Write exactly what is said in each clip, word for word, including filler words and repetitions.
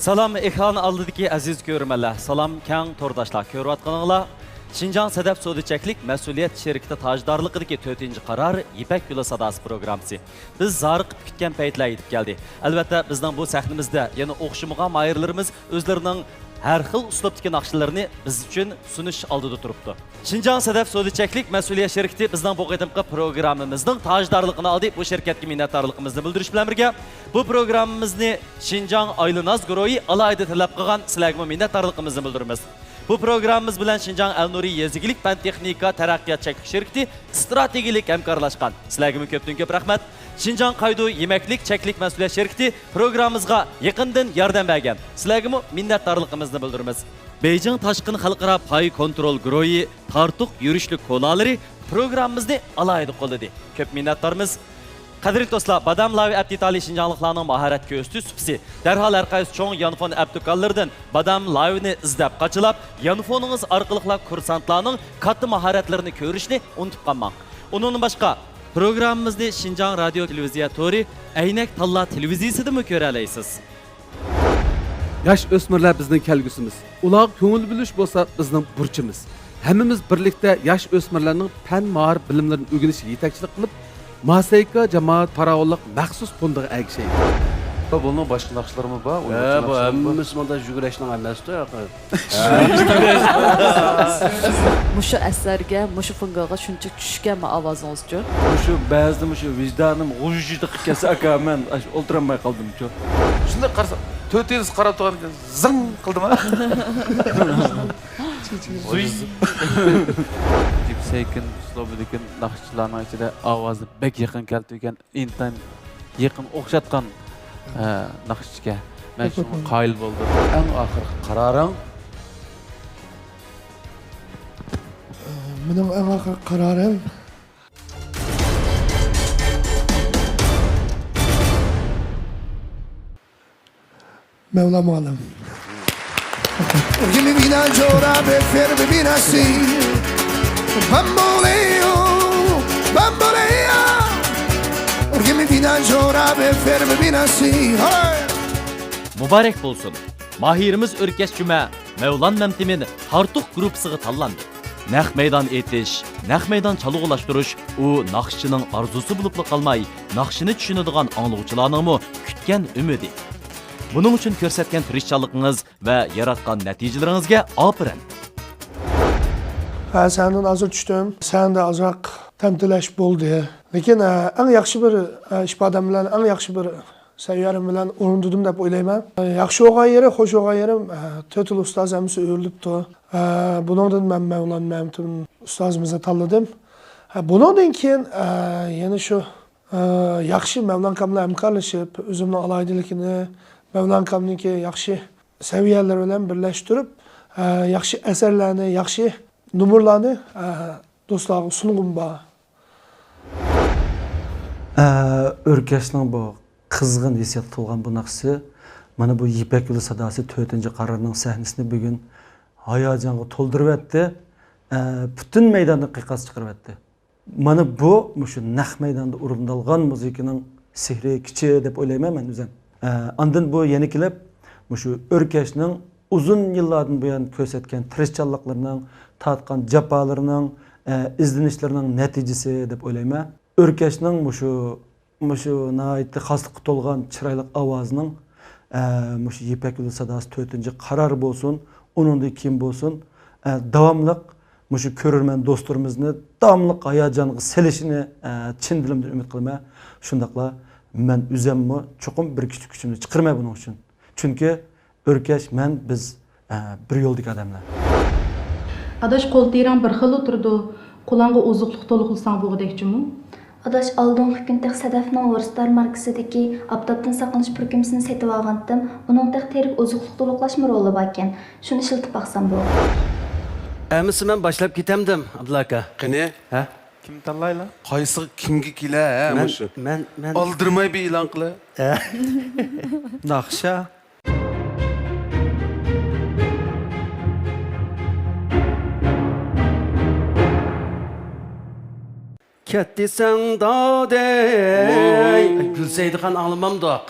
سالام ئېكران ئالدىدىكى ئەزىز كۆرۈرمەنلەر، سالام كەڭ تورداشلار، كۆرۈۋاتقىنىڭلار شىنجاڭ سەدەپ سودا چەكلىك مەسئۇلىيەت شىركىتى تاجدارلىقىدىكى تۆتىنچى قارار يىپەك يولى ساداسى پروگراممىسى. بىز زارىقىپ كۈتكەن پەيتلەر يېتىپ كەلدى. ئەلۋەتتە، بىزنىڭ بۇ سەھنىمىزدە يەنە ئوخشىمىغان ماھىرلىرىمىز ئۆزلىرىنىڭ ھەر خىل ئۇسلۇبتىكى ناخشىلىرىنى بىز ئۈچۈن سۇنۇش ئالدىدا تۇرۇپتۇ. شىنجاڭ سەدەپ سودا چەكلىك مەسئۇلىيەت شىركىتى بىزنىڭ بۇ قېتىمقى پروگراممىمىزنىڭ تاجدارلىقىنى ئالدى. بۇ شىركەتكە مىننەتدارلىقىمىزنى بىلدۈرۈش بىلەن بىرگە، بۇ پروگراممىمىزنى شىنجاڭ ئايلىناز گۇرۇھى ئالاھىدە تەلەپ قىلغان. سىلەرگىمۇ مىننەتدارلىقىمىزنى بىلدۈرىمىز. بۇ پروگراممىمىز بىلەن شىنجاڭ ئەلنۇرى يېزا ئىگىلىك پەن-تېخنىكا تەرەققىيات چەكلىك شىركىتى ئىستراتېگىيەلىك ھەمكارلاشقان. سىلەرگىمۇ كۆپتىن كۆپ رەھمەت. شىنجاڭ قايدۇ يېمەكلىك چەكلىك مەسئۇلىيەت شىركىتى پروگراممىمىزغا يېقىندىن ياردەم بەرگەن. سىلەرگىمۇ مىننەتدارلىقىمىزنى بىلدۈرىمىز. بېيجىڭ تاشقىن خەلقئارا پاي كونترول گۇرۇھى تارتۇق يۈرۈشلۈك كولالىرى پروگراممىمىزنى ئالاھىدە قوللىدى. كۆپ مىننەتدارمىز. قەدىرلىك دوستلار، بادام لاۋى ئەپتى ئىتالىي شىنجاڭلىقلارنىڭ ماھارەت كۆرسىتىش سۇپىسى. دەرھال ھەر قايسى چوڭ يانفون ئەپ دۇكانلىرىدىن بادام لاۋىنى ئىزدەپ قاچىلاپ، يانفونىڭىز ئارقىلىقلا كۇرسانتلارنىڭ كاتتا ماھارەتلىرىنى كۆرۈشنى ئۇنتۇپ قالماڭ. ئۇنىڭدىن باشقا، پروگراممىمىزنى شىنجاڭ رادىيو تېلېۋىزىيە تورى، ئەينەك تاللا تېلېۋىزىيىسىدىمۇ كۆرەلەيسىز. ياش ئۆسمۈرلەر بىزنىڭ كەلگۈسىمىز. ئۇلارغا كۆڭۈل بۆلۈش بولسا بىزنىڭ بۇرچىمىز. ھەممىمىز بىرلىكتە ياش ئۆسمۈرلەرنىڭ پەن مائارىپ بىلىملىرىنى ئۆگىنىشىگە يېتەكچىلىك قىلىپ، ماسەيكا جامائەت پاراۋانلىق مەخسۇس فوندىغا ئەگىشەيلى. بۇنىڭ باشقا ناخشىلىرىمۇ بار، ھە، ئۇيغۇرچە بۇ ناخشىلىرىمۇ بار. ھەممىسى مانا يۈگۈرەشنىڭ ئەمەستۇ، ياقى. مۇشۇ ئەسەرگە، مۇشۇ فوندغا شۇنچە چۈشكەنمۇ ئاۋازىڭىزچۇ؟ مۇشۇ بەزىدە مۇشۇ ۋىجدانىم غۇژژىدە قىلىپ كەتسە، ئاكا، مەن ئاشۇ ئولتۇرالماي قالدىمچۇ. شۇنداق قارىسا، تۆت يىلدىز قاراپ تۇرغان ئىكەن، زىڭ قىلدىما؟ زۇي. ئەجەب سەكىن ئۇسلۇبىدىكى ناخشىچىلارنىڭ ئىچىدە ئاۋازى بەك يېقىن كەلتۈرگەن، ئىنتايىن يېقىن ئوخشاتقان، ئە، ناخشىچىكەن. مەن شۇنىڭغا قايىل بولدۇم. ئەڭ ئاخىرقى قارارىڭ؟ مېنىڭ ئەڭ ئاخىرقى قارارىم. مەۋلان مۇئەللىم. Urgimi vina giorra per fermi binassi. Bamboleo, bambolea. Urgimi vina giorra per fermi binassi. Hey! مۇبارەك بولسۇن! ماھىرىمىز ئۆركەش جۈمە مەۋلان مەمتىمىن تارتۇق گۇرۇپپىسىغا تاللاندى. نەق مەيدان ئېيتىش، نەق مەيدان چالغۇلاشتۇرۇش ئۇ ناخشىچىنىڭ ئارزۇسى بولۇپلا قالماي، ناخشىنى چۈشىنىدىغان ئاڭلىغۇچىلارنىڭمۇ كۈتكەن ئۈمىدى. بۇنىڭ ئۈچۈن كۆرسەتكەن تىرىشچانلىقىڭىز ۋە ياراتقان نەتىجىلىرىڭىزگە ئاپىرىن! ھە، سەھنىدىن ھازىر چۈشتۈم. سەھنىدە ئازراق تەمتىلەش بولدى. لېكىن، ئە، ئەڭ ياخشى بىر، ئە، ئىپادەم بىلەن، ئەڭ ياخشى بىر سەۋىيەم بىلەن ئورۇندىدىم دەپ ئويلايمەن. ياخشى بولغان يېرى، خوش بولغان يېرىم، تۆت خىل ئۇستاز ھەممىسى ئۆرۈلۈپتۇ. بۇنىڭدىن مەن مەۋلان مەمتىم ئۇستازىمىزنى تاللىدىم. بۇنىڭدىن كېيىن، يەنە شۇ، ياخشى مەۋلان ئاكاملار ھەمكارلىشىپ، ئۆزۈمنىڭ ئالاھىدىلىكىنى مەۋلان ئاكامنىڭكى ياخشى سەۋىيەلىرى بىلەن بىرلەشتۈرۈپ، ياخشى ئەسەرلەرنى، ياخشى نومۇرلارنى، دوستلارغا سۇنغۇم بار. ئە، ئۆركەشنىڭ بۇ قىزغىن ھېسسىياتقا تولغان بۇ ناخشىسى، مانا بۇ يىپەك يولى ساداسى تۆتىنچى قارارنىڭ سەھنىسىنى بۈگۈن ھاياجانغا تولدۇرۇۋەتتى. ئە، پۈتۈن مەيداننى قىيقاس چىقىرىۋەتتى. مانا بۇ مۇشۇ نەق مەيداندا ئورۇندالغان مۇزىكىنىڭ سېھرىي كۈچى دەپ ئويلايمەن مەن ئۆزۈم. ئە، ئاندىن بۇ يەنە كېلىپ، مۇشۇ ئۆركەشنىڭ ئۇزۇن يىللاردىن بۇيان كۆرسەتكەن تىرىشچانلىقلىرىنىڭ، تارتقان جاپالىرىنىڭ، ئە، ئىزدىنىشلىرىنىڭ نەتىجىسى دەپ ئويلايمەن. ئۆركەشنىڭ مۇشۇ، مۇشۇ ناھايىتى خاسلىققا تولغان چىرايلىق ئاۋازىنىڭ، ئە، مۇشۇ يىپەك يولى ساداسى تۆتىنچى قارار بولسۇن، ئۇنىڭدىن كېيىن بولسۇن، ئە، داۋاملىق مۇشۇ كۆرۈرمەن دوستلىرىمىزنى داۋاملىق ھاياجانغا سېلىشىنى، ئە، چىن دىلىمدىن ئۈمىد قىلىمەن. شۇنداقلا مەن ئۆزەممۇ چوقۇم بىر كىچىك كۈچۈمنى چىقىرىمەن بۇنىڭ ئۈچۈن. چۈنكى ئۆركەش، مەن، بىز، ئە، بىر يولدىكى ئادەملەر. ئاداش، قول تېرەڭ بىر خىللا تۇرىدۇ. قولۇڭغا ئوزۇقلۇق تولۇقلىساڭ بولغۇدەكچىمۇ؟ ئاداش، ئالدىنقى كۈن تېخى سەدەفنىڭ ۋورستار ماركىسىدىكى ئاپتاپتىن ساقلىنىش پۈركۈمىسىنى سېتىۋالغانتىم. ئۇنىڭ تېخى تېرىپ ئوزۇقلۇق تولۇقلاشمۇ رولى باركەن. شۇنى ئىشلىتىپ باقسام بولدى. ئەمىسە مەن باشلاپ كېتەمدىم، ئابدۇللا ئاكا. قېنى؟ ھە؟ كىم تاللايلا؟ قايسىغا كىمگە كېلە، ھە، مەن، مۇشۇ؟ مەن، مەن. ئالدىرىماي بىر ئېلان قىلە. ھە. ناخشا. كەت دېسەڭ دادەي. ۋوي. گۈلسەيدىخان ئاڭلىمامدۇق؟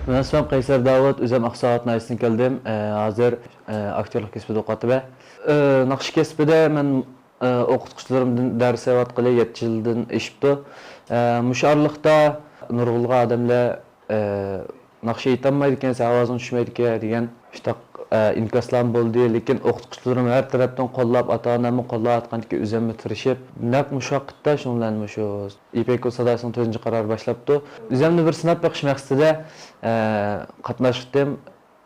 مەن ئىسمىم قەيسەر داۋۇت، ئۆزۈم ئاقسۇ ناھىيەسىدىن كەلدىم. ئە، ھازىر، ئە، ئاكتيورلۇق كەسپىدە ئوقۇۋاتىمەن. ئە، ناخشا كەسپىدە مەن، ئە، ئوقۇتقۇچىلىرىمدىن دەرس ئېلىۋاتقىلى يەتتە يىلدىن ئېشىپتۇ. ئە، مۇشۇ ئارىلىقتا نۇرغۇنلىغان ئادەملەر، ئە، ناخشا ئېيتالمايدىكەنسەن، ئاۋازىڭ چۈشمەيدىكەن دېگەن شۇنداق، ئە، ئىنكاسلارمۇ بولدى. لېكىن ئوقۇتقۇچىلىرىم ھەر تەرەپتىن قوللاپ، ئاتا-ئاناممۇ قوللاۋاتقاندىكىن ئۆزۈممۇ تىرىشىپ، نەق مۇشۇ ۋاقىتتا شۇنىڭ بىلەن مۇشۇ ئىپەك يول ساداسىنىڭ تۆتىنچى قارارى باشلاپتۇ. ئۆزۈمنى بىر سىناپ بېقىش مەقسىتىدە، ئە، قاتناشتىم.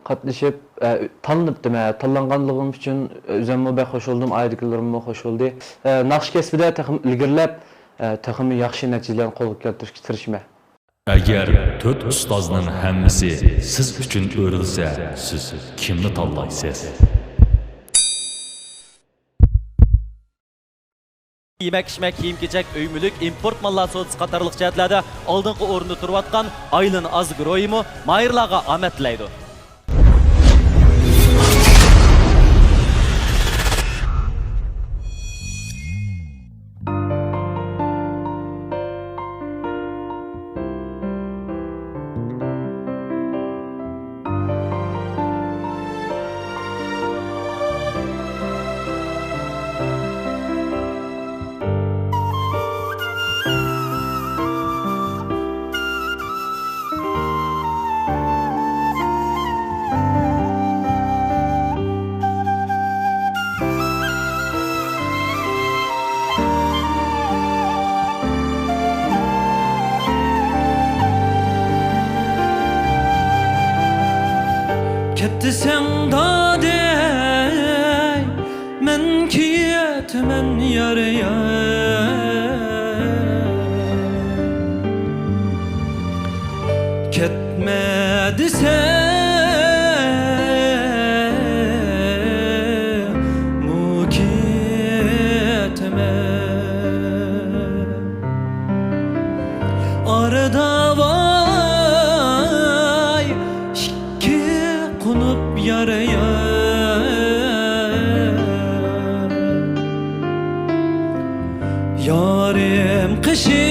قاتنىشىپ، ئە، تاللىنىپتىمەن. تاللانغانلىقىم ئۈچۈن ئۆزۈممۇ بەك خۇش بولدۇم، ئائىلىدىكىلىرىممۇ خۇش بولدى. ئە، ناخشا كەسپىدە تېخىمۇ ئىلگىرىلەپ، ئە، تېخىمۇ ياخشى نەتىجىلەرنى قولغا كەلتۈرۈشكە تىرىشىمەن. ئەگەر تۆت ئۇستازنىڭ ھەممىسى سىز ئۈچۈن ئۆرۈلسە، سىز كىمنى تاللايسىز؟ يېمەك-ئىچمەك، كىيىم-كېچەك، ئۆي-مۈلۈك، ئىمپورت ماللار سودىسى قاتارلىق جەھەتلەردە ئالدىنقى ئورۇندا تۇرۇۋاتقان ئايلىن ئازگرويمۇ ماھىرلارغا ئامەت تىلەيدۇ. كەتتىسەن دادەي، مەن كېتىمەن يار يار. كەتمە دېسەممۇ كېتىمەن. ئارىدا ۋاي ئىككى قونۇپ يار يار. يارىم قېشىغا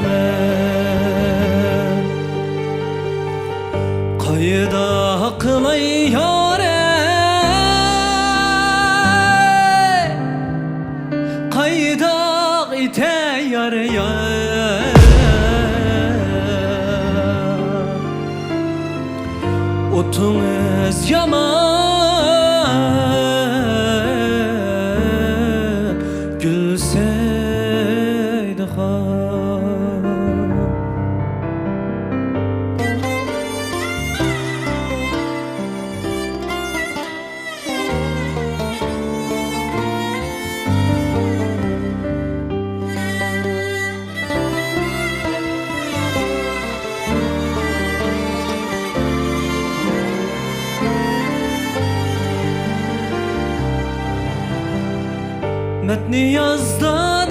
يېتىمەن. قايداق قىلاي يارەي، قايداق ئېتەي يار يار. ئوتىڭىز يامان گۈلسەيدىخان.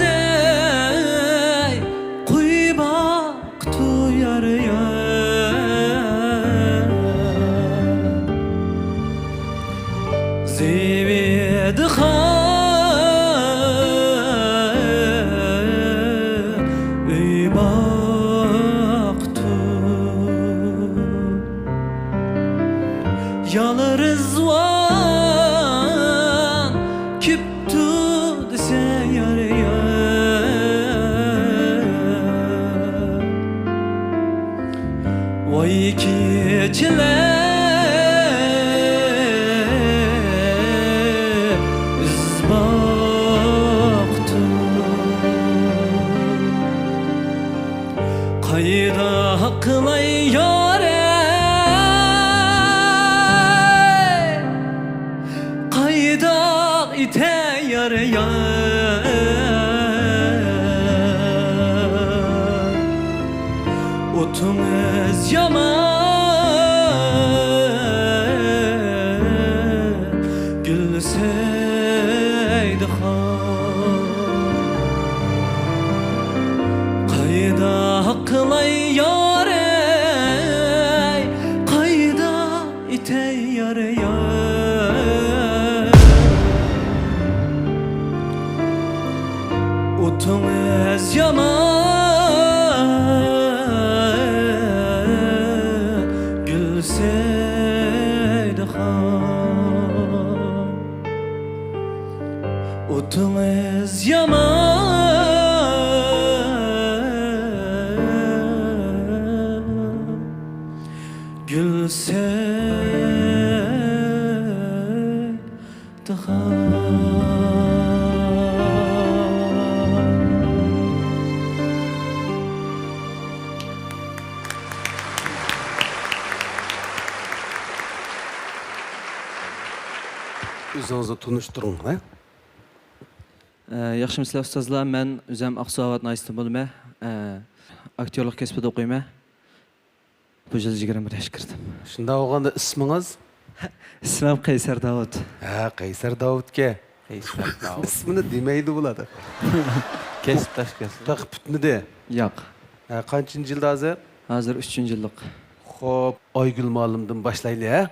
مەتنىيازدانەي قوي باق قۇتۇ يار يار. زىۋىدىخان ئۆي باقتۇ. يالرىزۋان كېپتۇ دېسە يار يار. ۋاي كېچىلەر ئىز باقتۇ. قايداق قىلاي يارەي، قايداق ئېتەي يار يار. ئوتىڭىز يامان گۈلسەيدىخان. قايداق قىلاي يارەي، قايداق ئېتەي يار يار. گۈلسەيدىخان، ئوتىڭىز يامان، گۈلسەيدىخان. ئۆزىڭىزنى تونۇشتۇرۇڭ، ھە؟ ئە، ياخشىمۇسىلەر ئۇستازلار؟ مەن ئۆزۈم ئاقسۇ ئاۋات ناھىيەسىدىن بولىمەن. ئە، ئاكتيورلۇق كەسپىدە ئوقۇيمەن. بۇ يىل يىگىرمە بىر ياشقا كىردىم. شۇنداق بولغاندا ئىسمىڭىز؟ ئىسمىم قەيسەر داۋۇت. ھە، قەيسەر داۋۇتكەن. قەيسەر داۋۇت. ئىسمىنى دېمەيدۇ بۇلار. كەسىپداش، كەسىپ. تېخى پۈتمىدى. ياق. ھە، قانچىنچى يىلدا ھازىر؟ ھازىر ئۈچىنچى يىللىق. خوپ، ئايگۈل مۇئەللىمدىن باشلايلى، ھە؟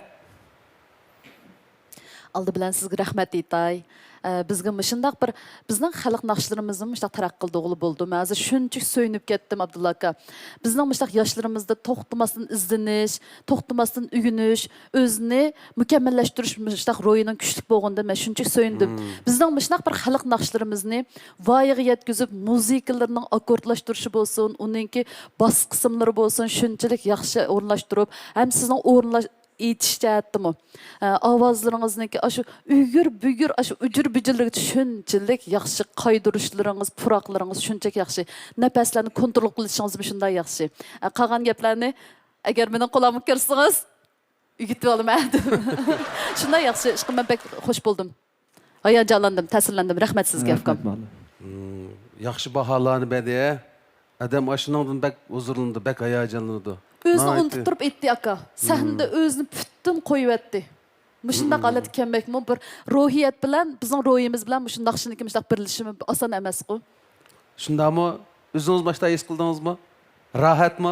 ئالدى بىلەن سىزگە رەھمەت ئېيتاي. ئە، بىزگە مۇشۇنداق بىر، بىزنىڭ خەلق ناخشىلىرىمىزنى مۇشۇنداق تەرەققىي قىلدۇرغىلى بولىدۇ. مەن ھازىر شۇنچىلىك سۆيۈنۈپ كەتتىم، ئابدۇللا ئاكا. بىزنىڭ مۇشۇنداق ياشلىرىمىزدا توختىماستىن ئىزدىنىش، توختىماستىن ئۆگىنىش، ئۆزىنى مۇكەممەللەشتۈرۈش مۇشۇنداق روھىنىڭ كۈچلۈك بولغىنىدىن مەن شۇنچىلىك سۆيۈندۈم. بىزنىڭ مۇشۇنداق بىر خەلق ناخشىلىرىمىزنى ۋايىغا يەتكۈزۈپ، مۇزىكىلىرىنىڭ ئاككوردلاشتۇرۇشى بولسۇن، ئۇنىڭكى باس قىسىملىرى بولسۇن، شۇنچىلىك ياخشى ئورۇنلاشتۇرۇپ، ھەم سىزنىڭ ئورۇنلاش، ئېيتىش جەھەتتىمۇ، ئە، ئاۋازلىرىڭىزنىڭكى ئاشۇ ئۈگۈر-بۈگۈر، ئاشۇ ئۇجۇر-بۈجۈرلىرىگىچە شۇنچىلىك ياخشى، قايدۇرۇشلىرىڭىز، پۇراقلىرىڭىز شۇنچىلىك ياخشى، نەپەسلەرنى كونترول قىلىشىڭىزمۇ شۇنداق ياخشى. ئە، قالغان گەپلەرنى ئەگەر مېنىڭ قۇلاققا كىرسىڭىز، ئۆگىتىۋالىمەن دېدىم. شۇنداق ياخشى، ئىشقىلىپ مەن بەك خوش بولدۇم. ھاياجانلاندىم، تەسىرلەندىم. رەھمەت سىزگە، ئۇكام. مۇئەللىم. مم، ياخشى باھالارنى بەردى. ئادەم ئاشۇنىڭدىن بەك ھۇزۇرلىنىدۇ، بەك ھاياجانلىنىدۇ. ئۆزىنى ناھايىتى ئۇنتۇپ تۇرۇپ ئېيتتى، ئاكا. سەھنىدە ئۆزىنى پۈتۈن قويۇۋەتتى. مۇشۇنداق ھالەتكە كەلمەكمۇ بىر روھىيەت بىلەن، بىزنىڭ روھىمىز بىلەن مۇشۇ ناخشىنىڭكى مۇشۇنداق بىرلىشىمى ئاسان ئەمەسقۇ. شۇنداقمۇ؟ ئۆزىڭىز مۇشۇنداق ھېس قىلدىڭىزمۇ؟ راھەتمۇ؟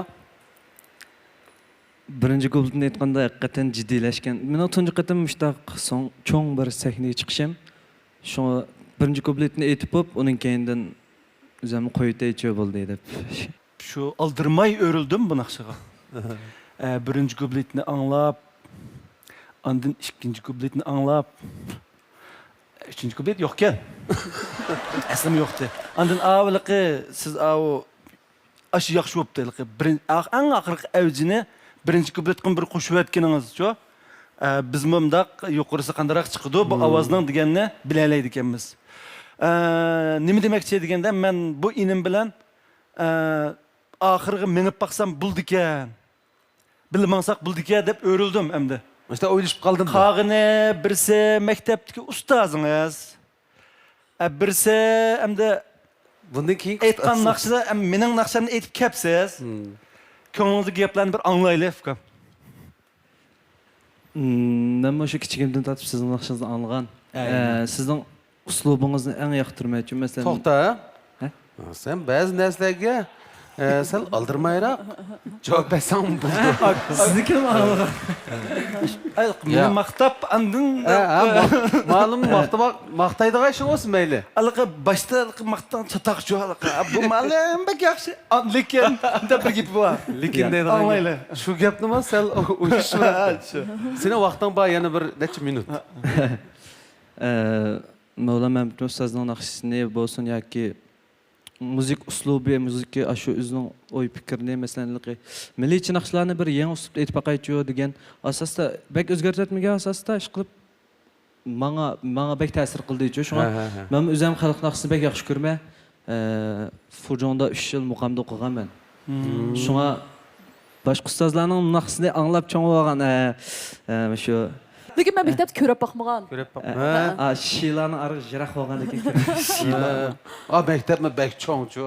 بىرىنچى كۇپلېتنى ئېيتقاندا ھەقىقەتەن جىددىيلەشكەن. مېنىڭ تۇنجى قېتىم مۇشۇنداق سوڭ-، چوڭ بىر سەھنىگە چىقىشىم. شۇڭا بىرىنچى كۇپلېتنى ئېيتىپ بولۇپ، ئۇنىڭ كەينىدىن ئۆزۈمنى قويۇۋېتەيچۇ بولدى دەپ. شۇ ئالدىرىماي ئۆرۈلدۈم بۇ ناخشىغا. ئە، بىرىنچى كۇپلېتنى ئاڭلاپ، ئاندىن ئىككىنچى كۇپلېتنى ئاڭلاپ، ئۈچىنچى كۇپلېت يوقكەن. ئەسلىمۇ يوقتى. ئاندىن ئاۋۇ ھېلىقى سىز ئاۋۇ ئاشۇ ياخشى بوپتۇ، ھېلىقى بىرىن-، ئاخ-، ئەڭ ئاخىرقى ئەۋجىنى بىرىنچى كۇپلېتقىمۇ بىر قوشۇۋەتكىنىڭىزچۇ؟ ئە، بىزمۇ مۇنداق يۇقىرىسى قانداقراق چىقىدۇ بۇ ئاۋازنىڭ دېگەننى بىلەلەيدىكەنمىز. ئە، نېمە دېمەكچى دېگەندە، مەن بۇ ئىنىم بىلەن، ئە، ئاخىرىغا مېڭىپ باقسام بولىدىكەن. بىللە ماڭساق بولىدىكەن دەپ ئۆرۈلدۈم ئەمدى. مۇشۇنداق ئويلىشىپ قالدىم. قالغىنى بىرسى مەكتەپتىكى ئۇستازىڭىز. ئە، بىرسى ئەمدى بۇندىن كېيىن ئېيتقان ناخشىلار، ئەم، مېنىڭ ناخشامنى ئېيتىپ كەپسىز. كۆڭلىڭىزدىكى گەپلەرنى بىر ئاڭلايلى، ئۇكام. مم، مەنمۇ شۇ كىچىكىمدىن تارتىپ سىزنىڭ ناخشىڭىزنى ئاڭلىغان. ئەي. ئە، سىزنىڭ ئۇسلۇبىڭىزنى ئەڭ ياقتۇرىمەن. چۈنكى مەسىلەن، توختا. ھە؟ سەن بەزى نەرسىلەرگە، ئە، سەل ئالدىرىمايراق جاۋاب بەرسەڭ بولىدۇ. سىزنىڭكىنىمۇ ئاڭلىغان. ئاي، مېنى ماختاپ، ئاندىن ھە، ھە، ما-، مەلۇم، ماختىماق-، ماختايدىغان ئىشىڭ بولسۇن مەيلى. ھېلىقى باشتا ھېلىقى ماختىغان چاتاقچۇ ھېلىقى. بۇ مۇئەللىم بەك ياخشى. ئا، لېكىن دەپ بىر گېپى بار. لېكىن دەيدىغان ئاڭلايلى. شۇ گەپنىمۇ سەل ئويلىشىۋەر. سېنىڭ ۋاقتىڭ بار، يەنە بىر نەچچە مىنۇت. ئە، مەۋلان مەمتىمىن ئۇستازنىڭ ناخشىسىنى بولسۇن ياكى مۇزىكا ئۇسلۇبى، مۇزىكا ئاشۇ ئۆزىنىڭ ئوي پىكرىنى، مەسىلەن، ھېلىقى مىللىيچە ناخشىلارنى بىر يېڭى ئۇسلۇبتا ئېيتىپ باقايچۇ دېگەن ئاساستا، بەك ئۆزگەرتىۋەتمىگەن ئاساستا، ئىشقىلىپ ماڭا، ماڭا بەك تەسىر قىلدىچۇ. شۇڭا ھە، ھە، ھە. مەنمۇ ئۆزۈم خەلق ناخشىسىنى بەك ياخشى كۆرىمەن. ئە، فۇجۇڭدا ئۈچ يىل مۇقامدا ئوقۇغان مەن. مم. شۇڭا باشقا ئۇستازلارنىڭ ناخشىسىنى ئاڭلاپ چوڭ بولغان، ئە، ئە، شۇ. لېكىن مەن مەكتەپتە كۆرۈپ باقمىغان. كۆرۈپ باقمىغان. ھە. ئا، شىلانىڭ ئارىغا يىراق بولغاندىكىن كۆرۈپ. شىلا. ئا، مەكتەپمۇ بەك چوڭچۇ.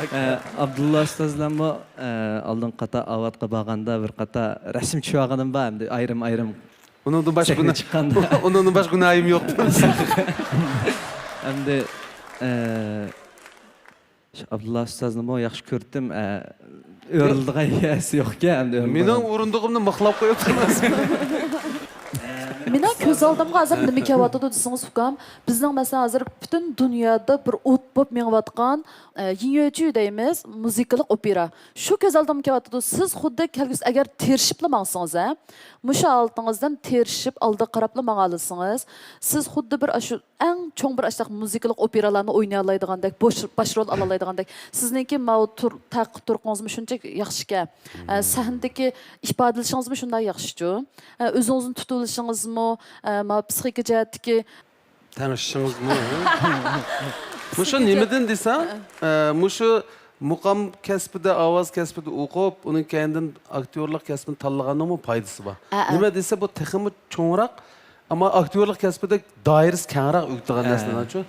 ئە، ئابدۇللا ئۇستاز بىلەنمۇ، ئە، ئالدىنقى قاتار ئاۋاتقا بارغاندا بىر قاتار رەسىم چۈشۈۋالغىنىم بار، ئەمدى ئايرىم-ئايرىم. ئۇنىڭدىن باشقا سەھنە گۇنا-، چىققاندا. ئۇنىڭدىن باشقا گۇناھىم يوق. ئەمدى، ئە، ئابدۇللا ئۇستازنىمۇ ياخشى كۆرتتۈم. ئە، ئۆرۈلىدىغان يەرسى يوقكەن، ئەمدى ئۆرۈلىدىغان. مېنىڭ ئورۇندۇقۇمنى مىخلاپ قويۇپتىمەن. مېنىڭ كۆز ئالدىمغا ھازىر نېمە كېلىۋاتىدۇ دېسىڭىز، ئۇكام، بىزنىڭ، مەسىلەن، ھازىر پۈتۈن دۇنيادا بىر ئوت بولۇپ مېڭىۋاتقان، ئە، يىڭيۆچۈ دەيمىز، مۇزىكىلىق ئوپېرا. شۇ كۆز ئالدىمغا كېلىۋاتىدۇ. سىز خۇددى كەلگۈسى ئەگەر تىرىشىپلا ماڭسىڭىز، ھە، مۇشۇ ھالىتىڭىزدىن تىرىشىپ، ئالدىغا قاراپلا ماڭالىسىڭىز، سىز خۇددى بىر ئاشۇ ئەڭ چوڭ بىر ئاشۇنداق مۇزىكىلىق ئوپېرالارنى ئوينىيالايدىغاندەك، باش، باش رول ئالالايدىغاندەك. سىزنىڭكى ماۋۇ تۇر-، تەق-، تۇرقىڭىزمۇ شۇنچە ياخشىكەن. ئە، سەھنىدىكى ئىپادىلىشىڭىزمۇ شۇنداق ياخشىچۇ. ئە، ئۆزىڭىزنى تۇتۇۋېلىشىڭىزمۇ، ئە، ماۋۇ پسىخىكا جەھەتتىكى تەڭشىشىڭىزمۇ؟ مۇشۇ نېمىدىن دېسەڭ، ئە، مۇشۇ مۇقام كەسپىدە، ئاۋاز كەسپىدە ئوقۇپ، ئۇنىڭ كەينىدىن ئاكتيورلۇق كەسپىنى تاللىغاننىڭمۇ پايدىسى بار. ئە، ئە. نېمە دېسە، بۇ تېخىمۇ چوڭراق، ئەمما ئاكتيورلۇق كەسپىدە دائىرىسى كەڭرەك ئۆگىتىدىغان ئە. نەرسىلەرچۇ.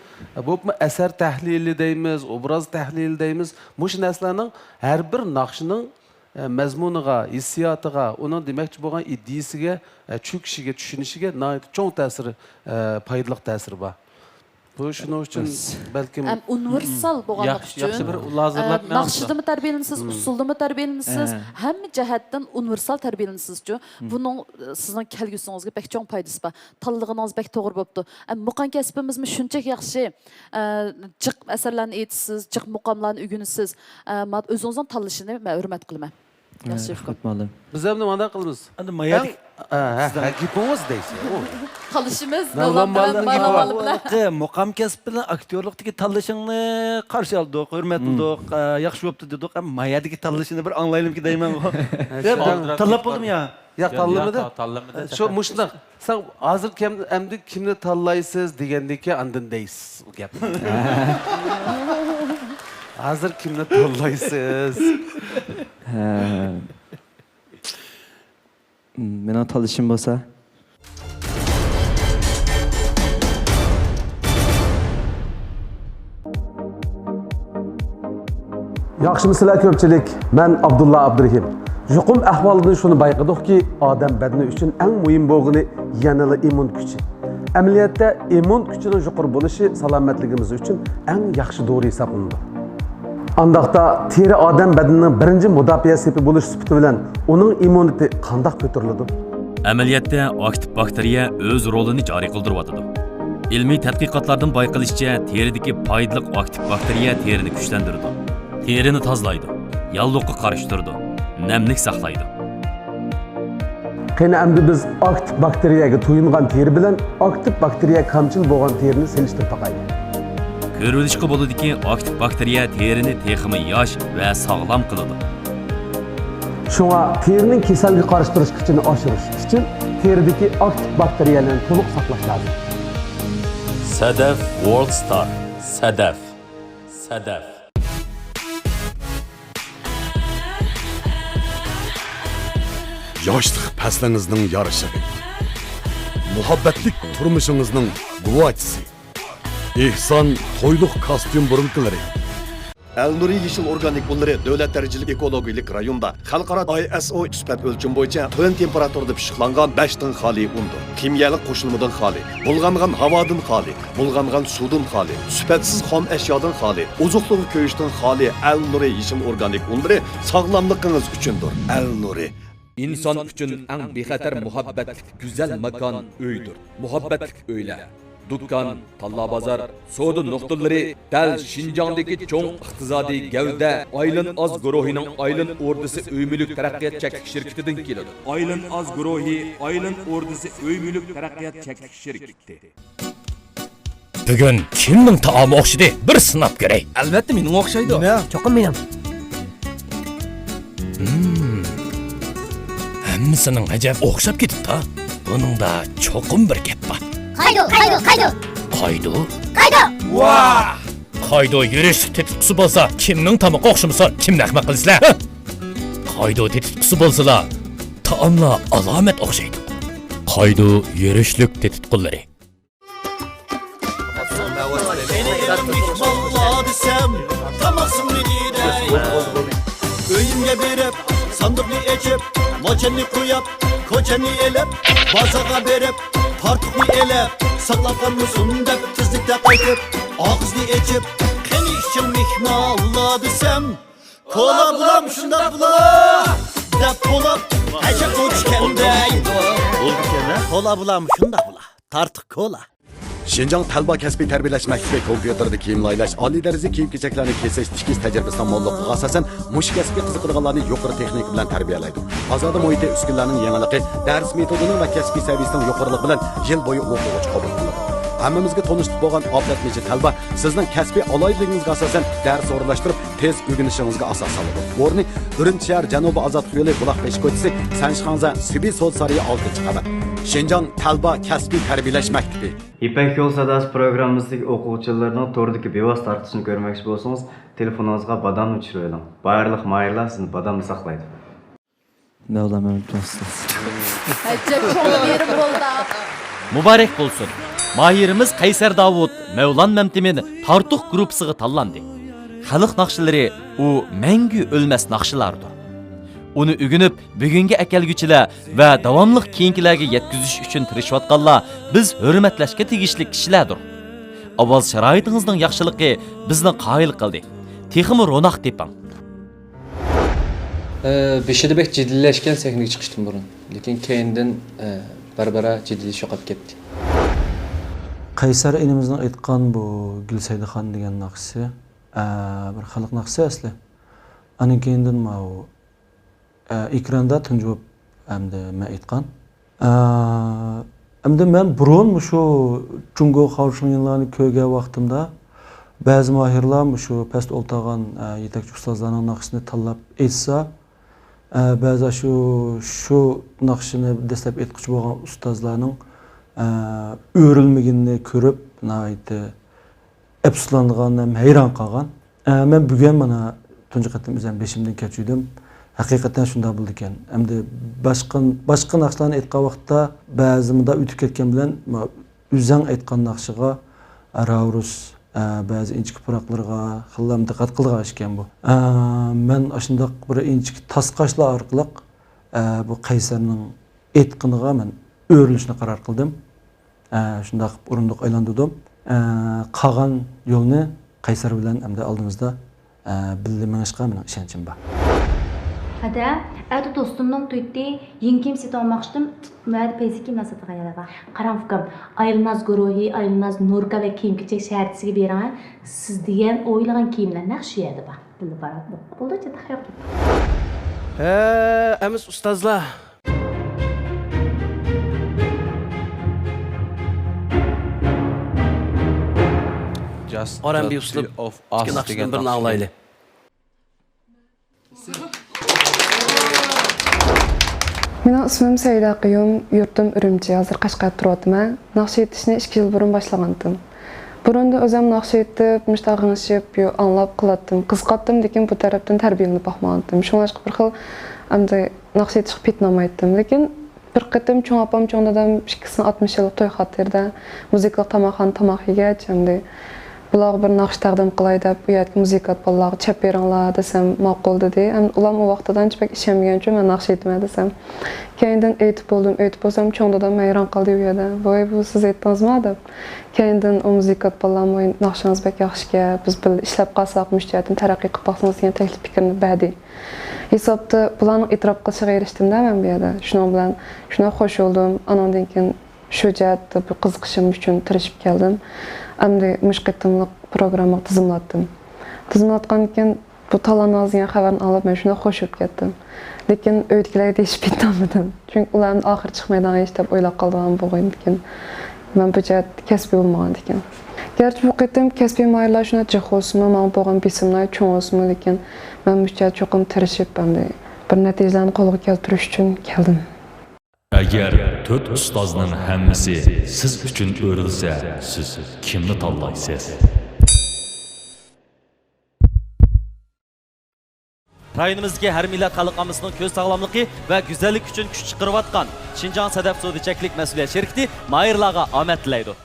بولۇپمۇ ئەسەر تەھلىلى دەيمىز، ئوبراز تەھلىلى دەيمىز. مۇشۇ نەرسىلەرنىڭ ھەر بىر ناخشىنىڭ ئە، مەزمۇنىغا، ھېسسىياتىغا، ئۇنىڭ دېمەكچى بولغان ئىدىيىسىگە، ئە، چۆكۈشىگە، چۈشىنىشىگە ناھايىتى چوڭ تەسىرى، ئە، پايدىلىق تەسىرى بار. بۇ شۇنىڭ ئۈچۈن بەلكىم ھەم ئۇنىۋېرسال بولغانلىقى ياخشى، ئۈچۈن، ياخشى بىر ئۇل ھازىرلاپ ئە، مېڭىپتۇ. ناخشىدىمۇ تەربىيەلىنىسىز، ئۇسسۇلدىمۇ تەربىيەلىنىسىز، ھەممە جەھەتتىن ئۇنىۋېرسال تەربىيەلىنىسىزچۇ. بۇنىڭ، ئە، سىزنىڭ كەلگۈسىڭىزگە بەك چوڭ پايدىسى بار. تاللىغىنىڭىز بەك توغرا بوپتۇ. ئە، مۇقام كەسپىمىزمۇ شۇنچە ياخشى. ئە، جىق ئەسەرلەرنى ئېيتىسىز، جىق مۇقاملارنى ئۆگىنىسىز. ئە، مانا ئۆزىڭىزنىڭ تاللىشىنى مەن ھۆرمەت قىلىمەن. ياخشى ئۇكام. رەھمەت مۇئەللىم. بىز ئەمدى مانداق قىلىمىز. ئەمدى مايا ئەڭ، ھە، ھە، ھە، گېپىڭىز دەيسىز. قىلىشىمىز، نەۋلان مۇئەللىم، مۇئەللىم، مۇئەللىم بىلەن. مۇقام كەسپى بىلەن ئاكتيورلۇقتىكى تاللىشىڭنى قارشى ئالدۇق، ھۆرمەت قىلدۇق، ئە، ياخشى بوپتۇ دېدۇق. ئەمما مايادىكى تاللىشىنى بىر ئاڭلايلىمىكىن دەيمەنغۇ. دەپ تاللاپ بولدۇم يا. ياق، تاللىمىدى. شۇ مۇشۇنداق. سەن ھازىر كىم، ئەمدى كىمنى تاللايسىز دېگەندىن كېيىن ئاندىن دەيسىز ئۇ گەپنى. ھازىر كىمنى تاللايسىز؟ ھە. مېنىڭ تاللىشىم بولسا. ياخشىمۇسىلەر كۆپچىلىك؟ مەن ئابدۇللا ئابدۇرېھىم. يۇقۇم ئەھۋالىدىن شۇنى بايقىدۇقكى، ئادەم بەدىنى ئۈچۈن ئەڭ مۇھىم بولغىنى يەنىلا ئىممۇن كۈچى. ئەمەلىيەتتە، ئىممۇن كۈچىنىڭ يۇقىرى بولۇشى سالامەتلىكىمىز ئۈچۈن ئەڭ ياخشى دورا ھېسابلىنىدۇ. ئانداقتا، تېرە ئادەم بەدىنىنىڭ بىرىنچى مۇداپىئە سېپى بولۇش سۈپىتى بىلەن ئۇنىڭ ئىممۇنىتېتى قانداق كۆتۈرۈلىدۇ؟ ئەمەلىيەتتە، ئاكتىپ باكتېرىيە ئۆز رولىنى جارى قىلدۇرۇۋاتىدۇ. ئىلمىي تەتقىقاتلاردىن بايقىلىشىچە، تېرىدىكى پايدىلىق ئاكتىپ باكتېرىيە تېرىنى كۈچلەندۈرىدۇ، تېرىنى تازىلايدۇ، ياللۇغقا قارشى تۇرىدۇ، نەملىك ساقلايدۇ. قېنى ئەمدى بىز ئاكتىپ باكتېرىيەگە تويۇنغان تېرە بىلەن ئاكتىپ باكتېرىيە كامچىل بولغان تېرىنى سېلىشتۇرۇپ باقايلى. كۆرۈۋېلىشقا بولىدۇكى، ئاكتىپ باكتېرىيە تېرىنى تېخىمۇ ياش ۋە ساغلام قىلىدۇ. شۇڭا تېرىنىڭ كېسەلگە قارشى تۇرۇش كۈچىنى ئاشۇرۇش ئۈچۈن تېرىدىكى ئاكتىپ باكتېرىيەلەرنى تولۇق ساقلاش لازىم. سەدەف ۋورلد ستار. سەدەف. سەدەف. ياشلىق پەسلىڭىزنىڭ يارىشىغى، مۇھەببەتلىك تۇرمۇشىڭىزنىڭ گۇۋاھچىسى. ئېھسان تويلۇق كاستيۇم بۇرۇلكىلىرى. ئەلنۇرى يېشىل ئورگانىك ئۇنلىرى دۆلەت دەرىجىلىك ئېكولوگىيەلىك رايوندا خەلقئارا ئاي ئېس ئو سۈپەت ئۆلچىمى بويىچە تۆۋەن تېمپېراتۇرىدا پىششىقلانغان بەشتىن خالىي ئۇندۇر. كىميەلىك قوشۇلمىدىن خالىي، بۇلغانغان ھاۋادىن خالىي، بۇلغانغان سۇدىن خالىي، سۈپەتسىز خام ئەشيادىن خالىي، ئوزۇقلۇق كۆيۈشتىن خالىي ئەلنۇرى يېشىل ئورگانىك ئۇنلىرى ساغلاملىقىڭىز ئۈچۈندۇر. ئەلنۇرى. ئىنسان ئۈچۈن ئەڭ بىخەتەر مۇھەببەتلىك گۈزەل ماكان ئۆيدۇر. مۇھەببەتلىك ئۆيلەر، دۇكان، تاللا بازار، سودا نۇقتىلىرى دەل شىنجاڭدىكى چوڭ ئىقتىسادىي گەۋدە ئايلىن ئاز گۇرۇھىنىڭ ئايلىن ئوردىسى ئۆي مۈلۈك تەرەققىيات چەكلىك شىركىتىدىن كېلىدۇ. ئايلىن ئاز گۇرۇھى ئايلىن ئوردىسى ئۆي مۈلۈك تەرەققىيات چەكلىك شىركىتى. بۈگۈن كىمنىڭ تائامى ئوخشىدى؟ بىر سىناپ كۆرەي. ئەلۋەتتە مېنىڭ ئوخشايدۇ. نېمە؟ چوقۇم مېنىڭ. ھىم. ھەممىسىنىڭ ئەجەب ئوخشاپ كېتىپتۇ. بۇنىڭدا چوقۇم بىر گەپ بار. قايدۇ، قايدۇ، قايدۇ. قايدۇ؟ قايدۇ! ۋاھ! قايدۇ يۈرۈشلۈك تېتىتقۇسى بولسا، كىمنىڭ تامىقى ئوخشىمىسۇن؟ كىمنى ئەخمەق قىلىسىلەر؟ ھە؟ قايدۇ تېتىتقۇسى بولسىلا، تائاملار ئالامەت ئوخشايدۇ. قايدۇ يۈرۈشلۈك تېتىتقۇلىرى. مېھمانلار دېسەم، تاماق سىڭمىدى دەي. ئۆيۈمگە بېرىپ، ساندۇقنى ئېچىپ، موچەننى قويۇپ، كوچەننى ئېلىپ، بازارغا بېرىپ، پارتۇقنى ئېلىپ، ساقلاپ قالمىسۇن دەپ تېزلىكتە قايتىپ، ئاغزىنى ئېچىپ، قېنى ئىچىڭ مېھمانلار دېسەم، كولا بۇلام شۇنداق بۇلا دەپ بولۇپ، ھەشەك ئوچۇكەن دەيدۇ. كولا بۇلام شۇنداق بۇلا، تارتۇق كولا. شىنجاڭ تەلۋا كەسپىي تەربىيەلەش مەكتىپى كومپيۇتېردا كىيىم لايىھەلەش، ئالىي دەرىجىلىك كىيىم-كېچەكلەرنى كېسىش، تىكىش تەجرىبىسىنىڭ موللۇقلۇقىغا ئاساسەن، مۇشۇ كەسىپكە قىزىقىدىغانلارنى يۇقىرى تېخنىكا بىلەن تەربىيەلەيدۇ. ئازادە مۇھىتى، ئۈسكۈنىلەرنىڭ يېڭىلىقى، دەرس مېتودىنىڭ ۋە كەسپىي سەۋىيەسىنىڭ يۇقىرىلىقى بىلەن يىل بويى ئوقۇغۇچى قوبۇل قىلىنىدۇ. ھەممىمىزگە تونۇشلۇق بولغان ئابلەت مىچى تەلۋا سىزنىڭ كەسپىي ئالاھىدىلىكىڭىزگە ئاساسەن دەرس ئورۇنلاشتۇرۇپ، تېز ئۆگىنىشىڭىزگە ئاساس سالىدۇ. ئورنى ئۈرۈمچى شەھەر جەنۇبىي ئازادلىق يولى، بۇلاق بېشى كوچىسى، سەنشىخاڭزا سۈبى سودا سارىيى، ئالتىنچى قەۋەت. شىنجاڭ تەلۋا كەسپىي تەربىيەلەش مەكتىپى. يىپەك يول ساداسى پروگراممىسىدىكى ئوقۇغۇچىلىرىنىڭ توردىكى بىۋاسىتە تارقىتىشىنى كۆرمەكچى بولسىڭىز، تېلېفونىڭىزغا بادامنى چۈشۈرۈۋېلىڭ. بارلىق ماھىرلار سىزنى بادامدا ساقلايدۇ. مەۋلان مەمتىمىن. ئەجەب چوڭ يېرىم بولدى. مۇبارەك بولسۇن! ماھىرىمىز قەيسەر داۋۇت مەۋلان مەمتىمىن تارتۇق گۇرۇپپىسىغا تاللاندى. خەلق ناخشىلىرى ئۇ مەڭگۈ ئۆلمەس ناخشىلاردۇر. ئۇنى ئۆگىنىپ، بۈگۈنگە ئەكەلگۈچىلەر ۋە داۋاملىق كېيىنكىلەرگە يەتكۈزۈش ئۈچۈن تىرىشىۋاتقانلار بىز ھۆرمەتلەشكە تېگىشلىك كىشىلەردۇر. ئاۋاز شارائىتىڭىزنىڭ ياخشىلىقى بىزنى قايىل قىلدى. تېخىمۇ روناق تېپىڭ! ئە، بېشىدا بەك جىددىيلەشكەن سەھنىگە چىقىشتىن بۇرۇن. لېكىن كەينىدىن، ئە، بارا-بارا جىددىيلىشىش يوقاپ كەتتى. قەيسەر ئىنىمىزنىڭ ئېيتقان بۇ گۈلسەيدىخان دېگەن ناخشىسى، ئە، بىر خەلق ناخشىسى ئەسلى. ئانىڭ كەينىدىن ماۋۇ، ئە، ئېكراندا تۇنجى بولۇپ ئەمدى مەن ئېيتقان. ئە، ئەمدى مەن بۇرۇن مۇشۇ جۇڭگو خاۋشۇڭيىنلارنى كۆرگەن ۋاقتىمدا، بەزى ماھىرلار مۇشۇ پەستە ئولتۇرغان، ئە، يېتەكچى ئۇستازلارنىڭ ناخشىسىنى تاللاپ ئېيتسا، ئە، بەزى شۇ، شۇ ناخشىنى دەسلەپ ئېيتقۇچى بولغان ئۇستازلارنىڭ، ئە، ئۆرۈلمىگىنىنى كۆرۈپ، ناھايىتى ئەپسۇسلانغان ھەم ھەيران قالغان. ئە، مەن بۈگۈن مانا تۇنجى قېتىم ئۆزۈم بېشىمدىن كەچۈردۈم. ھەقىقەتەن شۇنداق بولىدىكەن. ئەمدى باشقا، باشقا ناخشىلارنى ئېيتقان ۋاقىتتا بەزى مۇنداق ئۆتۈپ كەتكەن بىلەن، ما-، ئۆزۈڭ ئېيتقان ناخشىغا، ئە، راۋرۇس، ئە، بەزى ئىنچىكە پۇراقلىرىغا خېلىلا دىققەت قىلىدىغان ئىشكەن بۇ. ئە، مەن ئاشۇنداق بىر ئىنچىكە تاسقاشلار ئارقىلىق، ئە، بۇ قەيسەرنىڭ ئېيتقىنىغا مەن ئۆرۈلۈشنى قارار قىلدىم. ئە، شۇنداق قىلىپ ئورۇندۇق ئايلاندۇردۇم. ئە، قالغان يولنى قەيسەر بىلەن ئەمدى ئالدىمىزدا، ئە، بىللە مېڭىشقا مېنىڭ ئىشەنچىم بار. ھەدە، ئەتە دوستۇمنىڭ تۇيتى يېڭى كىيىم سېتىۋالماقچىدىم، مەدە پەيزى كىيىم ساتىدىغان يەرلەر بار. قاراڭ ئۇكام، ئايلىناز گۇرۇھى، ئايلىناز نۇركا ۋە كىيىم كېچەك شەھەرچىسىگە بېرىڭە. سىز دېگەن ئويلىغان كىيىملەر نەق شۇ يەردە بار. بىللە باراتتۇق. بولدى، جىق يوق. ھە، ئەمىس ئۇستازلار. Just آر ئەن بى the ئۇسلۇب two of us ئىككى ناخشىدىن دېگەن بىرىنى ناخشا. ئاڭلايلى. مېنىڭ ئىسمىم سەئىدە قېيۇم، يۇرتۇم ئۈرۈمچى، ھازىر قەشقەردە تۇرۇۋاتىمەن. ناخشا ئېيتىشنى ئىككى يىل بۇرۇن باشلىغانتىم. بۇرۇندىن ئۆزۈم ناخشا ئېيتىپ، مۇشۇنداق غىڭشىپ، يو-، ئاڭلاپ قىلاتتىم، قىزىقاتتىم، لېكىن بۇ تەرەپتىن تەربىيەلىنىپ باقمىغانتىم. شۇڭلاشقا بىر خىل ئەمدى ناخشا ئېيتىشقا پېتىنالمايتتىم. لېكىن بىر قېتىم چوڭ ئاپام، چوڭ دادام ئىككىسىنىڭ ئاتمىش يىللىق توي خاتىرىدە مۇزىكىلىق تاماقخانىدا تاماق يېگەچ، ئەمدى بۇلارغا بىر ناخشا تەقدىم قىلاي دەپ، ئۇ يەردىكى مۇزىكانت بالىلارغا چېلىپ بېرىڭلار دېسەم، ماقۇل دېدى. ئەمدى ئۇلارمۇ ئۇ ۋاقىتتا ئانچە بەك ئىشەنمىگەن ئۈچۈن مەن ناخشا ئېيتىمەن دېسەم، كەينىدىن ئېيتىپ بولدۇم، ئېيتىپ بولسام، چوڭ دادام ھەيران قالدى ئۇ يەردە. ۋاي، بۇ سىز ئېيتتىڭىزما؟ دەپ. كەينىدىن ئۇ مۇزىكانت بالىلارمۇ، ناخشىڭىز بەك ياخشىكەن، بىز بىللە ئىشلەپ قالساق، مۇشۇ جەھەتتىن تەرەققىي قىلىپ باقسىڭىز دېگەن تەكلىپ پىكىرنى بەردى. ھېسابتا بۇلارنىڭ ئېتىراپ قىلىشىغا ئېرىشتىم-دە مەن بۇ يەردە. شۇنىڭ بىلەن شۇنداق خوش بولدۇم. ئانىڭدىن كېيىن شۇ جەھەتتە بىر قىزىقىشىم ئۈچۈن تىرىشىپ كەلدىم. ئەمدى مۇشۇ قېتىملىق پروگراممىغا تىزىملاتتىم. تىزىملاتقاندىن كېيىن بۇ تاللانغان دېگەن خەۋەرنى ئاڭلاپ مەن شۇنداق خوش بولۇپ كەتتىم. لېكىن ئۆيدىكىلەرگە دېيىشىپ كېتەلمىدىم. چۈنكى ئۇلار ئەمدى ئاخىرى چىقمايدىغان ئىش دەپ ئويلاپ قالىدىغان بولغىنىدىكىن، مەن بۇ جەھەتتە كەسپىي بولمىغاندىكىن. گەرچە بۇ قېتىم كەسپىي ماھىرلار شۇنداق جىق بولسىمۇ، ماڭا بولغان بېسىملار چوڭ بولسىمۇ، لېكىن مەن بۇ جەھەتتە چوقۇم تىرىشىپ، ئەمدى بىر نەتىجىلەرنى قولغا كەلتۈرۈش ئۈچۈن كەلدىم. ئەگەر تۆت ئۇستازنىڭ ھەممىسى سىز ئۈچۈن ئۆرۈلسە، سىز كىمنى تاللايسىز؟ رايونىمىزدىكى ھەر مىللەت خەلق ئاممىسىنىڭ كۆز ساغلاملىقى ۋە گۈزەللىكى ئۈچۈن كۈچ چىقىرىۋاتقان شىنجاڭ سەدەپ سودا چەكلىك مەسئۇلىيەت شىركىتى ماھىرلارغا ئامەت تىلەيدۇ.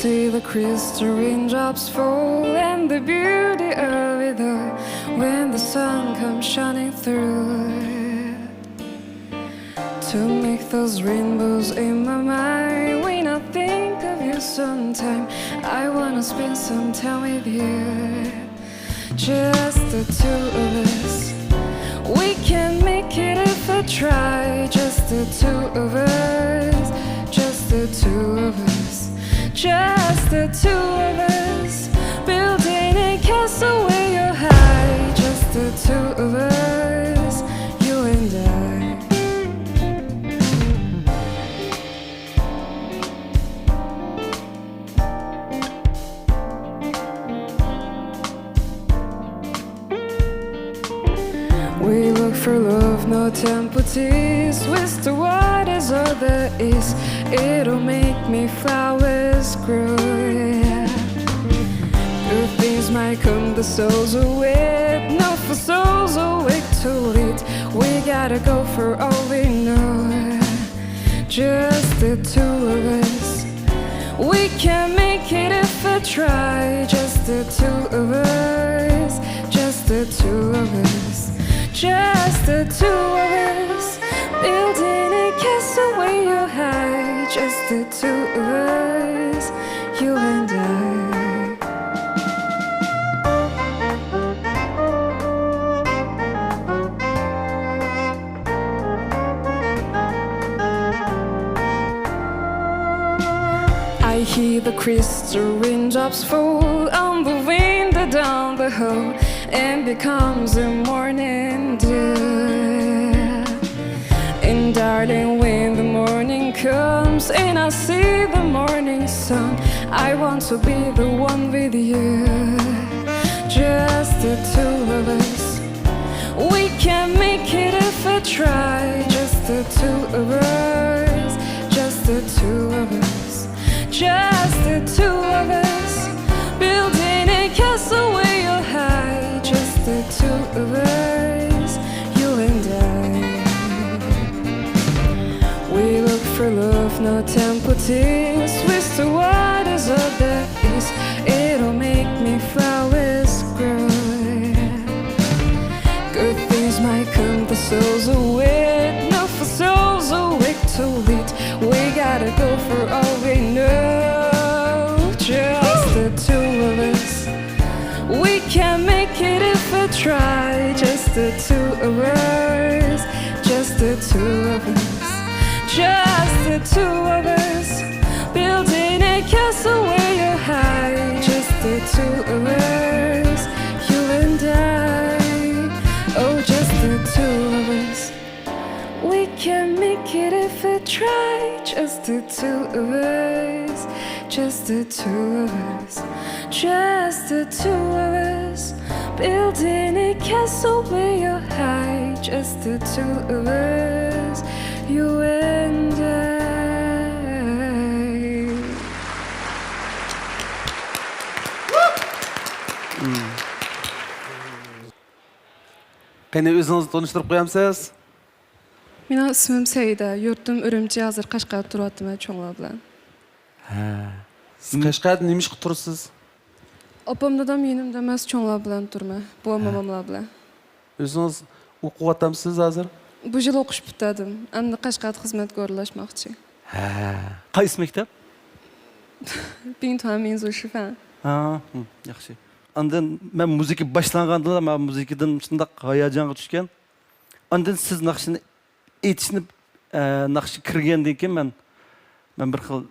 See the crystal raindrops fall and the beauty of it all when the sun comes shining through. To make those rainbows in my mind when I think of you sometime. I wanna spend some time with you. Just the two of us. We can make it if I try. Just the two of us. Just the two of us. Just the two of us. Building a castle where you're high. Just the two of us. You and I. We look for love, no temple teas. With the waters of the east, it'll make me flowers grow. Yeah. Good things might come, the souls are wet. No for souls awake to lead. We gotta go for all we know. Just the two of us. We can make it if I try. Just the two of us. Just the two of us. Just the two of us. Building a castle where you're high. Just the two of us. You and I. I hear the crystal raindrops fall on the window down the hall and becomes a morning dew. And darling, when the morning comes and I see the morning sun, I want to be the one with you. Just the two of us. We can make it if I try. Just the two of us. Just the two of us. Just the two of us. Building a castle where you're high. Just the two of us. You and I. We look for love, no temple tears. With the waters of the east, it'll make me flowers grow. Good things might come, the souls are wet. No for souls awake to lead. We gotta go for all we know. Just the two of us. We can make it if we try. Just the two of us. Just the two of us. Just the two of us. Building a castle where you're high. Just the two of us. You and I. Oh, just the two of us. We can make it if we try. Just the two of us. Just the two of us. Just the two of us. Building a castle where you're high. Just the two of us. You and I. قېنى، ئۆزىڭىزنى تونۇشتۇرۇپ قويامسىز؟ مېنىڭ ئىسمىم سەئىدە، يۇرتۇم ئۈرۈمچى، ھازىر قەشقەردە تۇرۇۋاتىمەن چوڭلار بىلەن. ھە. سىز قەشقەردە نېمە ئىشقا تۇرىسىز؟ ئاپام دادام يېنىمدا ئەمەس، چوڭلار بىلەن تۇرىمەن، بوۋام، ھە، موماملار بىلەن. ئۆزىڭىز ئوقۇۋاتامسىز ھازىر؟ بۇ يىل ئوقۇش پۈتتۈردۈم، ئەمدى قەشقەردە خىزمەتكە ئورۇنلاشماقچى. ھە. قايسى مەكتەپ؟ بىڭتۇەن مىنزۇشىفەن. ھا، ھىم، ياخشى. ئاندىن مەن مۇزىكا باشلانغاندىلا، مەن مۇزىكىدىن شۇنداق ھاياجانغا چۈشكەن. ئاندىن سىز ناخشىنى ئېيتىشنى، ئە، ناخشا كىرگەندىن كېيىن مەن، مەن بىر خىل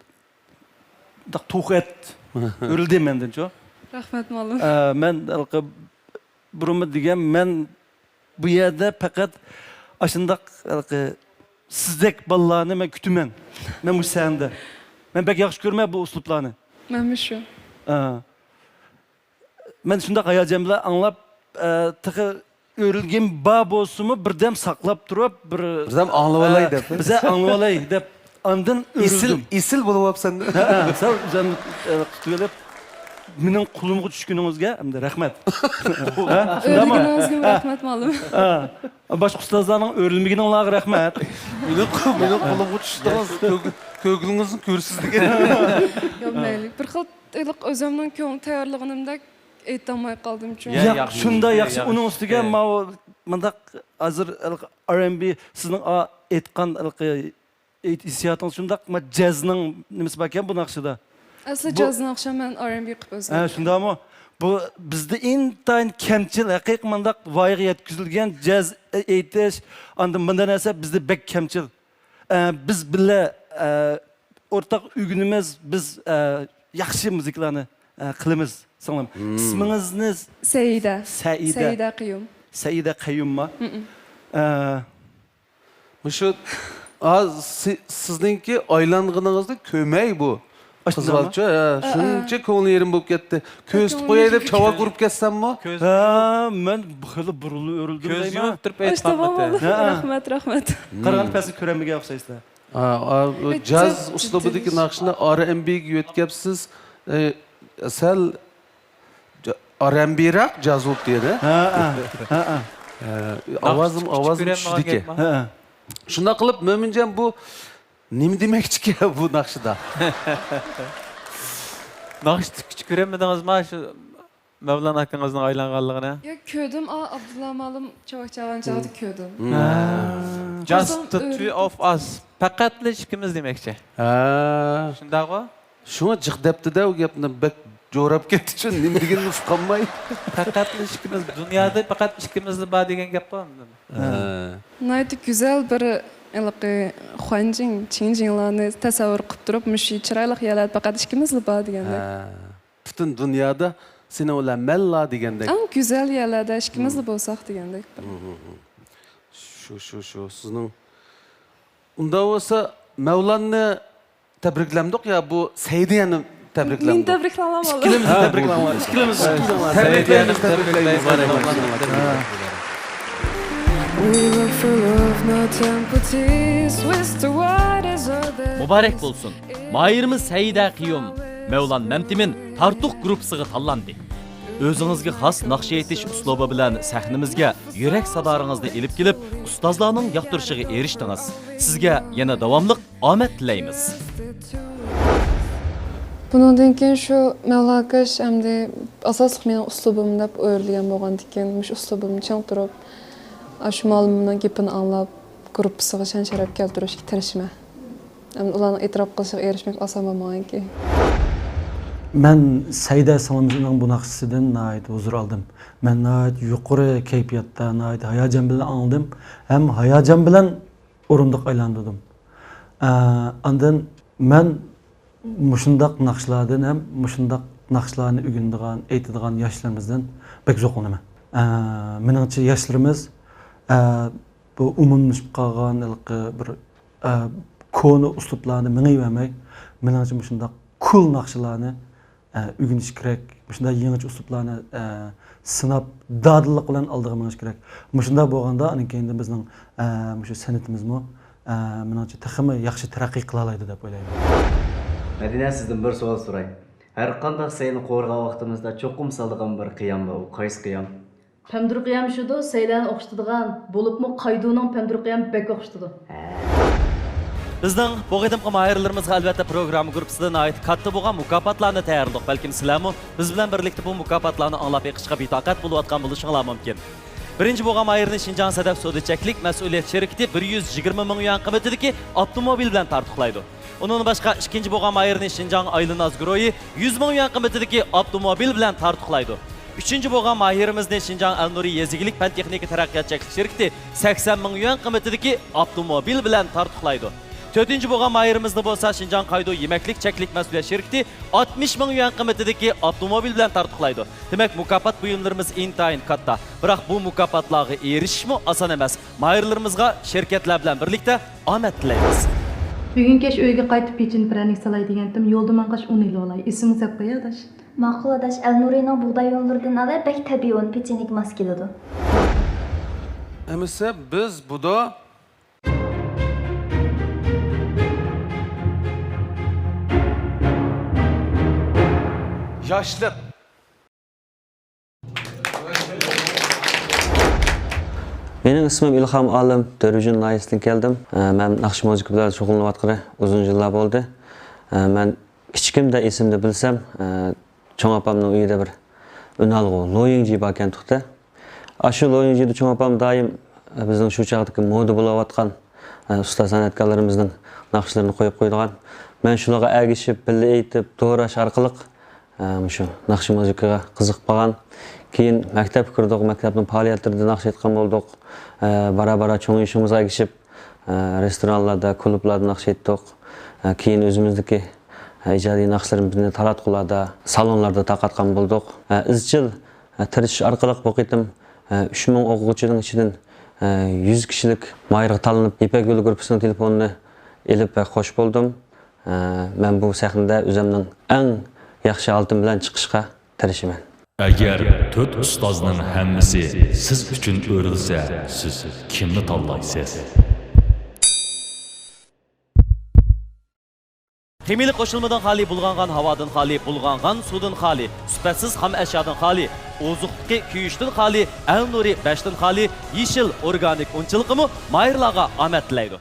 مۇنداق توخۇ ئەت ئۆرۈلدى مەندىنچۇ. رەھمەت، مۇئەللىم. ئە، مەن ھېلىقى بۇرۇنمۇ دېگەن، مەن بۇ يەردە پەقەت ئاشۇنداق ھېلىقى سىزدەك بالىلارنى مەن كۈتىمەن. مەن مۇشۇ سەھنىدە. مەن بەك ياخشى كۆرىمەن بۇ ئۇسلۇبلارنى. مەنمۇ شۇ. ئە. مەن شۇنداق ھاياجان بىلەن ئاڭلاپ، ئە، تېخى ئۆرۈلگىنىم بار بولسىمۇ، بىردەم ساقلاپ تۇرۇپ، بىر، بىردەم ئاڭلىۋالاي، ئە، دەپ. بىردەم ئاڭلىۋالاي دەپ، ئاندىن ئېسىل، ئۆرۈلدۈم. ئېسىل بولۇۋاپسەن. ھە، ھە، سەل ئۆزۈمنى، ئە، تۇتۇۋېلىپ. مېنىڭ قولۇمغا چۈشكىنىڭىزگە ئەمدى رەھمەت. ھە؟ شۇنداقمۇ؟ ئۆرلىگىنىڭىزگىمۇ رەھمەت، مۇئەللىم. ھە. باشقا ئۇستازلارنىڭ ئۆرلىمىگىنىڭلارغا رەھمەت. مېنىڭ، مېنىڭ قولۇمغا چۈشتىڭىز، كۆگ-، كۆگىلىڭىزنى كۆرىسىز دېگەن. ياق، مەيلى. بىر خىل ھېلىقى ئۆزۈمنىڭ كۆڭلۈم تەييارلىغىنىمدەك ئېيتالماي قالدىم، چۈنكى. يا، ياق، ياخشى، شۇنداق ياخشى. ياخشى. ئۇنىڭ ئۈستىگە ماۋۇ مۇنداق ھازىر ھېلىقى ئار ئېن بى سىزنىڭ ئا-، ئېيتقان ھېلىقى ھېسسىياتىڭىز شۇنداق، ما، جازنىڭ نېمىسى باركەن بۇ ناخشىدا. ئەسلى بۇ جاز ناخشا مەن ئار ئېن بى قىلىپ ئۆزگەرتتىم. ھە، شۇنداقمۇ؟ بۇ بىزدە ئىنتايىن كەمچىل، ھەقىقىي مۇنداق ۋايىغا يەتكۈزۈلگەن جاز ئېيتىش، ئاندىن مۇنداق نەرسە بىزدە بەك كەمچىل. ئە، بىز بىللە، ئە، ئورتاق ئۆگىنىمىز، بىز، ئە، ياخشى مۇزىكىلارنى، ئە، قىلىمىز، سىڭلىم. مم. ئىسمىڭىزنى؟ سەئىدە. سەئىدە. سەئىدە قەييۇم. سەئىدە قەييۇمما؟ مم. ئە، مۇشۇ، ھا، سى-، سىزنىڭكى ئايلانغىنىڭىزنى كۆرمەي بۇ قىز بالىچۇ، ھە، شۇنچە كۆڭلى يېرىم بولۇپ كەتتى. كۆزىتىپ قوياي دەپ چاۋاك ئۇرۇپ كەتسەممۇ؟ ھە، مەن خېلى بۇرۇلۇپ ئۆرۈلدۈم دەيمەن. كۆز يۇمۇپ تۇرۇپ ئېيتقانمىتى. ھە. رەھمەت، رەھمەت. قارىغاندا پەسىل كۆرەلمىگەن ئوخشايسىلەر. ھە، جاز ئۇسلۇبىدىكى ناخشىنى ئار ئېن بىگە يۆتكەپسىز، ئە، سەل جا-، ئار ئېن بىراق جاز بولۇپ دېدى. ھە، ھە، ھە، ھە. ئاۋازىم، ئاۋازىم چۈشىدىكەن. ھە، ھە. شۇنداق قىلىپ، مۆمىنجان، بۇ نېمە دېمەكچىكەن بۇ ناخشىدا؟ ناخشا تىككۈچە كۆرەلمىدىڭىزما شۇ مەۋلان ئاكىڭىزنىڭ ئايلانغانلىقىنى؟ ياق، كۆردۈم. ئا، ئابدۇللا مۇئەللىم چاۋاك چالغان چاغدا كۆردۈم. ھە. Just the two of us. پەقەتلا ئىككىمىز دېمەكچى. ھە. شۇنداقغۇ؟ شۇڭا جىق دەپتىدە ئۇ گەپنى، بەك جوراپ كەتتىچۇ، نېمە دېگىنىنى ئۇقالماي. پەقەتلا ئىككىمىز، دۇنيادا پەقەت ئىككىمىزلا بار دېگەن گەپقۇ. ھە. ناھايىتى گۈزەل بىر ھېلىقى خۇەنجىڭ، چىڭجىڭلارنى تەسەۋۋۇر قىلىپ تۇرۇپ، مۇشۇ چىرايلىق يەرلەردە پەقەت ئىككىمىزلا بار دېگەندەك. ھە. پۈتۈن دۇنيادا سېنىڭ بىلەن مەنلا دېگەندەك. ئەڭ گۈزەل يەرلەردە ئىككىمىزلا بولساق دېگەندەك. شۇ، شۇ، شۇ. سىزنىڭ ئۇنداق بولسا، مەۋلاننى تەبرىكلەمدۇق يا بۇ سەئىدىيەنى تەبرىكلەمدۇق؟ مېنى تەبرىكلەڭلار. ئىككىلىمىزنى تەبرىكلەڭلار. ئىككىلىمىزنى. سەئىدىيەنى تەبرىكلەيمىز. We look for love, not empty space. Twist the waters of the مۇبارەك بولسۇن! ماھىرىمىز سەئىدە قېيۇم، مەۋلان مەمتىمىن تارتۇق گۇرۇپپىسىغا تاللاندى. ئۆزىڭىزگە خاس ناخشا ئېيتىش ئۇسلۇبى بىلەن سەھنىمىزگە يۈرەك سادالىرىڭىزنى ئېلىپ كېلىپ، ئۇستازلارنىڭ ياقتۇرۇشىغا ئېرىشتىڭىز. سىزگە يەنە داۋاملىق ئامەت تىلەيمىز. بۇنىڭدىن كېيىن شۇ مەۋلان ئاكاش ئەمدى ئاساسلىق مېنىڭ ئۇسلۇبۇم دەپ ئۆرلىگەن بولغاندىكىن، مۇشۇ ئۇسلۇبۇمنى چىڭ تۇرۇپ، ئاشۇ مۇئەللىمنىڭ گېپىنى ئاڭلاپ، گۇرۇپپىسىغا شان-شەرەپ كەلتۈرۈشكە تىرىشىمەن. ئەمدى ئۇلارنىڭ ئېتىراپ قىلىشىغا ئېرىشمەك ئاسان بولمىغانكى. مەن سەئىدە سىڭلىمىزنىڭ بۇ ناخشىسىدىن ناھايىتى ھۇزۇر ئالدىم. مەن ناھايىتى يۇقىرى كەيپىياتتا، ناھايىتى ھاياجان بىلەن ئاڭلىدىم ھەم ھاياجان بىلەن ئورۇندۇق ئايلاندۇردۇم. ئە، ئاندىن مەن مۇشۇنداق ناخشىلاردىن ھەم مۇشۇنداق ناخشىلارنى ئۆگىنىدىغان، ئېيتىدىغان ياشلىرىمىزدىن بەك زوقلىنىمەن. ئە، مېنىڭچە ياشلىرىمىز، ئە، بۇ ئومۇملىشىپ قالغان ھېلىقى بىر، ئە، كونا ئۇسلۇبلارنى مېڭىۋەرمەي، مېنىڭچە مۇشۇنداق كول ناخشىلارنى، ئە، ئۆگىنىش كېرەك. مۇشۇنداق يېڭىچە ئۇسلۇبلارنى، ئە، سىناپ، دادىللىق بىلەن ئالدىغا مېڭىش كېرەك. مۇشۇنداق بولغاندا، ئاندىن كېيىندە بىزنىڭ، ئە، مۇشۇ سەنئىتىمىزمۇ، ئە، مېنىڭچە تېخىمۇ ياخشى تەرەققىي قىلالايدۇ دەپ ئويلايمەن. مەدىنە، سىزدىن بىر سوئال سوراي. ھەرقانداق سەينى قورغان ۋاقتىمىزدا چوقۇم سالىدىغان بىر قىيام بار، ئۇ قايسى قىيام؟ پەمدۇر قىيام شۇدۇ، سەيلەرنى ئوخشىتىدىغان، بولۇپمۇ قايدۇنىڭ پەمدۇر قىيامى بەك ئوخشىتىدۇ. بىزنىڭ بۇ قېتىمقى ماھىرلىرىمىزغا ئەلۋەتتە پروگرامما گۇرۇپپىسىدا ناھايىتى كاتتا بولغان مۇكاپاتلارنى تەييارلىدۇق. بەلكىم سىلەرمۇ بىز بىلەن بىرلىكتە بۇ مۇكاپاتلارنى ئاڭلاپ بېقىشقا بىتاقەت بولۇۋاتقان بولۇشۇڭلار مۇمكىن. بىرىنچى بولغان ماھىرنى شىنجاڭ سەدەف سودا چەكلىك مەسئۇلىيەت شىركىتى بىر يۈز يىگىرمە مىڭ يۈەن قىممىتىدىكى ئاپتوموبىل بىلەن تارتۇقلايدۇ. ئۇنىڭدىن باشقا، ئىككىنچى بولغان ماھىرنى شىنجاڭ ئايلىناز گۇرۇھى يۈز مىڭ يۈەن قىممىتىدىكى ئاپتوموبىل بىلەن تارتۇقلايدۇ. ئۈچىنچى بولغان ماھىرىمىزنى شىنجاڭ ئەلنۇرى يېزا ئىگىلىك پەن تېخنىكا تەرەققىيات چەكلىك شىركىتى سەكسەن مىڭ يۈەن قىممىتىدىكى ئاپتوموبىل بىلەن تارتۇقلايدۇ. تۆتىنچى بولغان ماھىرىمىزنى بولسا شىنجاڭ قايدۇ يېمەكلىك چەكلىك مەسئۇلىيەت شىركىتى ئاتمىش مىڭ يۈەن قىممىتىدىكى ئاپتوموبىل بىلەن تارتۇقلايدۇ. دېمەك، مۇكاپات بۇيۇملىرىمىز ئىنتايىن كاتتا. بىراق بۇ مۇكاپاتلارغا ئېرىشىشمۇ ئاسان ئەمەس. ماھىرلىرىمىزغا شىركەتلەر بىلەن بىرلىكتە ئامەت تىلەيمىز. بۈگۈن كەچ ئۆيگە قايتىپ پېچىنە پىرەنىك سالاي دېگەنتىم، يولدا ماڭغاچ ئۇن ئېلىۋالاي. ئېسىڭگە سېلىپ قويە، ئاداش. ماقۇل، ئاداش. ئەلنۇرىنىڭ بۇغداي ئۇنلىرىدىن ئالە، بەك تەبىئىي ئۇن، پېچىنىگە ماس كېلىدۇ. ئەمىسە بىز بۇدا ياشلىق، مېنىڭ ئىسمىم ئىلھام ئالىم، دۆربىجىن ناھىيەسىدىن كەلدىم. ئە، مەن ناخشا مۇزىكا بىلەن شۇغۇللىنىۋاتقىلى ئۇزۇن يىللار بولدى. ئە، مەن كىچىكىمدە ئېسىمدە بىلسەم، ئە، چوڭ ئاپامنىڭ ئۆيىدە بىر ئۈنئالغۇ لويىڭجى باركەن تۇقتى. ئاشۇ لويىڭجىدا چوڭ ئاپام دائىم، ئە، بىزنىڭ شۇ چاغدىكى مودا بولۇۋاتقان، ئە، ئۇستا سەنئەتكارلىرىمىزنىڭ ناخشىلىرىنى قويۇپ قويىدىغان. مەن شۇلارغا ئەگىشىپ، بىللە ئېيتىپ، دوراش ئارقىلىق، ئە، مۇشۇ ناخشا مۇزىكىغا قىزىقىپ قالغان. كېيىن مەكتەپكە كىردۇق، مەكتەپنىڭ پائالىيەتلىرىدە ناخشا ئېيتقان بولدۇق. ئە، بارا-بارا چوڭىيىشىمىزغا ئەگىشىپ، ئە، رېستورانلاردا، كۇلۇبلاردا ناخشا ئېيتتۇق. ئە، كېيىن ئۆزىمىزدىكى، ئە، ئىجادىي ناخشىلىرىمىزنى تاراتقۇلاردا، سالونلاردا تارقاتقان بولدۇق. ئە، ئىزچىل، ئە، تىرىشىش ئارقىلىق بۇ قېتىم، ئە، ئۈچ مىڭ ئوقۇغۇچىنىڭ ئىچىدىن، ئە، يۈز كىشىلىك ماھىرغا تاللىنىپ، يىپەك يولى گۇرۇپپىسىنىڭ تېلېفونىنى ئېلىپ بەك خوش بولدۇم. ئە، مەن بۇ سەھنىدە ئۆزۈمنىڭ ئەڭ ياخشى ھالىتىم بىلەن چىقىشقا تىرىشىمەن. ئەگەر تۆت ئۇستازنىڭ ھەممىسى سىز ئۈچۈن ئۆرۈلسە، سىز كىمنى تاللايسىز؟ خىمىيەلىك قوشۇلمىدىن خالىي، بۇلغانغان ھاۋادىن خالىي، بۇلغانغان سۇدىن خالىي، سۈپەتسىز خام ئەشيادىن خالىي، ئوزۇقلۇقى كۆيۈشتىن خالىي، ئەل نۇرى بەشتىن خالىي، يېشىل ئورگانىك ئۇنچىلىقىمۇ ماھىرلارغا ئامەت تىلەيدۇ.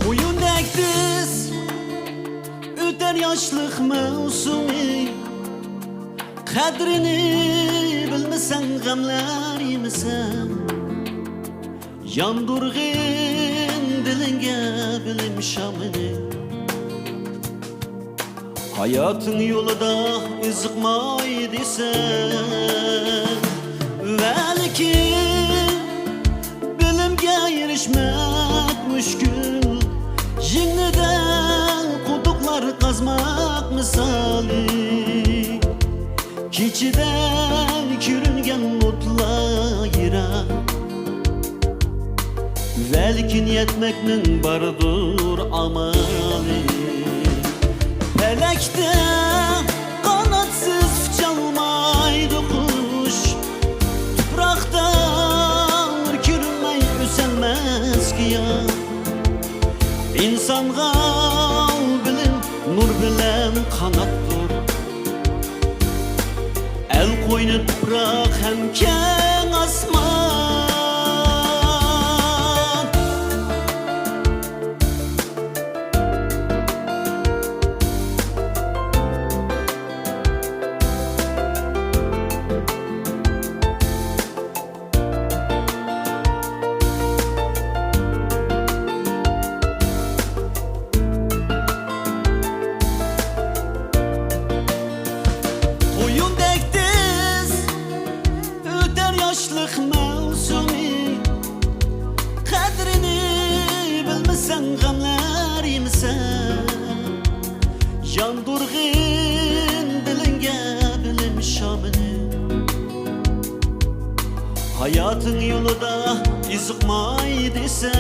قۇيۇندەك تېز ئۆتەر ياشلىق مەۋسۇمى، قەدرىنى بىلمىسەڭ، غەملەر يېمىسەڭ، ياندۇرغىن دىلىڭگە بىلىم شامىنى. ھاياتىڭ يولىدا ئېزىقماي دېسەڭ، ۋەلىكىن بىلىمگە ئېرىشمەك مۈشكۈل، يىڭنىدە قۇدۇقلار قازماق مىسالى. كېچىدە كۆرۈنگەن ئوتلار يىراق، ۋەلىكىن يەتمەكنىڭ باردۇر ئامالى. پەلەكتە قاناتسىز ئۇچالمايدۇ قۇش، تۇپراقتا نۇر كۆرۈنمەي ئۆسەلمەس گىياھ. ئىنسانغا بىلىم نۇر بىلەن قاناتتۇر، ئەل قوينى تۇپراق ھەم كەڭ ئاسمان. قۇيۇندەك تېز ئۆتەر ياشلىق مەۋسۇمى، قەدرىنى بىلمىسەڭ، غەملەر يېمىسەڭ، ياندۇرغىن دىلىڭگە بىلىم شامىنى. ھاياتىڭ يولىدا ئېزىقماي دېسەڭ،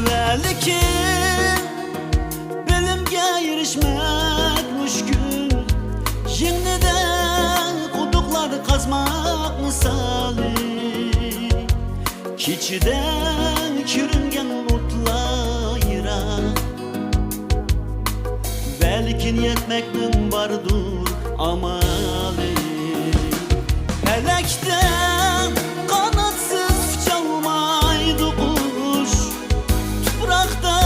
ۋەلىكىن بىلىمگە ئېرىشمەك مۈشكۈل، يىڭنىدە قۇدۇقلار قازماق مىسالى. كېچىدە كۆرۈنگەن ئوتلار يىراق، بەلكىم يەتمەكنىڭ باردۇر ئامالى. پەلەكتە قاناتسىز ئۇچالمايدۇ قۇش، تۇپراقتا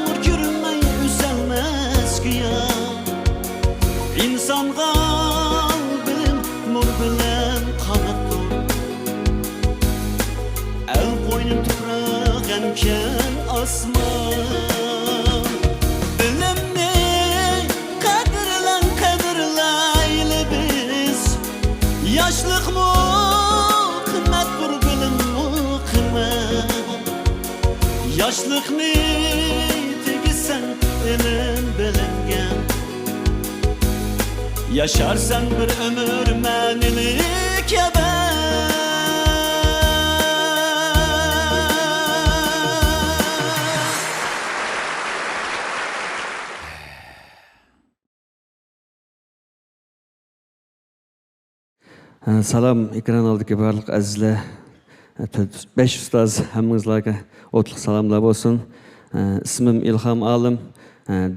نۇر كۆرمەي ئۆسەلمەس گىياھ. ئىنسانغا بىلىم نۇر بىلەن قاناتتۇر، ئەل قوينى تۇپراق ھەم كەڭ ئاسمان. تېگىسەن ئىلىم بىلىمگە، ياشارسەن بىر ئۆمۈر مەنىلىك ئەبەد. سالام، ئېكران ئالدىدىكى بارلىق ئەزىزلەر، تۆت، بەش ئۇستاز، ھەممىڭىزلارغا ئوتلۇق سالاملار بولسۇن. ئىسمىم ئىلھام ئالىم،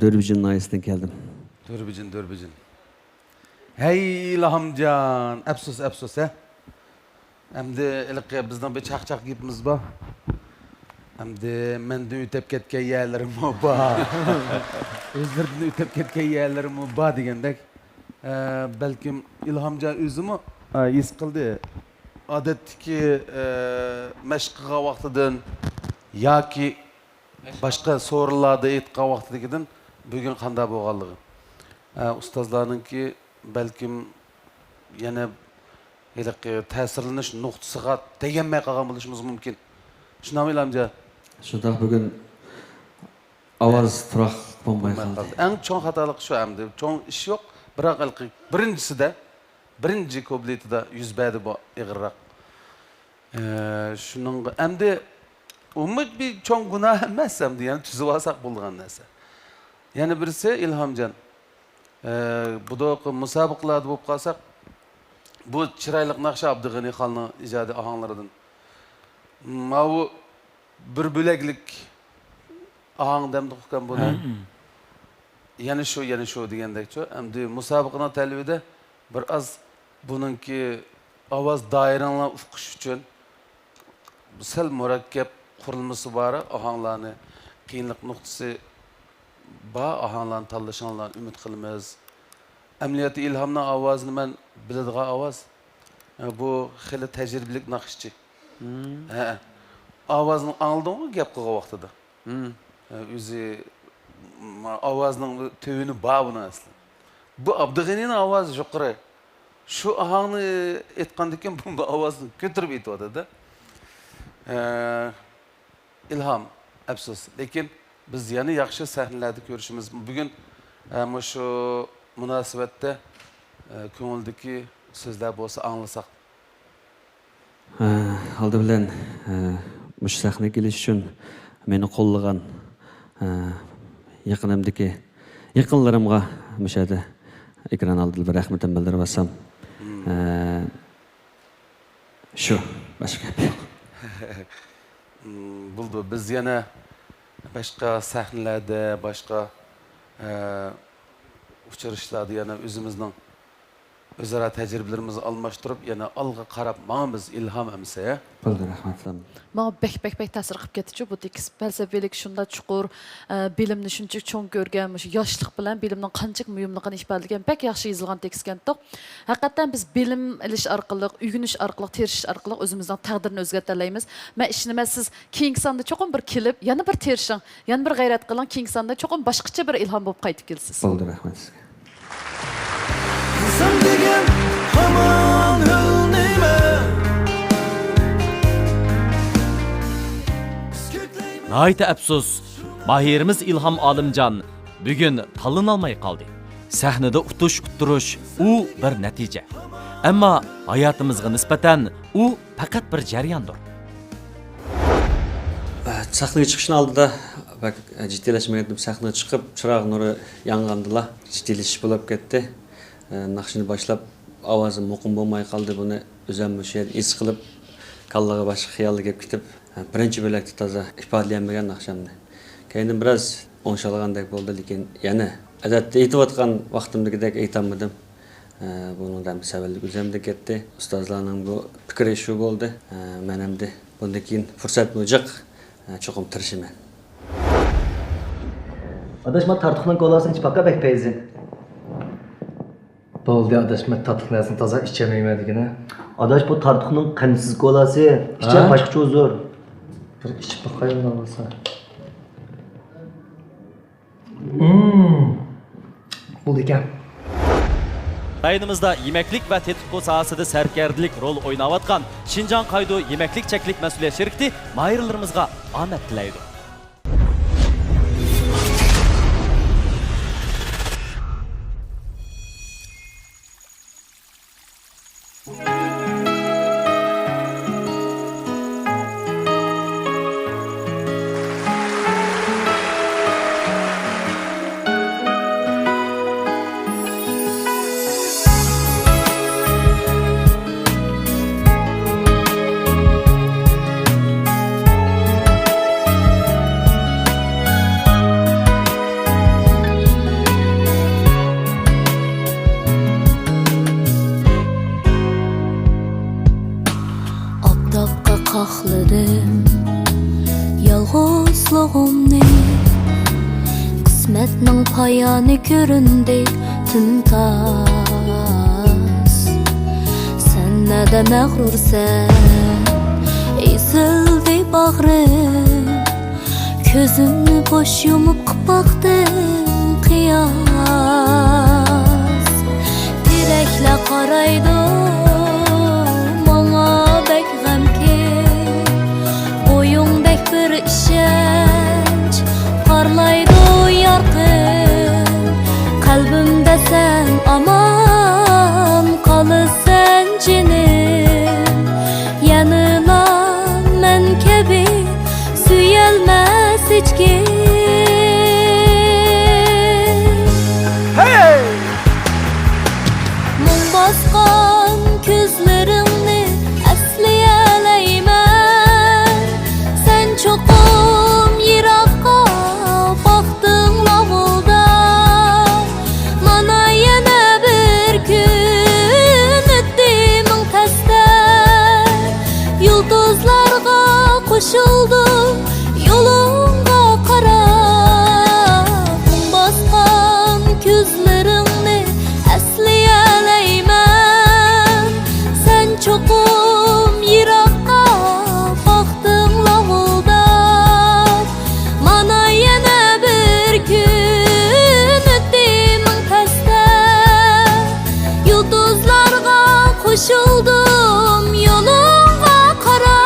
دۆربىجىن ناھىيەسىدىن كەلدىم. دۆربىجىن، دۆربىجىن. ھەي ئىلھامجان، ئەپسۇس، ئەپسۇس، ھە. ئەمدى ھېلىقى بىزنىڭ بىر چاقچاق گېپىمىز بار. ئەمدى مەندىن ئۆتۈپ كەتكەن يەرلىرىمۇ بار. ئۆزلىرىدىن ئۆتۈپ كەتكەن يەرلىرىمۇ بار دېگەندەك. ئە، بەلكىم ئىلھامجان ئۆزىمۇ، ئە، ھېس قىلدى. ئادەتتىكى، ئە، مەشىق قىلغان ۋاقتىدىن ياكى باشقا سورۇنلاردا ئېيتقان ۋاقتىدىكىدىن بۈگۈن قانداق بولغانلىقى. ئە، ئۇستازلارنىڭكى بەلكىم يەنە ھېلىقى تەسىرلىنىش نۇقتىسىغا تەگەلمەي قالغان بولۇشىمىز مۇمكىن. شۇنداقمۇ ئىلھامجان؟ شۇنداق، بۈگۈن ئاۋاز تۇراقلىق بولماي قالدى. ئەڭ چوڭ خاتالىق شۇ ئەمدى. چوڭ ئىش يوق. بىراق ھېلىقى بىرىنچىسىدە، بىرىنچى كۇپلېتىدا يۈز بەردى بۇ ئېغىرراق. ئە، شۇنىڭغا ئەمدى ئۇمۇ بىر چوڭ گۇناھ ئەمەس ئەمدى، يەنە تۈزىۋالساق بولىدىغان نەرسە. يەنە بىرسى ئىلھامجان. ئە، بۇدۇق مۇسابىقىلەردە بولۇپ قالساق، بۇ چىرايلىق ناخشا ئابدۇغېنى خاننىڭ ئىجادىي ئاھاڭلىرىدىن. ماۋۇ بىر بۆلەكلىك ئاھاڭ دەمدۇق ئۇكام بۇنى. ھە. يەنە شۇ، يەنە شۇ دېگەندەكچۇ. ئەمدى مۇسابىقىنىڭ تەلىپىدە بىر ئاز بۇنىڭكى ئاۋاز دائىرىڭلارنى ئۇقۇش ئۈچۈن سەل مۇرەككەپ قۇرۇلمىسى بار ئاھاڭلارنى، قىيىنلىق نۇقتىسى بار ئاھاڭلارنى تاللىشىڭلارنى ئۈمىد قىلىمىز. ئەمەلىيەتتە ئىلھامنىڭ ئاۋازىنى مەن بىلىدىغان ئاۋاز. بۇ خېلى تەجرىبىلىك ناخشىچى. مم. ھە. ئاۋازنى ئاڭلىدىڭغۇ گەپ قىلغان ۋاقتىدا؟ مم. ھە، ئۆزى، م-، ئاۋازنىڭ تۆۋىنى بار بۇنىڭ ئەسلى. بۇ ئابدۇغېنىنىڭ ئاۋازى يۇقىرى. شۇ ئاھاڭنى ئېيتقاندىكىن بۇ، بۇ ئاۋازنى كۆتۈرۈپ ئېيتىۋاتىدۇ. ھە. ئىلھام، ئەپسۇس، لېكىن بىز يەنە ياخشى سەھنىلەردە كۆرۈشىمىز. بۈگۈن، ئە، مۇشۇ مۇناسىۋەتتە، ئە، كۆڭۈلدىكى سۆزلەر بولسا ئاڭلىساق. ئە، ئالدى بىلەن، ئە، مۇشۇ سەھنىگە كېلىش ئۈچۈن مېنى قوللىغان، ئە، يېقىنىمدىكى يېقىنلىرىمغا مۇشۇ يەردە ئېكران ئالدىدا بىر رەھمىتىمنى بىلدۈرۈپ ئالسام. مم. ئە، شۇ، باشقا گەپ يوق. مم، بولدى. بىز يەنە باشقا سەھنىلەردە، باشقا، ئە، ئۇچرىشىشلاردا يەنە ئۆزىمىزنىڭ ئۆزئارا تەجرىبىلىرىمىزنى ئالماشتۇرۇپ، يەنە ئالغا قاراپ ماڭىمىز، ئىلھام ئەمىسە. بولدى، رەھمەت. ماڭا بەك، بەك، بەك تەسىر قىلىپ كەتتىچۇ بۇ تېكىست. پەلسەپىلىك شۇنداق چوڭقۇر، ئە، بىلىمنى شۇنچىلىك چوڭ كۆرگەن، مۇشۇ ياشلىق بىلەن بىلىمنىڭ قانچىلىك مۇھىملىقىنى ئىپادىلىگەن بەك ياخشى يېزىلغان تېكىستكەنتۇق. ھەقىقەتەن بىز بىلىم ئېلىش ئارقىلىق، ئۆگىنىش ئارقىلىق، تىرىشىش ئارقىلىق ئۆزىمىزنىڭ تەقدىرىنى ئۆزگەرتەلەيمىز. مەن ئىشىنىمەن، سىز كېيىنكى ساندا چوقۇم بىر كېلىپ، يەنە بىر تىرىشىڭ، يەنە بىر غەيرەت قىلىڭ، كېيىنكى ساندا چوقۇم باشقىچە بىر ئىلھام بولۇپ قايتىپ كېلىسىز. بولدى، رەھمەت سىزگە. سەن دېگەن ھامان ھۆل نېمە؟ ناھايىتى ئەپسۇس، ماھىرىمىز ئىلھام ئالىمجان بۈگۈن تاللىنالماي قالدى. سەھنىدە ئۇتۇش، ئۇتتۇرۇش، ئۇ بىر نەتىجە. ئەمما ھاياتىمىزغا نىسبەتەن ئۇ پەقەت بىر جەرياندۇر. سەھنىگە چىقىشنىڭ ئالدىدا بەك جىددىيلەشمىگەنتىم. سەھنىگە چىقىپ، چىراغ نۇرى يانغاندىلا جىددىيلىشىش بولۇپ كەتتى. ناخشىنى باشلاپ، ئاۋازىم مۇقىم بولماي قالدى. بۇنى ئۆزۈممۇ شۇ يەردە ھېس قىلىپ، كاللىغا باشقا خىياللار كېلىپ كېتىپ، بىرىنچى بۆلەكتە تازا ئىپادىلىيەلمىگەن ناخشامنى. كەينىدىن بىراز ئوڭشالغاندەك بولدى، لېكىن يەنە ئادەتتە ئېيتىۋاتقان ۋاقتىمدىكىدەك ئېيتالمىدىم. ئە، بۇنىڭدا ھەم سەۋەنلىك ئۆزۈمدە كەتتى. ئۇستازلارنىڭ بۇ پىكرى شۇ بولدى. ئە، مەن ئەمدى بۇندىن كېيىن پۇرسەتمۇ جىق، ئە، چوقۇم تىرىشىمەن. ئاداش، ما تارتۇقنىڭ كولاسىنى ئىچىپ باققا بەك پەيزى. بولدى ئاداش، مەن تاتلىق نەرسىنى تازا ئىچەلمەيمەن دېگىنە. ئاداش، بۇ تارتۇقنىڭ قەنتسىز كولاسى. ئىچە، ھە؟ باشقىچە ھۇزۇر. بىر ئىچىپ باقاي ئۇنداق بولسا. مم. بولدى ئىكەن. رايونىمىزدا يېمەكلىك ۋە تېتىتقۇ ساھەسىدە سەركەردىلىك رول ئويناۋاتقان شىنجاڭ قايدۇ يېمەكلىك چەكلىك مەسئۇلىيەت شىركىتى ماھىرلىرىمىزغا ئامەت تىلەيدۇ. ئايانى كۆرۈندى تىمتاس. سەن نەدە مەغرۇرسەن، ئېزىلدى باغرىم. كۆزۈمنى بوش يۇمۇپ قىپاقتىڭ قىياس. تېرەكلەر قارايدۇ ماڭا بەك غەمكىن. بويۇڭدەك بىر ئىشەنچ پارلايدۇ يارقىن. قەلبىمدە سەن ئامان قالىسەن جېنىم. يەنىلا مەن كەبى سۆيەلمەس ھېچكىم. ھەي! مۇڭ باسقان كۆزلىرىڭنى ئەسلىيەلەيمەن. سەن چوقۇم يىراققا باقتىڭ لاۋۇلداپ. مانا يەنە بىر كۈن ئۆتتى مىڭ تەستە. يۇلتۇزلارغا قوشۇلدۇم يولۇڭغا قاراپ. مۇڭ باسقان كۆزلىرىڭنى ئەسلىيەلەيمەن. سەن چوقۇم يىراققا باقتىڭ لاۋۇلداپ. مانا يەنە بىر كۈن ئۆتتى مىڭ تەستە. يۇلتۇزلارغا قوشۇلدۇم يولۇڭغا قاراپ.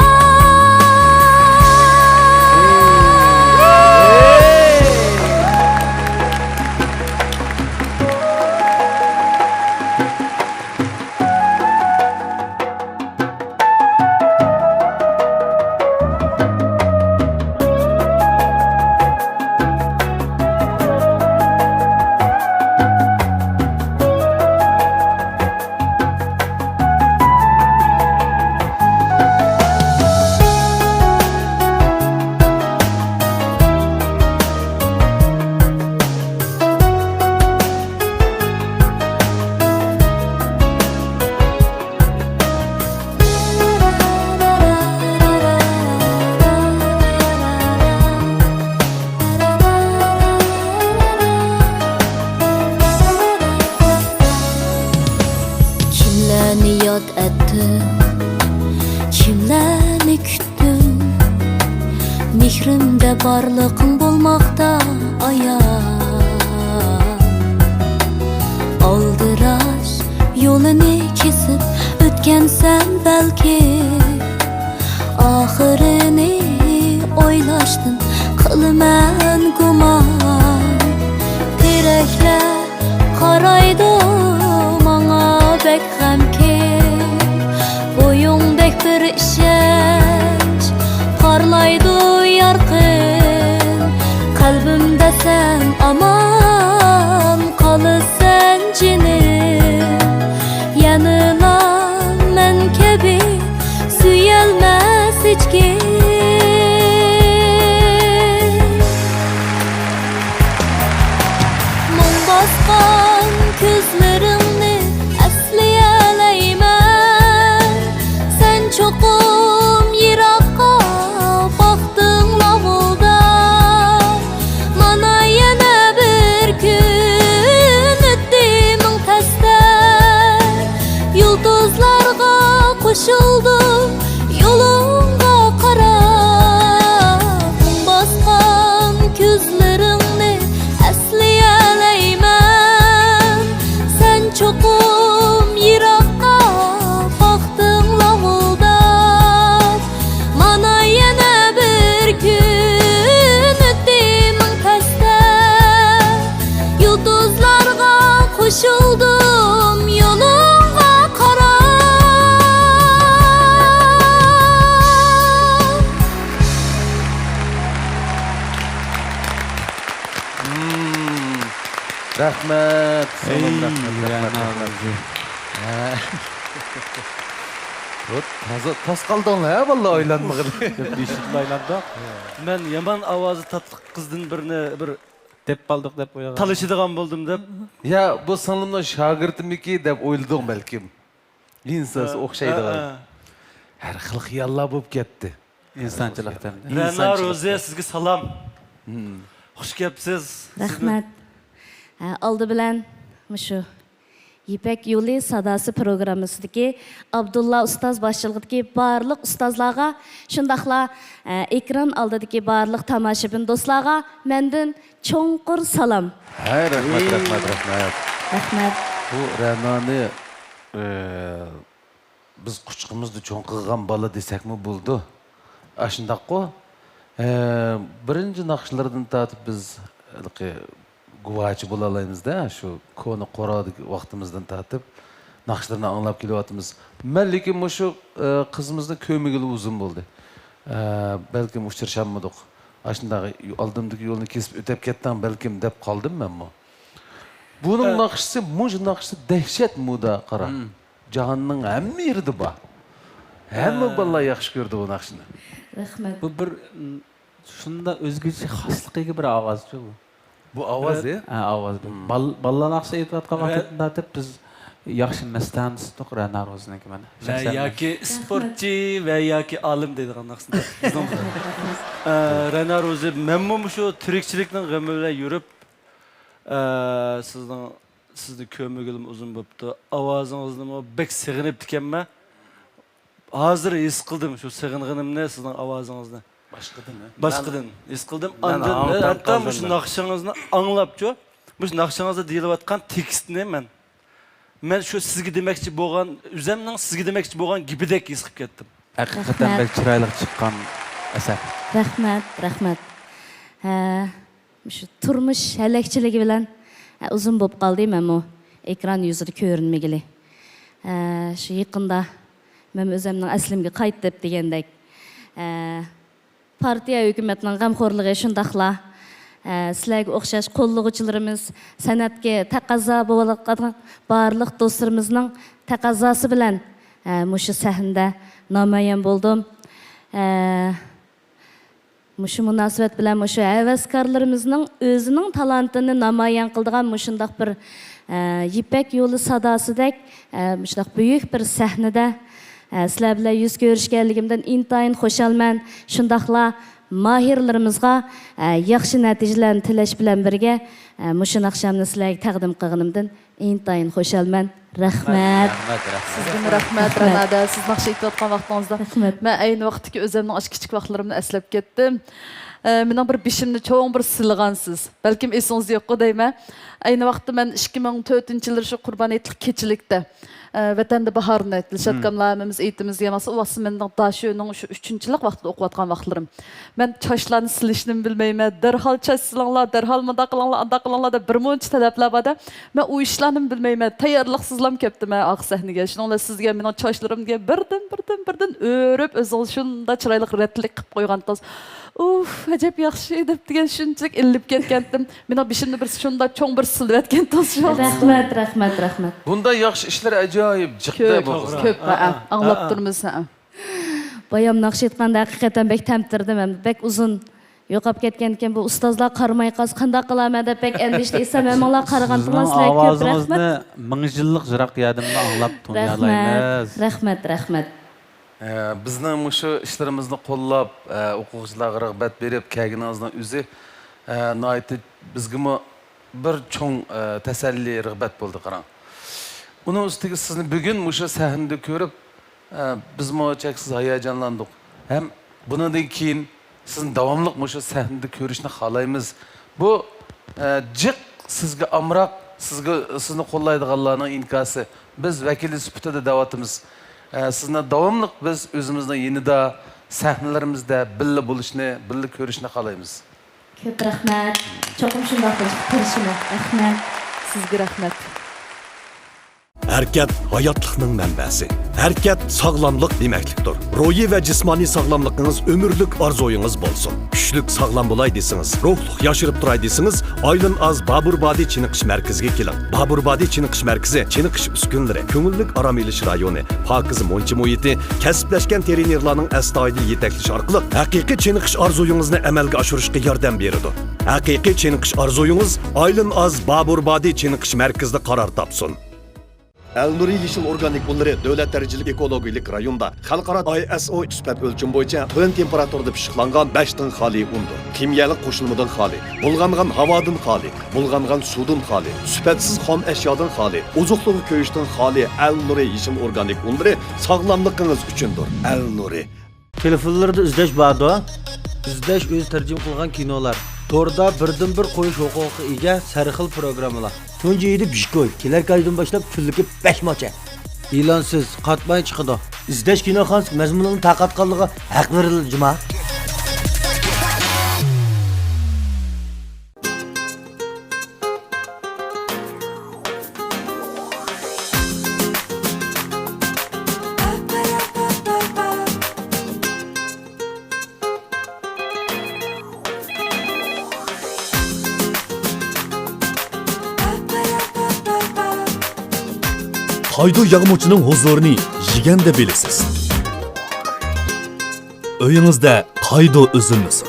كىملەرنى ياد ئەتتىڭ، كىملەرنى كۈتتۈڭ؟ مېھرىمدە بارلىقىڭ بولماقتا ئايان. ئالدىراش يولىنى كېسىپ ئۆتكەنسەن بەلكى. ئاخىرىنى ئويلاشتىن قىلىمەن گۇمان. تېرەكلەر قارايدۇ ماڭا بەك غەمكىن. بويۇڭدەك بىر ئىشەنچ پارلايدۇ يارقىن. قەلبىمدە سەن ئامان قالىسەن جېنىم. يەنىلا مەن كەبى سۆيەلمەس ھېچكىم. مۇڭ باسقان كۆزلىرىڭنى ئەسلىيەلەيمەن. سەن چوقۇم يىراققا باقتىڭ لاۋۇلداپ. مانا يەنە بىر كۈن ئۆتتى مىڭ تەستە. يۇلتۇزلارغا قوشۇلدۇم يولۇڭغا قاراپ. مۇڭ باسقان كۆزلىرىڭنى ئەسلىيەلەيمەن. سەن چوقۇم يىراققا باقتىڭ لاۋۇلداپ. مانا يەنە بىر كۈن ئۆتتى مىڭ تەستە. يۇلتۇزلارغا قوشۇلدۇم يولۇڭغا قاراپ. مم. رەھمەت، سىڭلىم، ئەي، رەھمەت، رەھمەت، رەھمەت. ھە. بۇ تازا تاس قالدىڭلار ھە، بالىلار ئايلانمىغىلى. بېشىدىلا ئايلاندۇق. مەن يامان ئاۋازى تاتلىق قىزدىن بىرنى بىر تېپىپ قالدۇق دەپ ئويلىغان. تالىشىدىغان بولدۇم دەپ. يا، بۇ سىڭلىمنىڭ شاگىرتىمىكى دەپ ئويلىدىڭ بەلكىم. ئىنساس ھە، ئوخشايدىغان. ھە، ھە. ھەر خىل خىياللار بولۇپ كەتتى. ئىنسانچىلىقتىن. رەنا ئىنسانچىلىق. روزى، سىزگە سالام. مم. خۇش كەپسىز. رەھمەت. ئە، ئالدى بىلەن مۇشۇ يىپەك يولى ساداسى پروگراممىسىدىكى ئابدۇللا ئۇستاز باشچىلىقىدىكى بارلىق ئۇستازلارغا، شۇنداقلا، ئە، ئېكران ئالدىدىكى بارلىق تاماشىبىن دوستلارغا مەندىن چوڭقۇر سالام. ھەي، رەھمەت، رەھمەت، رەھمەت. رەھمەت. بۇ رەنانى، ئە، بىز قۇچىقىمىزدا چوڭ قىلغان بالا دېسەكمۇ بولىدۇ. ئاشۇنداققۇ؟ ئە، بىرىنچى ناخشىلىرىدىن تارتىپ بىز ھېلىقى گۇۋاچى بولالايمىز-دە، شۇ كونا قورادىكى ۋاقتىمىزدىن تارتىپ ناخشىلىرىنى ئاڭلاپ كېلىۋاتىمىز. مەن لېكىن مۇشۇ، ئە، قىزىمىزنى كۆرمىگىلى ئۇزۇن بولدى. ئە، بەلكىم ئۇچرىشالمىدۇق. ئاشۇنداق ئالدىمدىكى يولنى كېسىپ ئۆتۈپ كەتتىڭ بەلكىم دەپ قالدىم مەنمۇ. بۇنىڭ ئە، ناخشىسى، مۇشۇ ناخشىسى دەھشەت مودا، قارا. مم. جاھاننىڭ ھەممە يېرىدە بار. ھەممە ئە، بالىلار ياخشى كۆرىدۇ بۇ ناخشىنى. رەھمەت. بۇ بىر، م، شۇنداق ئۆزگىچە خاسلىقىغا بىر ئاۋازچۇ بۇ. بۇ ئاۋاز، بىر، ئە؟ ھە، ئاۋاز. بۇ. مم. بال-، بالىلار ناخشا ئېيتىۋاتقان رە- ۋاقىتتا دەپ بىز ياخشى مەستانە تۇتتۇق رەنا روزىنىڭكى مانا. ۋە شەخسەن ياكى مەن. سپورتچى ۋە ياكى ئالىم دەيدىغان ناخشىنى بىزنىڭ. ئە، رەنا روزى، مەنمۇ مۇشۇ تىرىكچىلىكنىڭ غېمى بىلەن يۈرۈپ، ئە، سىزنىڭ سىزنى كۆرمىگىلىمۇ ئۇزۇن بوپتۇ. ئاۋازىڭىزنىمۇ بەك سېغىنىپتىكەنمەن. ھازىر ھېس قىلدىم شۇ سېغىنغىنىمنى، سىزنىڭ ئاۋازىڭىزنى. باشقىدىن، ھە؟ باشقىدىن ھېس قىلدىم. مەن ئاندىن ھاڭ-تاڭ ھەتتا قالدىم مۇشۇ مەن. ناخشىڭىزنى ئاڭلاپچۇ، مۇشۇ ناخشىڭىزدا دېيىلىۋاتقان تېكىستنى مەن، مەن شۇ سىزگە دېمەكچى بولغان، ئۆزەمنىڭ سىزگە دېمەكچى بولغان گېپىدەك ھېس قىلىپ كەتتىم. ھەقىقەتەن رەھمەت. بەك چىرايلىق چىققان ئەسەر. رەھمەت، رەھمەت. ھە، مۇشۇ تۇرمۇش ھەلەكچىلىكى بىلەن، ھە، ئۇزۇن بولۇپ قالدى مەنمۇ ئېكران يۈزىدە كۆرۈنمىگىلى. ھە، شۇ يېقىندا مەن ئۆزۈمنىڭ ئەسلىمگە قايتىپ دېگەندەك. ھە، پارتىيە، ھۆكۈمەتنىڭ غەمخورلۇقى شۇنداقلا، ھە، سىلەرگە ئوخشاش قوللىغۇچىلىرىمىز، سەنئەتكە تەقەززا بولۇۋاتقان بارلىق دوستلىرىمىزنىڭ تەقەززاسى بىلەن، ھە، مۇشۇ سەھنىدە نامايان بولدۇم. ھە، مۇشۇ مۇناسىۋەت بىلەن مۇشۇ ھەۋەسكارلىرىمىزنىڭ ئۆزىنىڭ تالانتىنى نامايان قىلىدىغان مۇشۇنداق بىر، ئە، يىپەك يولى ساداسىدەك، ئە، مۇشۇنداق بۈيۈك بىر سەھنىدە، ئە، سىلەر بىلەن يۈز كۆرۈشكەنلىكىمدىن ئىنتايىن خۇشالمەن. شۇنداقلا ماھىرلىرىمىزغا، ئە، ياخشى نەتىجىلەرنى تىلەش بىلەن بىرگە، ئە، مۇشۇ ناخشامنى سىلەرگە تەقدىم قىلغىنىمدىن ئىنتايىن خۇشالمەن. رەھمەت. رەھمەت، رەھمەت. سىزگىمۇ رەھمەت، رەھمەت. رەنادە، سىز ناخشا ئېيتىۋاتقان ۋاقتىڭىزدا. رەھمەت. مەن ئەينى ۋاقىتتىكى ئۆزۈمنىڭ ئاشۇ كىچىك ۋاقىتلىرىمنى ئەسلەپ كەتتىم. ئە، مېنىڭ بىر بېشىمنى چوڭ بىر سىلىغانسىز. بەلكىم ئېسىڭىزدە يوققۇ دەيمەن. ئەينى ۋاقىتتا مەن ئىككى مىڭ تۆتىنچى يىلى شۇ قۇربان ھېيتلىق كېچىلىكتە، ئە، ۋەتەندە باھارنى ئېيتلىشىۋاتقانلار، ھەممىمىز ئېيتىمىز دېگەن ۋاقىتتا، ئۇ ۋاقىتتا مېنىڭ داشۆنىڭ شۇ ئۈچىنچى يىللىق ۋاقتىدا ئوقۇۋاتقان ۋاقىتلىرىم. مەن چاچلارنى سېلىشنىمۇ بىلمەيمەن، دەرھال چاچ سېلىڭلار، دەرھال مۇنداق قىلىڭلار، ئانداق قىلىڭلار دەپ بىر مۇنچە تەلەپلەر بار-دە، مەن ئۇ ئىشلارنىمۇ بىلمەيمەن، تەييارلىقسىزلام كەپتىمەن ئاخىر سەھنىگە. شۇنىڭ بىلەن سىزگە مېنىڭ چاچلىرىمنى بىردىن، بىردىن، بىردىن ئۆرۈپ، ئۆزىڭىز شۇنداق چىرايلىق رەتلىك قىلىپ قويغانتىڭىز. ئۇف، ئەجەب ياخشى دەپ دېگەن شۇنچىلىك ئىللىپ كەتكەنتىم. مېنىڭ بېشىمنى بىر شۇنداق چوڭ بىر سىلىۋەتكەنتىڭىز شۇ. رەھمەت، رەھمەت، رەھمەت. بۇنداق ياخشى ئىشلار ئاجايىپ جىق-دە كۆپ، بۇ قىز. كۆپ، ھە، ھە، ئاڭلاپ تۇرىمىز، ھە. بايام ناخشا ئېيتقاندا ھەقىقەتەن بەك تەمتىردىم ھەم بەك ئۇزۇن يوقاپ كەتكەنىكەن، بۇ ئۇستازلار قارىماي قالسا قانداق قىلارمەن دەپ بەك ئەندىشە ئېسەم، ھەممىڭلار قارىغانتىڭلار، سىلەرگە كۆپ رەھمەت. سىزنىڭ ئاۋازىڭىزنى مىڭ يىللىق يىراق يەردىنمۇ ئاڭلاپ تونۇيالايمىز. رەھمەت، رەھمەت، رەھمەت. ئە، بىزنىڭ مۇشۇ ئىشلىرىمىزنى قوللاپ، ئە، ئوقۇغۇچىلارغا رىغبەت بېرىپ كەلگىنىڭىزنىڭ ئۆزى، ئە، ناھايىتى بىزگىمۇ بىر چوڭ، ئە، تەسەللى، رىغبەت بولدى، قاراڭ. ئۇنىڭ ئۈستىگە سىزنى بۈگۈن مۇشۇ سەھنىدە كۆرۈپ، ئە، بىزمۇ چەكسىز ھاياجانلاندۇق. ھەم بۇنىڭدىن كېيىن سىزنى داۋاملىق مۇشۇ سەھنىدە كۆرۈشنى خالايمىز. بۇ، ئە، جىق سىزگە ئامراق، سىزگە، سىزنى قوللايدىغانلارنىڭ ئىنكاسى. بىز ۋەكىلى سۈپىتىدە دەۋاتىمىز. ئە، سىزنى داۋاملىق بىز ئۆزىمىزنىڭ يېنىدا، سەھنىلىرىمىزدە بىللە بولۇشنى، بىللە كۆرۈشنى خالايمىز. كۆپ رەھمەت. چوقۇم شۇنداق بولۇشقا تىرىشىمەن. رەھمەت. سىزگە رەھمەت. ھەرىكەت ھاياتلىقنىڭ مەنبەسى. ھەرىكەت ساغلاملىق دېمەكلىكتۇر. روھىي ۋە جىسمانىي ساغلاملىقىڭىز ئۆمۈرلۈك ئارزۇيىڭىز بولسۇن. كۈچلۈك ساغلام بولاي دېسىڭىز، روھلۇق ياشىرىپ تۇراي دېسىڭىز، ئايلىن ئاز بابۇر بادى چېنىقىش مەركىزىگە كېلىڭ. بابۇر بادى چېنىقىش مەركىزى چېنىقىش ئۈسكۈنىلىرى، كۆڭۈللۈك ئارام ئېلىش رايونى، پاكىز مۇنچە مۇھىتى، كەسىپلەشكەن ترېنېرلارنىڭ ئەستايىدىل يېتەكلىشى ئارقىلىق ھەقىقىي چېنىقىش ئارزۇيىڭىزنى ئەمەلگە ئاشۇرۇشقا ياردەم بېرىدۇ. ھەقىقىي چېنىقىش ئارزۇيىڭىز ئايلىن ئاز بابۇر بادى چېنىقىش مەركىزىدە قارار تاپسۇن. ئەلنۇرى يېشىل ئورگانىك ئۇنلىرى دۆلەت دەرىجىلىك ئېكولوگىيەلىك رايوندا، خەلقئارا ئاي ئېس ئو سۈپەت ئۆلچىمى بويىچە تۆۋەن تېمپېراتۇرىدا پىششىقلانغان بەشتىن خالىي ئۇندۇر. كىميەلىك قوشۇلمىدىن خالىي، بۇلغانغان ھاۋادىن خالىي، بۇلغانغان سۇدىن خالىي، سۈپەتسىز خام ئەشيادىن خالىي، ئوزۇقلۇقى كۆيۈشتىن خالىي ئەلنۇرى يېشىل ئورگانىك ئۇنلىرى ساغلاملىقىڭىز ئۈچۈندۇر. ئەلنۇرى. تېلېفونلىرىدا ئىزدەش باردۇ. ئىزدەش ئۆزى تەرجىمە قىلغان كىنولار. توردا بىردىنبىر قويۇش ھوقۇقىغا ئىگە سەرخىل پروگراممىلار. تۇنجى يېدى بىشكوي. كېلەر كايدىن باشلاپ كۈنلۈكى بەش ماچە. ئېلانسىز، قاتماي چىقىدۇ. ئىزدەش كىنوخانىسى مەزمۇنىنى تارقاتقانلىقىغا ھەق بېرىلىدۇ جۇما. قايدۇ ياغمۇچىنىڭ ھۇزۇرىنى يېگەندە بىلىسىز. ئۆيىڭىزدە قايدۇ ئۈزۈلمىسۇن.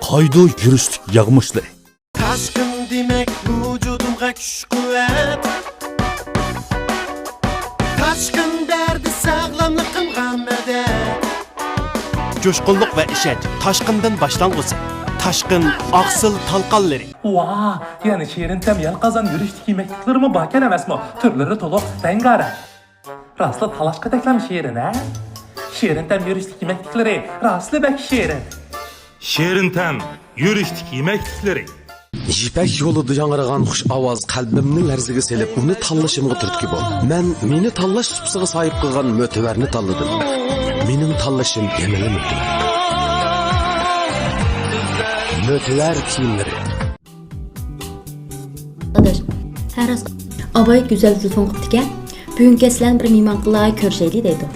قايدۇ يۈرۈشلۈك ياغمۇچلىرى. تاشقىن دېمەك ۋۇجۇدۇمغا كۈچ-قۇۋۋەت. تاشقىن بەردى ساغلاملىقىمغا مەدەت. جۇشقۇنلۇق ۋە ئىشەنچ تاشقىندىن باشلانغۇسى. تاشقىن ئاقسىل تالقانلىرى. ۋاھ، يەنە شېرىن تەم يەلقازان يۈرۈشتىكى يېمەكلىكلىرىمۇ باركەن ئەمەسمۇ؟ تۈرلىرى تولۇق، رەڭگارەڭ. راستلا تالاشقا تەكلەم شېرىن، ھە؟ شېرىن تەم يۈرۈشتىكى يېمەكلىكلىرى راستلا بەك شېرىن. شېرىن تەم يۈرۈشتىكى يېمەكلىكلىرى. يىپەك يولىدا ياڭرىغان خۇش ئاۋاز قەلبىمنى لەرزىگە سېلىپ، ئۇنى تاللىشىمغا تۈرتكە بولدى. مەن مېنى تاللاش سۇپىسىغا ساھىب قىلغان مۆتىۋەرنى تاللىدىم. مېنىڭ تاللىشىم يەنىلا مۆتىۋەر. مۆتىۋەر كىيىملىرى. ئاداش، ھە راست. ئاباي گۈزەل تېلېفون قىپتىكەن، بۈگۈن كەچ سىلەرنى بىر مېھمان قىلاي، كۆرۈشەيلى دەيدۇ.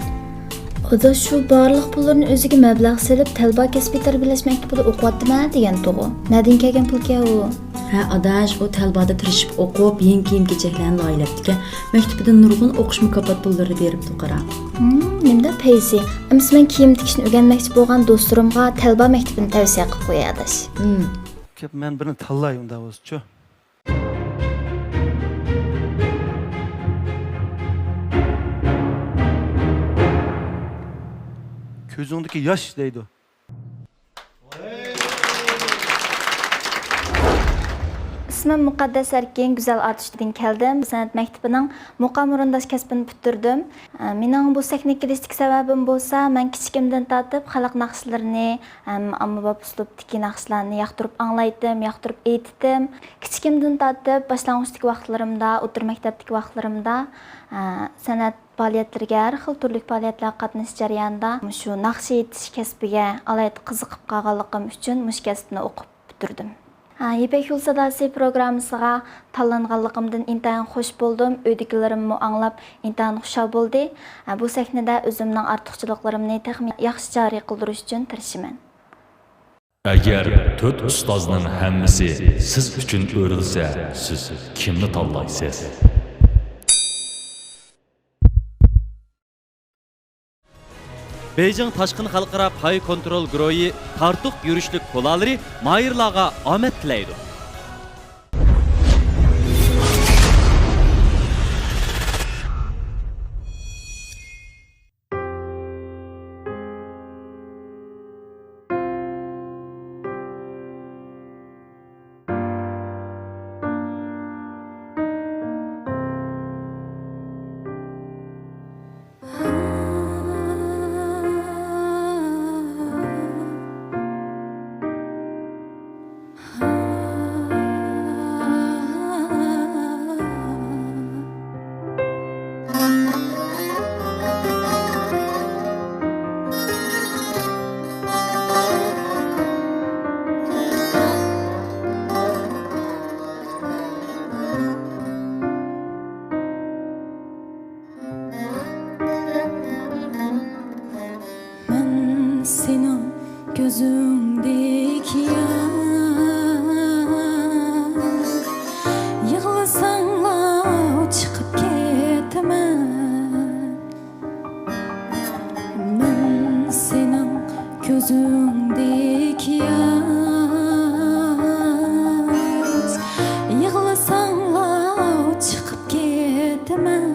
ئاداش، شۇ بارلىق پۇللىرىنى ئۆزىگە مەبلەغ سېلىپ، تەلبا كەسپىي تەربىيەلەش مەكتىپىدە ئوقۇۋاتىمەن دېگەنتىغۇ. نەدىن كەلگەن پۇلكەن ئۇ؟ ھە ئاداش، ئۇ تەلبادا تىرىشىپ ئوقۇپ، يېڭى كىيىم-كېچەكلەرنى لايىھەلەپتىكەن. مەكتىپىدىن نۇرغۇن ئوقۇش مۇكاپات پۇللىرى بېرىپتۇ قارا. ھىم، نېمىدەپ پەيزى؟ ئەمىسە مەن كىيىم تىكىشنى ئۆگەنمەكچى بولغان دوستلىرىمغا تەلبا مەكتىپىنى تەۋسىيە قىلىپ قوياي ئاداش. ھىم. كەپ، مەن بىرنى تاللاي ئۇنداق بولسىچۇ. كۆزۈڭدىكى ياش دەيدۇ. ئىسمىم مۇقەددەس ئەركىن، گۈزەل ئاتۇشتىدىن كەلدىم. سەنئەت مەكتىپىنىڭ مۇقام ئورۇنداش كەسپىنى پۈتتۈردۈم. مېنىڭ بۇ سەھنىگە كېلىشتىكى سەۋەبىم بولسا، مەن كىچىكىمدىن تارتىپ خەلق ناخشىلىرىنى ھەم ئاممىباب ئۇسلۇبتىكى ناخشىلارنى ياقتۇرۇپ ئاڭلايتتىم، ياقتۇرۇپ ئېيتتىم. كىچىكىمدىن تارتىپ باشلانغۇچتىكى ۋاقىتلىرىمدا، ئوتتۇرا مەكتەپتىكى ۋاقىتلىرىمدا، ئە، سەنئەت پائالىيەتلىرىگە، ھەر خىل تۈرلۈك پائالىيەتلەرگە قاتنىشىش جەريانىدا مۇشۇ ناخشا ئېيتىش كەسپىگە ئالاھىدە قىزىقىپ قالغانلىقىم ئۈچۈن مۇشۇ كەسىپنى ئوقۇپ پۈتتۈردۈم. ھە، يىپەك يولى ساداسى پروگراممىسىغا تاللانغانلىقىمدىن ئىنتايىن خۇش بولدۇم. ئۆيدىكىلىرىممۇ ئاڭلاپ ئىنتايىن خۇشال بولدى. ھە، بۇ سەھنىدە ئۆزۈمنىڭ ئارتۇقچىلىقلىرىمنى تېخىمۇ ياخشى جارى قىلدۇرۇش ئۈچۈن تىرىشىمەن. ئەگەر تۆت ئۇستازنىڭ ھەممىسى سىز ئۈچۈن ئۆرۈلسە، سىز كىمنى تاللايسىز؟ بېيجىڭ تاشقىن خەلقئارا پاي كونترول گۇرۇھى تارتۇق يۈرۈشلۈك كولالىرى ماھىرلارغا ئامەت تىلەيدۇ. مەن سېنىڭ كۆزۈڭدىكى ياش، يىغلىساڭلا چىقىپ كېتىمەن. مەن سېنىڭ كۆزۈڭدىكى ياش، يىغلىساڭلا چىقىپ كېتىمەن.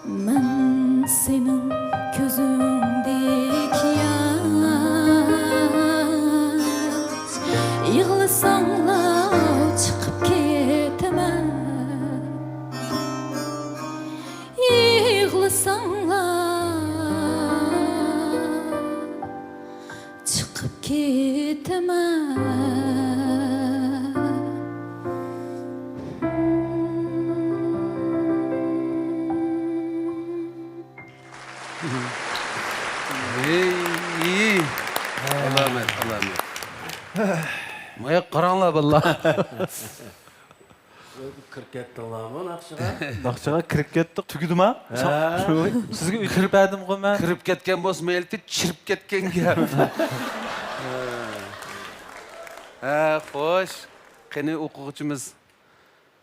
مەن سېنىڭ كۆزۈڭدىكى ياش، يىغلىساڭلا چىقىپ كېتىمەن، يىغلىساڭلا چىقىپ كېتىمەن. ئەي، ئەي. ئالامەت، ئالامەت. مايا قاراڭلار، بالىلار. كىرىپ كەتتىڭلارمۇ ناخشىغا؟ ناخشىغا كىرىپ كەتتۇق، تۈگىدىما؟ ھە. شۇ، سىزگە ئۆچۈرۈپ بەردىمغۇ مەن. كىرىپ كەتكەن بولسا مەيلىكى، چىرىپ كەتكەن گەپ. ھە، خوش. قېنى، ئوقۇغۇچىمىز،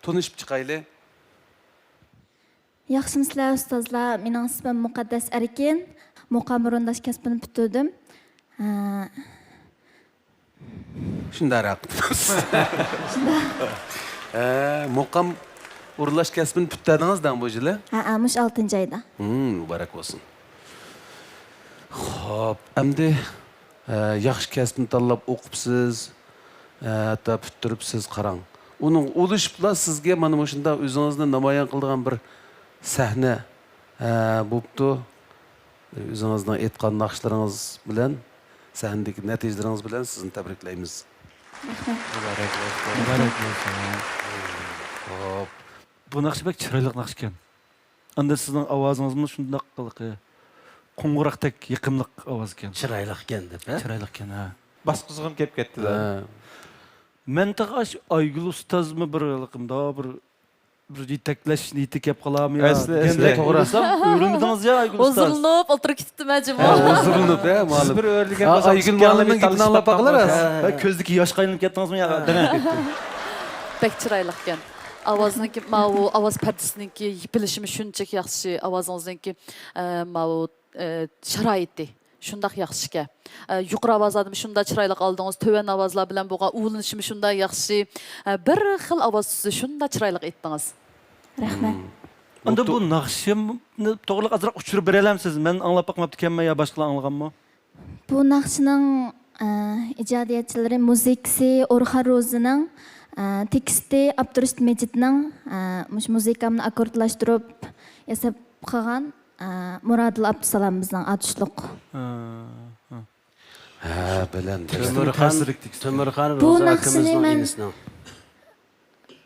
تونۇشۇپ چىقايلى. ياخشىمۇسىلەر ئۇستازلار؟ مېنىڭ ئىسمىم مۇقەددەس ئەركىن. مۇقام ئورۇنداش كەسپىنى پۈتتۈردۈم. ھە. شۇنداقراق. ھە، مۇقام ئورۇنلاش كەسپىنى پۈتتۈردىڭىز دەڭ بۇ يىلى؟ ھە، ھە، مۇشۇ ئالتىنچى ئايدا. ھىم، مۇبارەك بولسۇن. خوپ، ئەمدى، ھە، ياخشى كەسىپنى تاللاپ ئوقۇپسىز، ھە، ھەتتا پۈتتۈرۈپسىز، قاراڭ. ئۇنىڭغا ئۇلىشىپلا سىزگە مانا مۇشۇنداق ئۆزىڭىزنى نامايان قىلىدىغان بىر سەھنە، ھە، بوپتۇ. ئۆزىڭىزنىڭ ئېيتقان ناخشىلىرىڭىز بىلەن، سەھنىدىكى نەتىجىلىرىڭىز بىلەن سىزنى تەبرىكلەيمىز. رەھمەت. مۇبارەك بولسۇن. مۇبارەك بولسۇن. خوپ. بۇ ناخشا بەك چىرايلىق ناخشىكەن. ئەمدى سىزنىڭ ئاۋازىڭىزمۇ شۇنداق ھېلىقى قوڭغۇراقتەك يېقىملىق ئاۋاز ئىكەن. چىرايلىق ئىكەن دەپ، ھە؟ چىرايلىق ئىكەن، ھە. باسقۇزغۇم كېلىپ كەتتىلا. ھە. مەن تېخى ئاش ئايگۈل ئۇستازمۇ بىر ھېلىقى مۇنداق بىر، بىر يېتەكلەش نىيىتى كەپ قالارمۇ يا ئەسلى، ئەسلى. دېگەندەك ئويلىسام، ئۆرۈلمىدىڭىز يا ئايگۈل ئۇستاز. ھۇزۇرلىنىپ ئولتۇرۇپ كېتىپتىمەن جۇمۇ. ھە، ھۇزۇرلىنىپ، ھە، مۇئەللىم. سىز بىر ئۆرۈلگەن ھە، بولساڭىز ئايگۈل مۇئەللىمنىڭ گېپىنى ئاڭلاپ باققىلى. ھە، كۆزدىكى ياشقا ئايلىنىپ كەتتىڭىزمۇ يا؟ ھە. دېمەڭ. بەك چىرايلىق ئىكەن. ئاۋازنىڭكى، ماۋۇ ئاۋاز پەردىسىنىڭكى يېپىلىشىمۇ شۇنچىلىك ياخشى، ئاۋازىڭىزنىڭكى، ئە، ماۋۇ، ئە، شارائىتى شۇنداق ياخشىكەن. ئە، يۇقىرى ئاۋازلارنىمۇ شۇنداق چىرايلىق ئالدىڭىز، تۆۋەن ئاۋازلار بىلەن بولغان ئۇلىنىشىمۇ شۇنداق ياخشى. ئە، بىر خىل ئاۋاز تۈسى شۇنداق چىرايلىق ئېيتتىڭىز. رەھمەت. مم. ئەمدى بۇ ناخشىنى توغرىلىق ئازراق ئۇچۇر بېرەلەمسىز؟ مەن ئاڭلاپ باقماپتىكەنمەن يا باشقىلار ئاڭلىغانمۇ؟ بۇ ناخشىنىڭ، ئە، ئىجادىيەتچىلىرى، مۇزىكىسى ئورخان روزىنىڭ، ئە، تېكىستى ئابدۇرېشىت مىجىتنىڭ، ئە، مۇشۇ مۇزىكامنى ئاككوردلاشتۇرۇپ ياساپ قىلغان، ئە، مۇرادىل ئابدۇسالام بىزنىڭ ئاتۇشلۇق. ھە، ھە. ھە، بىلەن، بىلەن. تۆمۈرخان، تۆمۈرخان بۇ روزا ناخشىنى ئاكىمىزنىڭ مەن ئىنىسىنىڭ.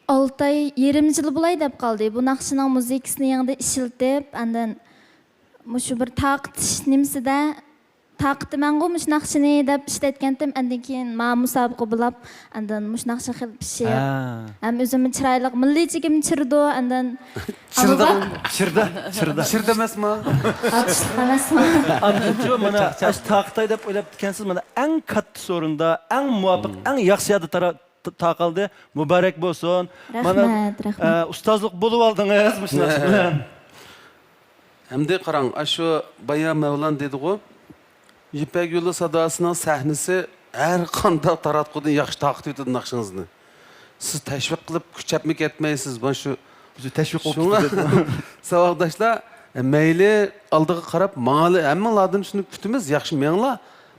ئالتە ئاي، يېرىم يىل بولاي دەپ قالدى. بۇ ناخشىنىڭ مۇزىكىسىنى يېڭىدىن ئىشلىتىپ، ئاندىن مۇشۇ بىر تارقىتىش نېمىسىدە تارقىتىمەنغۇ مۇشۇ ناخشىنى دەپ ئىشلەتكەنتىم. ئاندىن كېيىن ماڭا مۇسابىقە بولاپ، ئاندىن مۇشۇ ناخشا خېلى پىشىپ، ھە. ھەم ئۆزۈممۇ چىرايلىق، مىللىيچىلىكىم چىرىدۇ. ئاندىن چىرىدا، چىرىدا، چىرىدا. چىرىدا ئەمەسمۇ؟ ئاتۇشلۇق ئەمەسمۇ؟ ئاندىنچۇ مانا ئاش تارقىتاي دەپ ئويلاپتىكەنسىز. مانا ئەڭ كاتتا سورۇندا، ئەڭ مۇۋاپىق، مم. ئەڭ ياخشى يەردە تارا-، تا-، تاقالدى. مۇبارەك بولسۇن. مانا، رەھمەت، رەھمەت. ئە، ئۇستازلىق بولۇۋالدىڭىز مۇشۇ ناخشا بىلەن. ئەمدى قاراڭ، ئاشۇ بايا مەۋلان دېدىغۇ، يىپەك يولى ساداسىنىڭ سەھنىسى ھەر قانداق تاراتقۇدىن ياخشى تارقىتىۋېتىدۇ ناخشىڭىزنى. سىز تەشۋىق قىلىپ كۈچەپمۇ كەتمەيسىز، مانا شۇ. بىز تەشۋىق قىلىپ شۇڭا، كېتىدۇ. ساۋاقداشلار، مەيلى ئالدىغا قاراپ ماڭايلى، ھەممىڭلاردىن شۇنى كۈتىمىز، ياخشى مېڭىڭلار.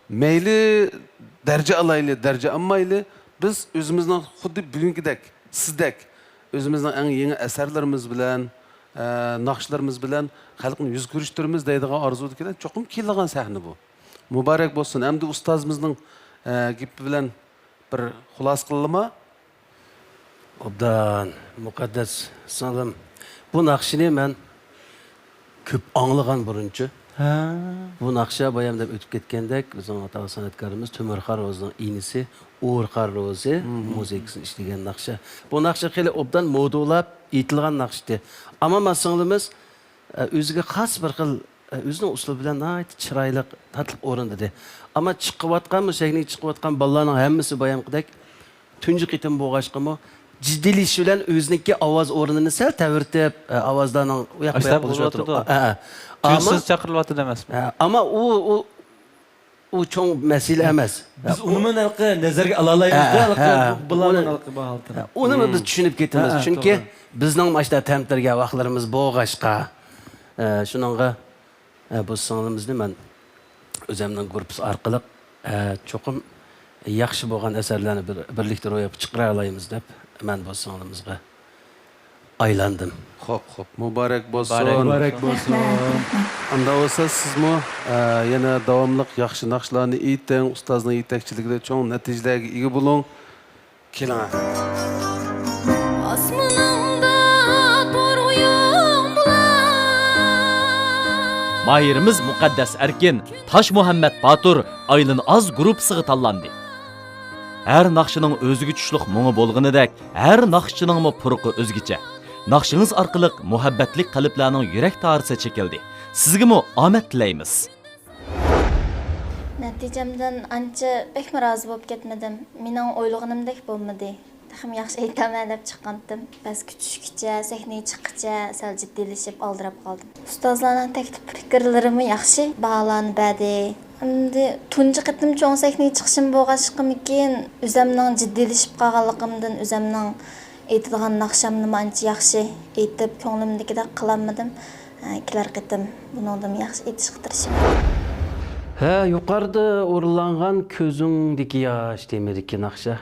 مەيلى دەرىجە ئالايلى، دەرىجە ئالمايلى، بىز ئۆزىمىزنىڭ خۇددى بۈگۈنكىدەك، سىزدەك، ئۆزىمىزنىڭ ئەڭ يېڭى ئەسەرلىرىمىز بىلەن، ئە، ناخشىلىرىمىز بىلەن خەلقنى يۈز كۆرۈشتۈرىمىز دەيدىغان ئارزۇدىكىلەر چوقۇم كېلىدىغان سەھنە بۇ. مۇبارەك بولسۇن. ئەمدى ئۇستازىمىزنىڭ، ئە، گېپى بىلەن بىر خۇلاسە قىلىلىما؟ ئوبدان، مۇقەددەس سىڭلىم، بۇ ناخشىنى مەن كۆپ ئاڭلىغان بۇرۇنچۇ. ھە. بۇ ناخشا بايام دەپ ئۆتۈپ كەتكەندەك، بىزنىڭ ئاتاق سەنئەتكارىمىز تۆمۈرخان روزىنىڭ ئىنىسى ئورخان روزى مۇزىكىسىنى ئىشلىگەن ناخشا. بۇ ناخشا خېلى ئوبدان مودا بولاپ ئېيتىلغان ناخشىتى. ئەمما ما سىڭلىمىز، ئە، ئۆزىگە خاس بىر خىل، ئە، ئۆزىنىڭ ئۇسلۇبى بىلەن ناھايىتى چىرايلىق، تاتلىق ئورۇندىدى. ئەمما چىقىۋاتقان، بۇ سەھنىگە چىقىۋاتقان بالىلارنىڭ ھەممىسى بايامقىدەك تۇنجى قېتىم بولغاچقىمۇ، جىددىيلىشىش بىلەن ئۆزىنىڭكى ئاۋاز ئورنىنى سەل تەۋرىتىپ، ئە، ئاۋازلارنىڭ ئۇ ياق بۇ ياق بولۇشۇۋاتىدۇ. ئە، ئە. ئەمما تۈيۈكسىز چاقىرىلىۋاتىدۇ ئەمەسمۇ؟ ئە، ئەمما ئۇ، ئۇ، ئۇ چوڭ مەسىلە ئەمەس. بىز ئۇنىمۇ ھېلىقى نەزەرگە ئالالايمىز-دە، ھە، ھېلىقى ھە. بالىلارنىڭ ئۇنى، ھېلىقى بۇ ھالىتىنى. ھە، ئۇنى بىز چۈشىنىپ كېتىمىز. ھە، ھە، چۈنكى توغرا. بىزنىڭ ماشتا تەمتىرىگەن ۋاقىتلىرىمىز بولغاچقا، ئە، شۇنىڭغا، ئە، بۇ سىڭلىمىزنى مەن ئۆزۈمنىڭ گۇرۇپپىسى ئارقىلىق، ئە، چوقۇم ياخشى بولغان ئەسەرلەرنى بىر، بىرلىكتە روياپقا چىقىرالايمىز دەپ مەن بۇ سىڭلىمىزغا ئايلاندىم. خوپ، خوپ، مۇبارەك بولسۇن. مۇبارەك بولسۇن. ئاندا بولسا سىزمۇ، ئە، يەنە داۋاملىق ياخشى ناخشىلارنى ئېيتىڭ، ئۇستازنىڭ يېتەكچىلىكىدە چوڭ نەتىجىلەرگە ئىگە بولۇڭ. كېلىڭە. ئاسمىنىڭدا تور ئويۇڭ بۇلار. ماھىرىمىز مۇقەددەس ئەركىن، تاش مۇھەممەت باتۇر، ئايلىن ئاز گۇرۇپپىسىغا تاللاندى. ھەر ناخشىنىڭ ئۆزىگە چۈشلۈك مۇڭى بولغىنىدەك، ھەر ناخشىچىنىڭمۇ پۇرىقى ئۆزگىچە. ناخشىڭىز ئارقىلىق مۇھەببەتلىك قەلبلەرنىڭ يۈرەك تارىسى چېكىلدى. سىزگىمۇ ئامەت تىلەيمىز. نەتىجەمدىن ئانچە بەكمۇ رازى بولۇپ كەتمىدىم. مېنىڭ ئويلىغىنىمدەك بولمىدى. تېخىمۇ ياخشى ئېيتامەن دەپ چىققانتىم. بەس كۈتۈشكىچە، سەھنىگە چىققىچە سەل جىددىيلىشىپ، ئالدىراپ قالدىم. ئۇستازلارنىڭ تەكلىپ پىكىرلىرىمۇ ياخشى، باھالارنى بەردى. ئەمدى تۇنجى قېتىم چوڭ سەھنىگە چىقىشىم بولغاچقىمىكىن، ئۆزەمنىڭ جىددىيلىشىپ قالغانلىقىمدىن، ئۆزەمنىڭ ئېيتىدىغان ناخشامنىمۇ ئانچە ياخشى ئېيتىپ، كۆڭلۈمدىكىدەك قىلالمىدىم. ھە، كېلەر قېتىم بۇنىڭدىنمۇ ياخشى ئېيتىشقا تىرىشىمەن. ھە، يۇقىرىدا ئورۇنلانغان كۆزۈڭدىكى ياش تېمىدىكى ناخشا،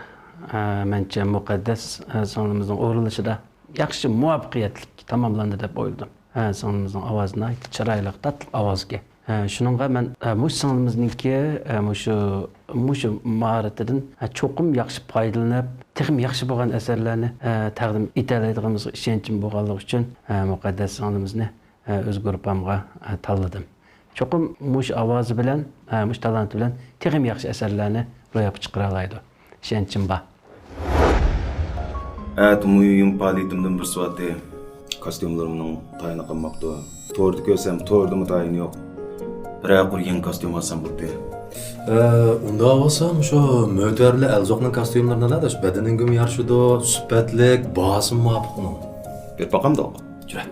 ھە، مەنچە مۇقەددەس، ھە، سىڭلىمىزنىڭ ئورۇنلىشىدا ياخشى مۇۋەپپەقىيەتلىك تاماملاندى دەپ ئويلىدىم. ھە، سىڭلىمىزنىڭ ئاۋازى ناھايىتى چىرايلىق، تاتلىق ئاۋازكەن. ھە، شۇنىڭغا مەن، ھە، مۇشۇ سىڭلىمىزنىڭكى، ھە، مۇشۇ، مۇشۇ ماھارىتىدىن، ھە، چوقۇم ياخشى پايدىلىنىپ، تېخىمۇ ياخشى بولغان ئەسەرلەرنى، ھە، تەقدىم ئېتەلەيدىغىنىمىزغا ئىشەنچىم بولغانلىقى ئۈچۈن، ھە، مۇقەددەس سىڭلىمىزنى، ھە، ئۆز گۇرۇپپامغا، ھە، تاللىدىم. چوقۇم مۇشۇ ئاۋازى بىلەن، ھە، مۇشۇ تالانتى بىلەن تېخىمۇ ياخشى ئەسەرلەرنى روياپقا چىقىرالايدۇ. ئىشەنچىم بار. ئەتە مۇھىم پائالىيىتىمدىن بىرسى بارتى. كاستيۇملىرىمنىڭ تايىنى قالماپتۇ. توردا كۆرسەم، توردىمۇ تايىنى يوق. بىرەر قۇر يېڭى كاستيۇم ئالسام بولدى. ئە، ئۇنداق بولسا، مۇشۇ مۆتىۋەرلىك ئەلزوقنىڭ كاستيۇملىرىنى ئال، بەدىنىڭگىمۇ يارىشىدۇ، سۈپەتلىك، باھاسىمۇ مۇۋاپىق ئۇنىڭ. بېرىپ باقامدۇق؟ جۈرە.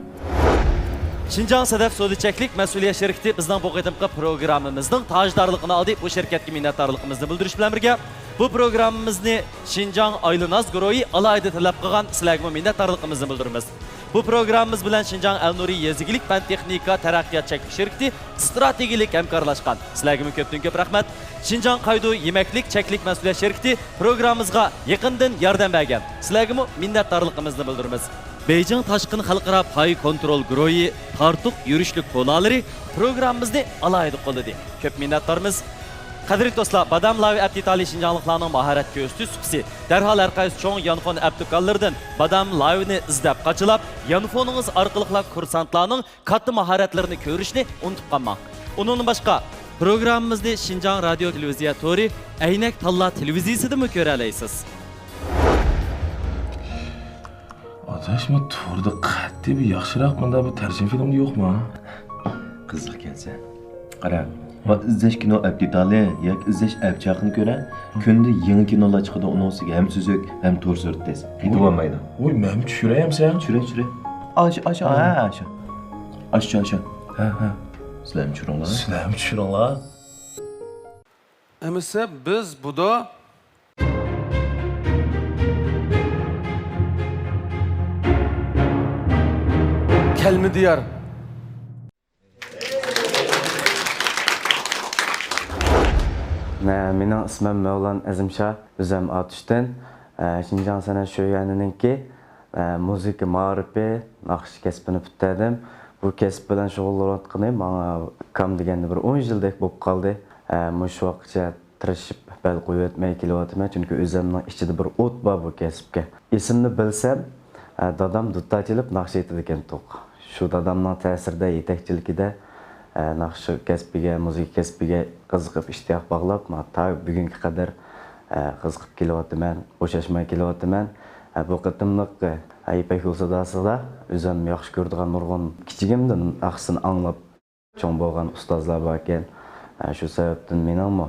شىنجاڭ سەدەف سودا چەكلىك مەسئۇلىيەت شىركىتى بىزنىڭ بۇ قېتىمقى پروگراممىمىزنىڭ تاجدارلىقىنى ئالدى. بۇ شىركەتكە مىننەتدارلىقىمىزنى بىلدۈرۈش بىلەن بىرگە، بۇ پروگراممىمىزنى شىنجاڭ ئائىلىناز گۇرۇھى ئالاھىدە تەلەپ قىلغان، سىلەرگىمۇ مىننەتدارلىقىمىزنى بىلدۈرىمىز. بۇ پروگراممىمىز بىلەن شىنجاڭ ئەلنۇرى يېزا ئىگىلىك پەن تېخنىكا تەرەققىيات چەكلىك شىركىتى ئىستراتېگىيەلىك ھەمكارلاشقان. سىلەرگىمۇ كۆپتىن كۆپ رەھمەت. شىنجاڭ قايدۇ يېمەكلىك چەكلىك مەسئۇلىيەت شىركىتى پروگراممىمىزغا يېقىندىن ياردەم بەرگەن. سىلەرگىمۇ مىننەتدارلىقىمىزنى بىلدۈرىمىز. بېيجىڭ تاشقىن خەلقئارا پاي كونترول گۇرۇھى تارتۇق يۈرۈشلۈك كونالىرى پروگراممىمىزنى ئالاھىدە قوللىدى. كۆپ مىننەتدارمىز. قەدىرلىك دوستلار، بادام لاۋى ئەپ دېتالى شىنجاڭلىقلارنىڭ ماھارەتكە ئۆستۈش سۇپىسى. دەرھال ھەر قايسى چوڭ يانفون ئەپ دۇكانلىرىدىن بادام لاۋىنى ئىزدەپ قاچىلاپ، يانفونىڭىز ئارقىلىقلا كۇرسانتلارنىڭ كاتتا ماھارەتلىرىنى كۆرۈشنى ئۇنتۇپ قالماڭ. ئۇنىڭدىن باشقا، پروگراممىمىزنى شىنجاڭ رادىيو تېلېۋىزىيە تورى، ئەينەك تاللا تېلېۋىزىيىسىدىمۇ كۆرەلەيسىز. ئاداش، ما توردا قەتئىي بىر ياخشىراق مۇنداق بىر تەرجىمە فىلىم يوقما؟ قىزىق كەنسەن. قارا، ما ئىزدەش كىنو ئەپ دېتالى ياكى ئىزدەش ئەپ چاقىنى كۆرە، كۈندە يېڭى كىنولار چىقىدۇ، ئۇنىڭ ئۈستىگە ھەم سۈزۈك، ھەم تور سۈرەت تېز. قېتىۋالمايدۇ. ۋوي، مەنمۇ چۈشۈرەي ئەمسە؟ چۈشۈرە، چۈشۈرە. ئاشۇ، ئاشۇ، ھە، ئاشۇ. ئاشۇ، ئاشۇ. ھە، ھە. سىلەرمۇ چۈشۈرۈڭلار. سىلەرمۇ چۈشۈرۈڭلار. ئەمىسە بىز بۇدا كەلمە دىيار. مە-، مېنىڭ ئىسمىم مەۋلان ئەزىمشاھ، ئۆزۈم ئاتۇشتىن. ئە، شىنجاڭ سەنئەت شۆيۈەنىنىڭكى، ئە، مۇزىكا مائارىپى، ناخشا كەسپىنى پۈتتۈردۈم. بۇ كەسىپ بىلەن شۇغۇللىنىۋاتقىنى ماڭا كام دېگەندە بىر ئون يىلدەك بولۇپ قالدى. ئە، مۇشۇ ۋاقىتقىچە تىرىشىپ بەل قويۇۋەتمەي كېلىۋاتىمەن، چۈنكى ئۆزۈمنىڭ ئىچىدە بىر ئوت بار بۇ كەسىپكە. ئېسىمنى بىلسەم، ئە، دادام دۇتار چېلىپ ناخشا ئېيتىدىكەنتۇق. شۇ دادامنىڭ تەسىرىدە، يېتەكچىلىكىدە، ئە، ناخشا كەسپىگە، مۇزىكا كەسپىگە قىزىقىپ، ئىشتىياق باغلاپ، ما-، تا بۈگۈنگە قەدەر، ئە، قىزىقىپ كېلىۋاتىمەن، بوشاشماي كېلىۋاتىمەن. ئە، بۇ قېتىملىق، ئە، يىپەك يولى ساداسىدا ئۆزۈم ياخشى كۆرىدىغان نۇرغۇن كىچىكىمدىن ناخشىسىنى ئاڭلاپ، چوڭ بولغان ئۇستازلار باركەن. ئە، شۇ سەۋەبتىن مېنىڭمۇ،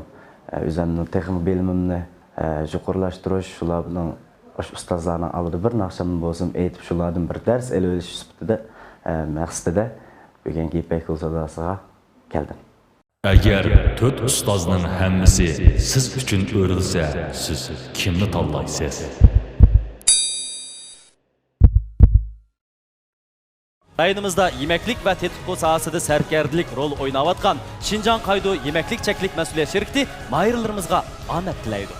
ئە، ئۆزۈمنىڭ تېخىمۇ بىلىمىمنى، ئە، يۇقىرىلاشتۇرۇش، شۇلارنىڭ، ئاشۇ ئۇستازلارنىڭ ئالدىدا بىر ناخشامنى بولسىمۇ ئېيتىپ، شۇلاردىن بىر دەرس ئېلىۋېلىش سۈپىتىدە، ئە، مەقسىتىدە بۈگۈنكى يىپەك يولى ساداسىغا كەلدىم. ئەگەر تۆت ئۇستازنىڭ ھەممىسى سىز ئۈچۈن ئۆرۈلسە، سىز كىمنى تاللايسىز؟ رايونىمىزدا يېمەكلىك ۋە تېتىتقۇ ساھەسىدە سەركەردىلىك رول ئويناۋاتقان شىنجاڭ قايدۇ يېمەكلىك چەكلىك مەسئۇلىيەت شىركىتى ماھىرلىرىمىزغا ئامەت تىلەيدۇ.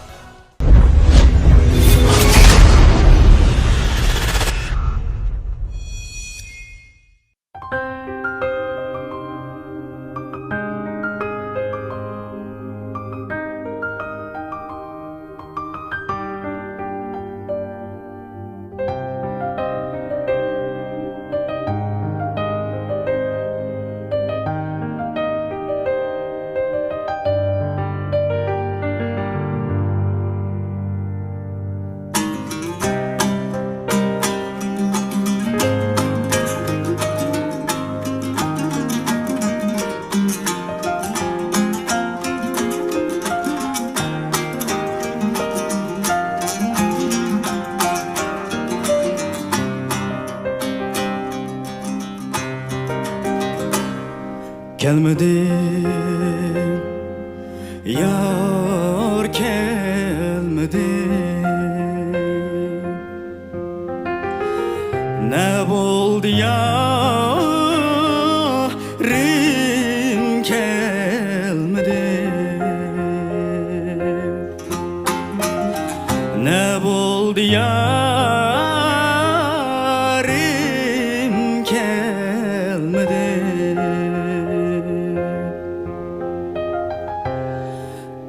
كەلمىدى، يار كەلمىدى. نە بولدى يارىم كەلمىدى؟ نە بولدى يارىم كەلمىدى؟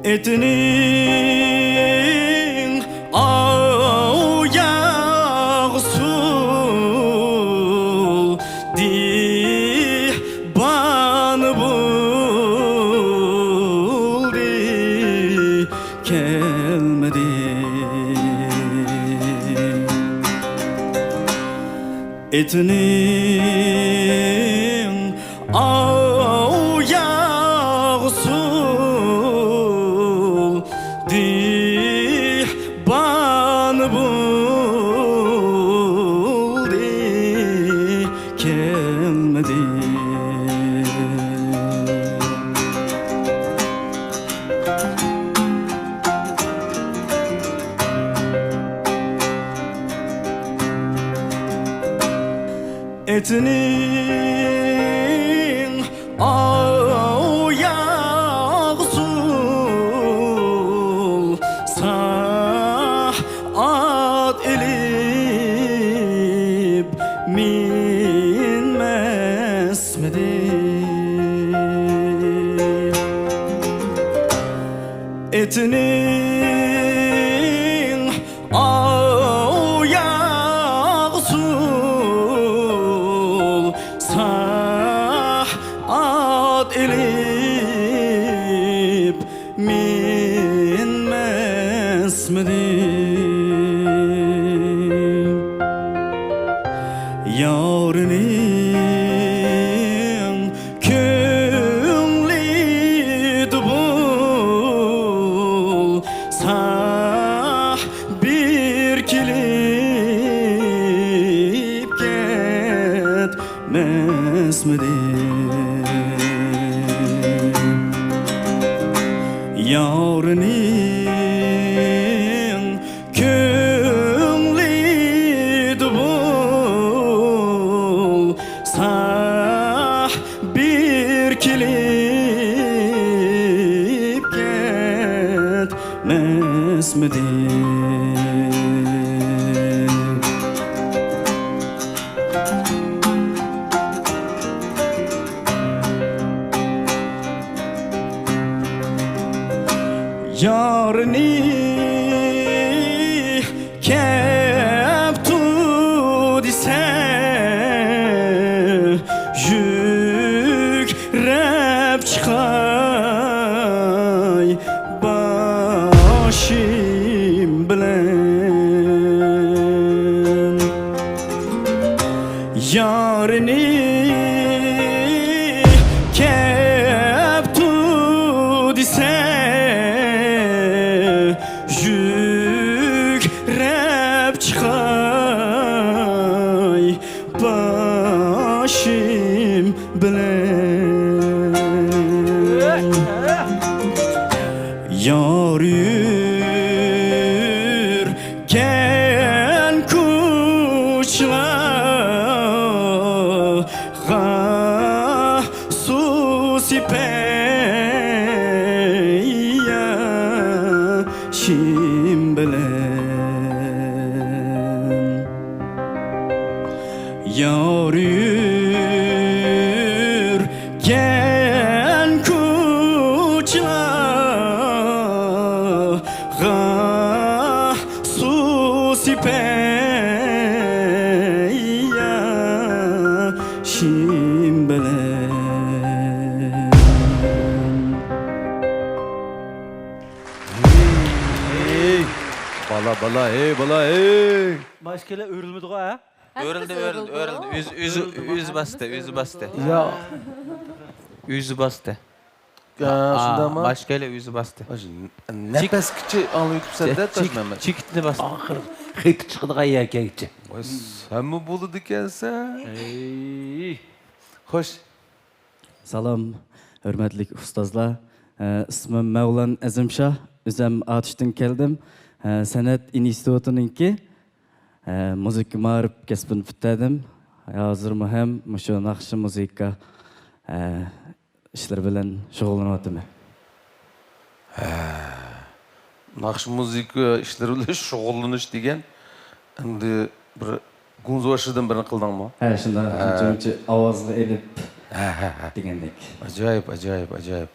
ئېتىنىڭ ئاۋۇ ياغ سۇلدى، بان بولدى، كەلمىدى. ئېتىنىڭ ئاۋۇ ياغ سۇلدى، بان بولدى، كەلمىدى. ئېتىنىڭ ئاۋۇ ياغ سۇلسا، ئات ئېلىپ مىنمەسمىدى؟ ئېتىنىڭ ئاۋۇ ياغ سۇلسا، ئات ئېلىپ مىنمەسمىدى؟ يارىنىڭ كۆڭلىدە بولسا، بىر كېلىپ كەتمەسمىدى؟ يارىنىڭ كۆڭلىدە بولسا، بىر كېلىپ كەتمەسمىدى؟ يارنى كەپتۇ دېسە، يۈگرەپ چىقاي باشىم بىلەن. يارنى كەپتۇ دېسە، يۈگرەپ چىقاي باشىم بىلەن. يار يۈرگەن كوچىلار سىپەيياشىم بىلەن يار يۈرگەن كوچىلارغا سۇ سىپەيياشىم بىلەن. ھېي، بالا، بالا، ھېي، بالا، ھېي. ماشكىلە ئۆرۈلمىدىغۇ، ھە؟ ئۆرۈلدى، ئۆرۈلدى، ئۆرۈلدى. ئۆزى، ئۆزى، ئۆزى باستى، ئۆزى باستى. يا. ئۆزى باستى. ئا، شۇنداقمۇ؟ ماشكىلە ئۆزى باستى. نەپەسكىچە ئاڭلىۋېتىپسەن-دە، تاجمەمەت. چېكىتنى باستى. ئاخىر خېتى چىقىدىغان يەرگىچە. ۋاي، سەنمۇ بولىدىكەنسەن. ھەي. خوش. سالام، ھۆرمەتلىك ئۇستازلار. ئە، ئىسمىم مەۋلان ئەزىمشاھ، ئۆزۈم ئاتۇشتىن كەلدىم. ئە، سەنئەت ئىنستىتۇتىنىڭكى، ئە، مۇزىكا مائارىپ كەسپىنى پۈتتۈردۈم. ھازىرمۇ ھەم مۇشۇ ناخشا مۇزىكا، ئە، ئىشلىرى بىلەن شۇغۇللىنىۋاتىمەن. ھە، ناخشا مۇزىكا ئىشلىرى بىلەن شۇغۇللىنىش دېگەن، ئەمدى بىر گۇڭزۇۋاشىدىن بىرنى قىلدىڭمۇ؟ ھە، شۇنداق. ھە. ئانچە-مۇنچە ئاۋازغا ئېلىپ ھە، ھە، ھە. دېگەندەك. ئاجايىپ، ئاجايىپ، ئاجايىپ.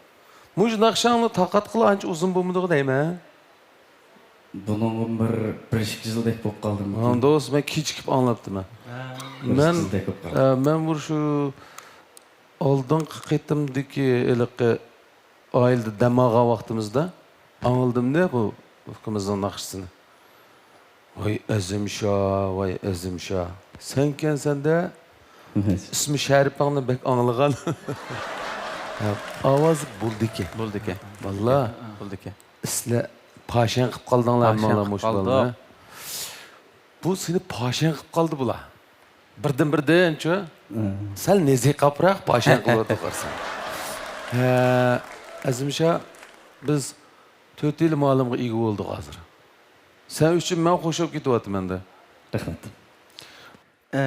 مۇشۇ ناخشاڭنى تارقاتقىلى ئانچە ئۇزۇن بولمىدىغۇ دەيمەن. بۇنىڭغا بىر، بىر ئىككى يىلدەك بولۇپ قالدىمىكىن. ھە، دوست، مەن كېچىكىپ ئاڭلاپتىمەن. ھە. بىر مەن، ئىككى يىلدەك بولۇپ قالدى. ئە، مەن بۇ شۇ ئالدىنقى قېتىمدىكى ھېلىقى ئائىلىدە دەم ئالغان ۋاقتىمىزدا ئاڭلىدىم-دە بۇ ئۇكىمىزنىڭ ناخشىسىنى. ۋاي ئەزىمشا، ۋاي ئەزىمشا. سەنكەنسەن-دە، ئىسمى شەرىپىڭنى بەك ئاڭلىغان. ئاۋازى بولىدىكەن. بولىدىكەن. ۋاللا. بولىدىكەن. سىلەر پاشاڭ قىلىپ قالدىڭلار ھەممىڭلار مۇشۇلارنى. بۇ سېنى پاشاڭ قىلىپ قالدى بۇلار. بىردىن بىردىنچۇ، سەل نېزىكاپراق پاشاڭ قىلىۋاتىدۇ قارىسام. ھە، ئەزىمشا، بىز تۆت يىل مۇئەللىمغا ئىگە بولدۇق ھازىر. سەن ئۈچۈن مەن خوش بولۇپ كېتىۋاتىمەن-دە. رەھمەت. ئە،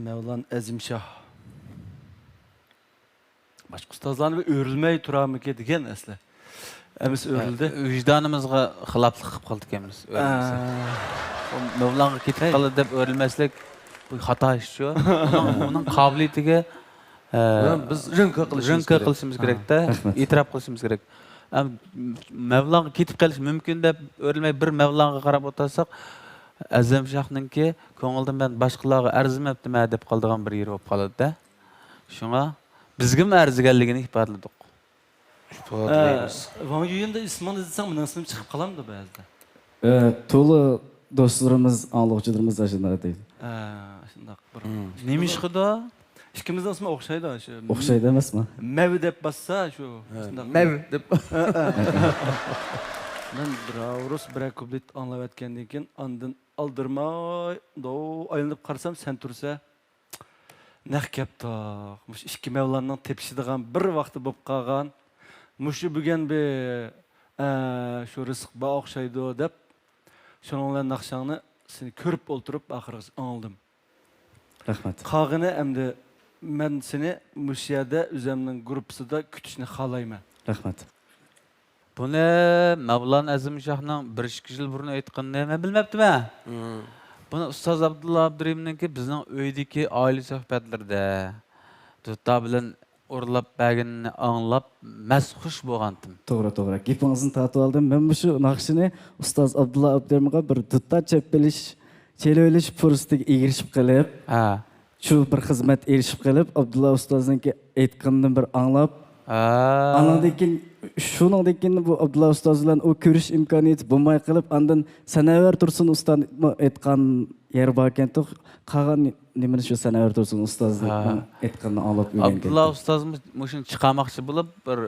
مەۋلان ئەزىمشاھ. باشقا ئۇستازلارنى بىر ئۆرۈلمەي تۇرارمىكىن دېگەن ئەسلى. ئەمىسە ئۆرۈلدى. ۋىجدانىمىزغا خىلاپلىق قىلىپ قالدىكەنمىز، ئۆرۈلمىسەك. ئە. مەۋلانغا كېتىپ قالدى دەپ ئۆرۈلمەسلىك، بۇ خاتا ئىشچۇ. ئۇنىڭ، ئۇنىڭ قابىلىيىتىگە، ئە، بىز رىڭكا قىلىشىمىز كېرەك. رىڭكا قىلىشىمىز كېرەكتە، ئېتىراپ قىلىشىمىز كېرەك. ئەم، مەۋلانغا كېتىپ قېلىشى مۇمكىن دەپ ئۆرۈلمەي بىر مەۋلانغا قاراپ ئولتۇرساق، ئەزىمشاھنىڭكى كۆڭلىدە مەن باشقىلارغا ئەرزىمەپتىمەن دەپ قالىدىغان بىر يېرى بولۇپ قالىدۇ-دە. شۇڭا بىزگىمۇ ئەرزىگەنلىكىنى ئىپادىلىدۇق. ئىپادىلەيمىز. ئە، ۋاڭ يۈيۈندا ئىسمىڭنى دېسەڭ، مېنىڭ ئىسمىم چىقىپ قالامدۇ بەزىدە؟ ئە، تولا دوستلىرىمىز، ئاڭلىغۇچىلىرىمىز ئاشۇنداق دەيدۇ. ئە، شۇنداق بىر. نېمىشقىدۇ؟ ئىككىمىزنىڭ ئىسمى ئوخشايدۇ، شۇ. ئوخشايدۇ ئەمەسمۇ؟ مەۋ دەپ باسسا، شۇ. ھە، شۇنداق. مەۋ دەپ. مەن بىراۋ رۇس، بىرەر كۇپلېت ئاڭلاۋەتكەندىن كېيىن، ئاندىن ئالدىرىماي، دوۋ ئايلىنىپ قارىسام، سەن تۇرسا، نەق كەپتۇق. مۇشۇ ئىككى مەۋلاننىڭ تېپىشىدىغان بىر ۋاقتى بولۇپ قالغان. مۇشۇ بۈگۈن بىر، ئە، شۇ رىزىق بار ئوخشايدۇ دەپ، شۇنىڭ بىلەن ناخشاڭنى سېنى كۆرۈپ ئولتۇرۇپ ئاخىرغىچە ئاڭلىدىم. رەھمەت. قالغىنى ئەمدى مەن سېنى مۇشۇ يەردە ئۆزۈمنىڭ گۇرۇپپىسىدا كۈتۈشنى خالايمەن. رەھمەت. بۇنى مەۋلان ئەزىمشاھنىڭ بىر ئىككى يىل بۇرۇن ئېيتقىنىنى مەن بىلمەپتىمەن. مم. بۇنى ئۇستاز ئابدۇللا ئابدۇرېھىمنىڭكى بىزنىڭ ئۆيدىكى ئائىلە سۆھبەتلىرىدە دۇتار بىلەن ئورۇنلاپ بەرگىنىنى ئاڭلاپ مەستخۇش بولغانتىم. توغرا، توغرا. گېپىڭىزنى تارتىۋالدىم. مەن مۇشۇ ناخشىنى ئۇستاز ئابدۇللا ئابدۇرېھىمغا بىر دۇتار چېلىۋېلىش، چېلىۋېلىش پۇرسىتىگە ئېرىشىپ قېلىپ، ھە. شۇ بىر خىزمەت ئېرىشىپ قېلىپ، ئابدۇللا ئۇستازنىڭكى ئېيتقىنىنى بىر ئاڭلاپ، ھە. ئاندىن كېيىن، شۇنىڭدىن كېيىن بۇ ئابدۇللا ئۇستاز بىلەن ئۇ كۆرۈش ئىمكانىيىتى بولماي قېلىپ، ئاندىن سەنەۋەر تۇرسۇن ئۇستازنىڭ ئېيتقان يېرى باركەنتۇق، قالغان نېمىنى شۇ سەنەۋەر تۇرسۇن ئۇستازنىڭ ھە. ئېيتقىنىنى ئاڭلاپ ئۆگەنگەنتۇق. ئابدۇللا ئۇستازمۇ مۇشۇنى چىقارماقچى بولۇپ، بىر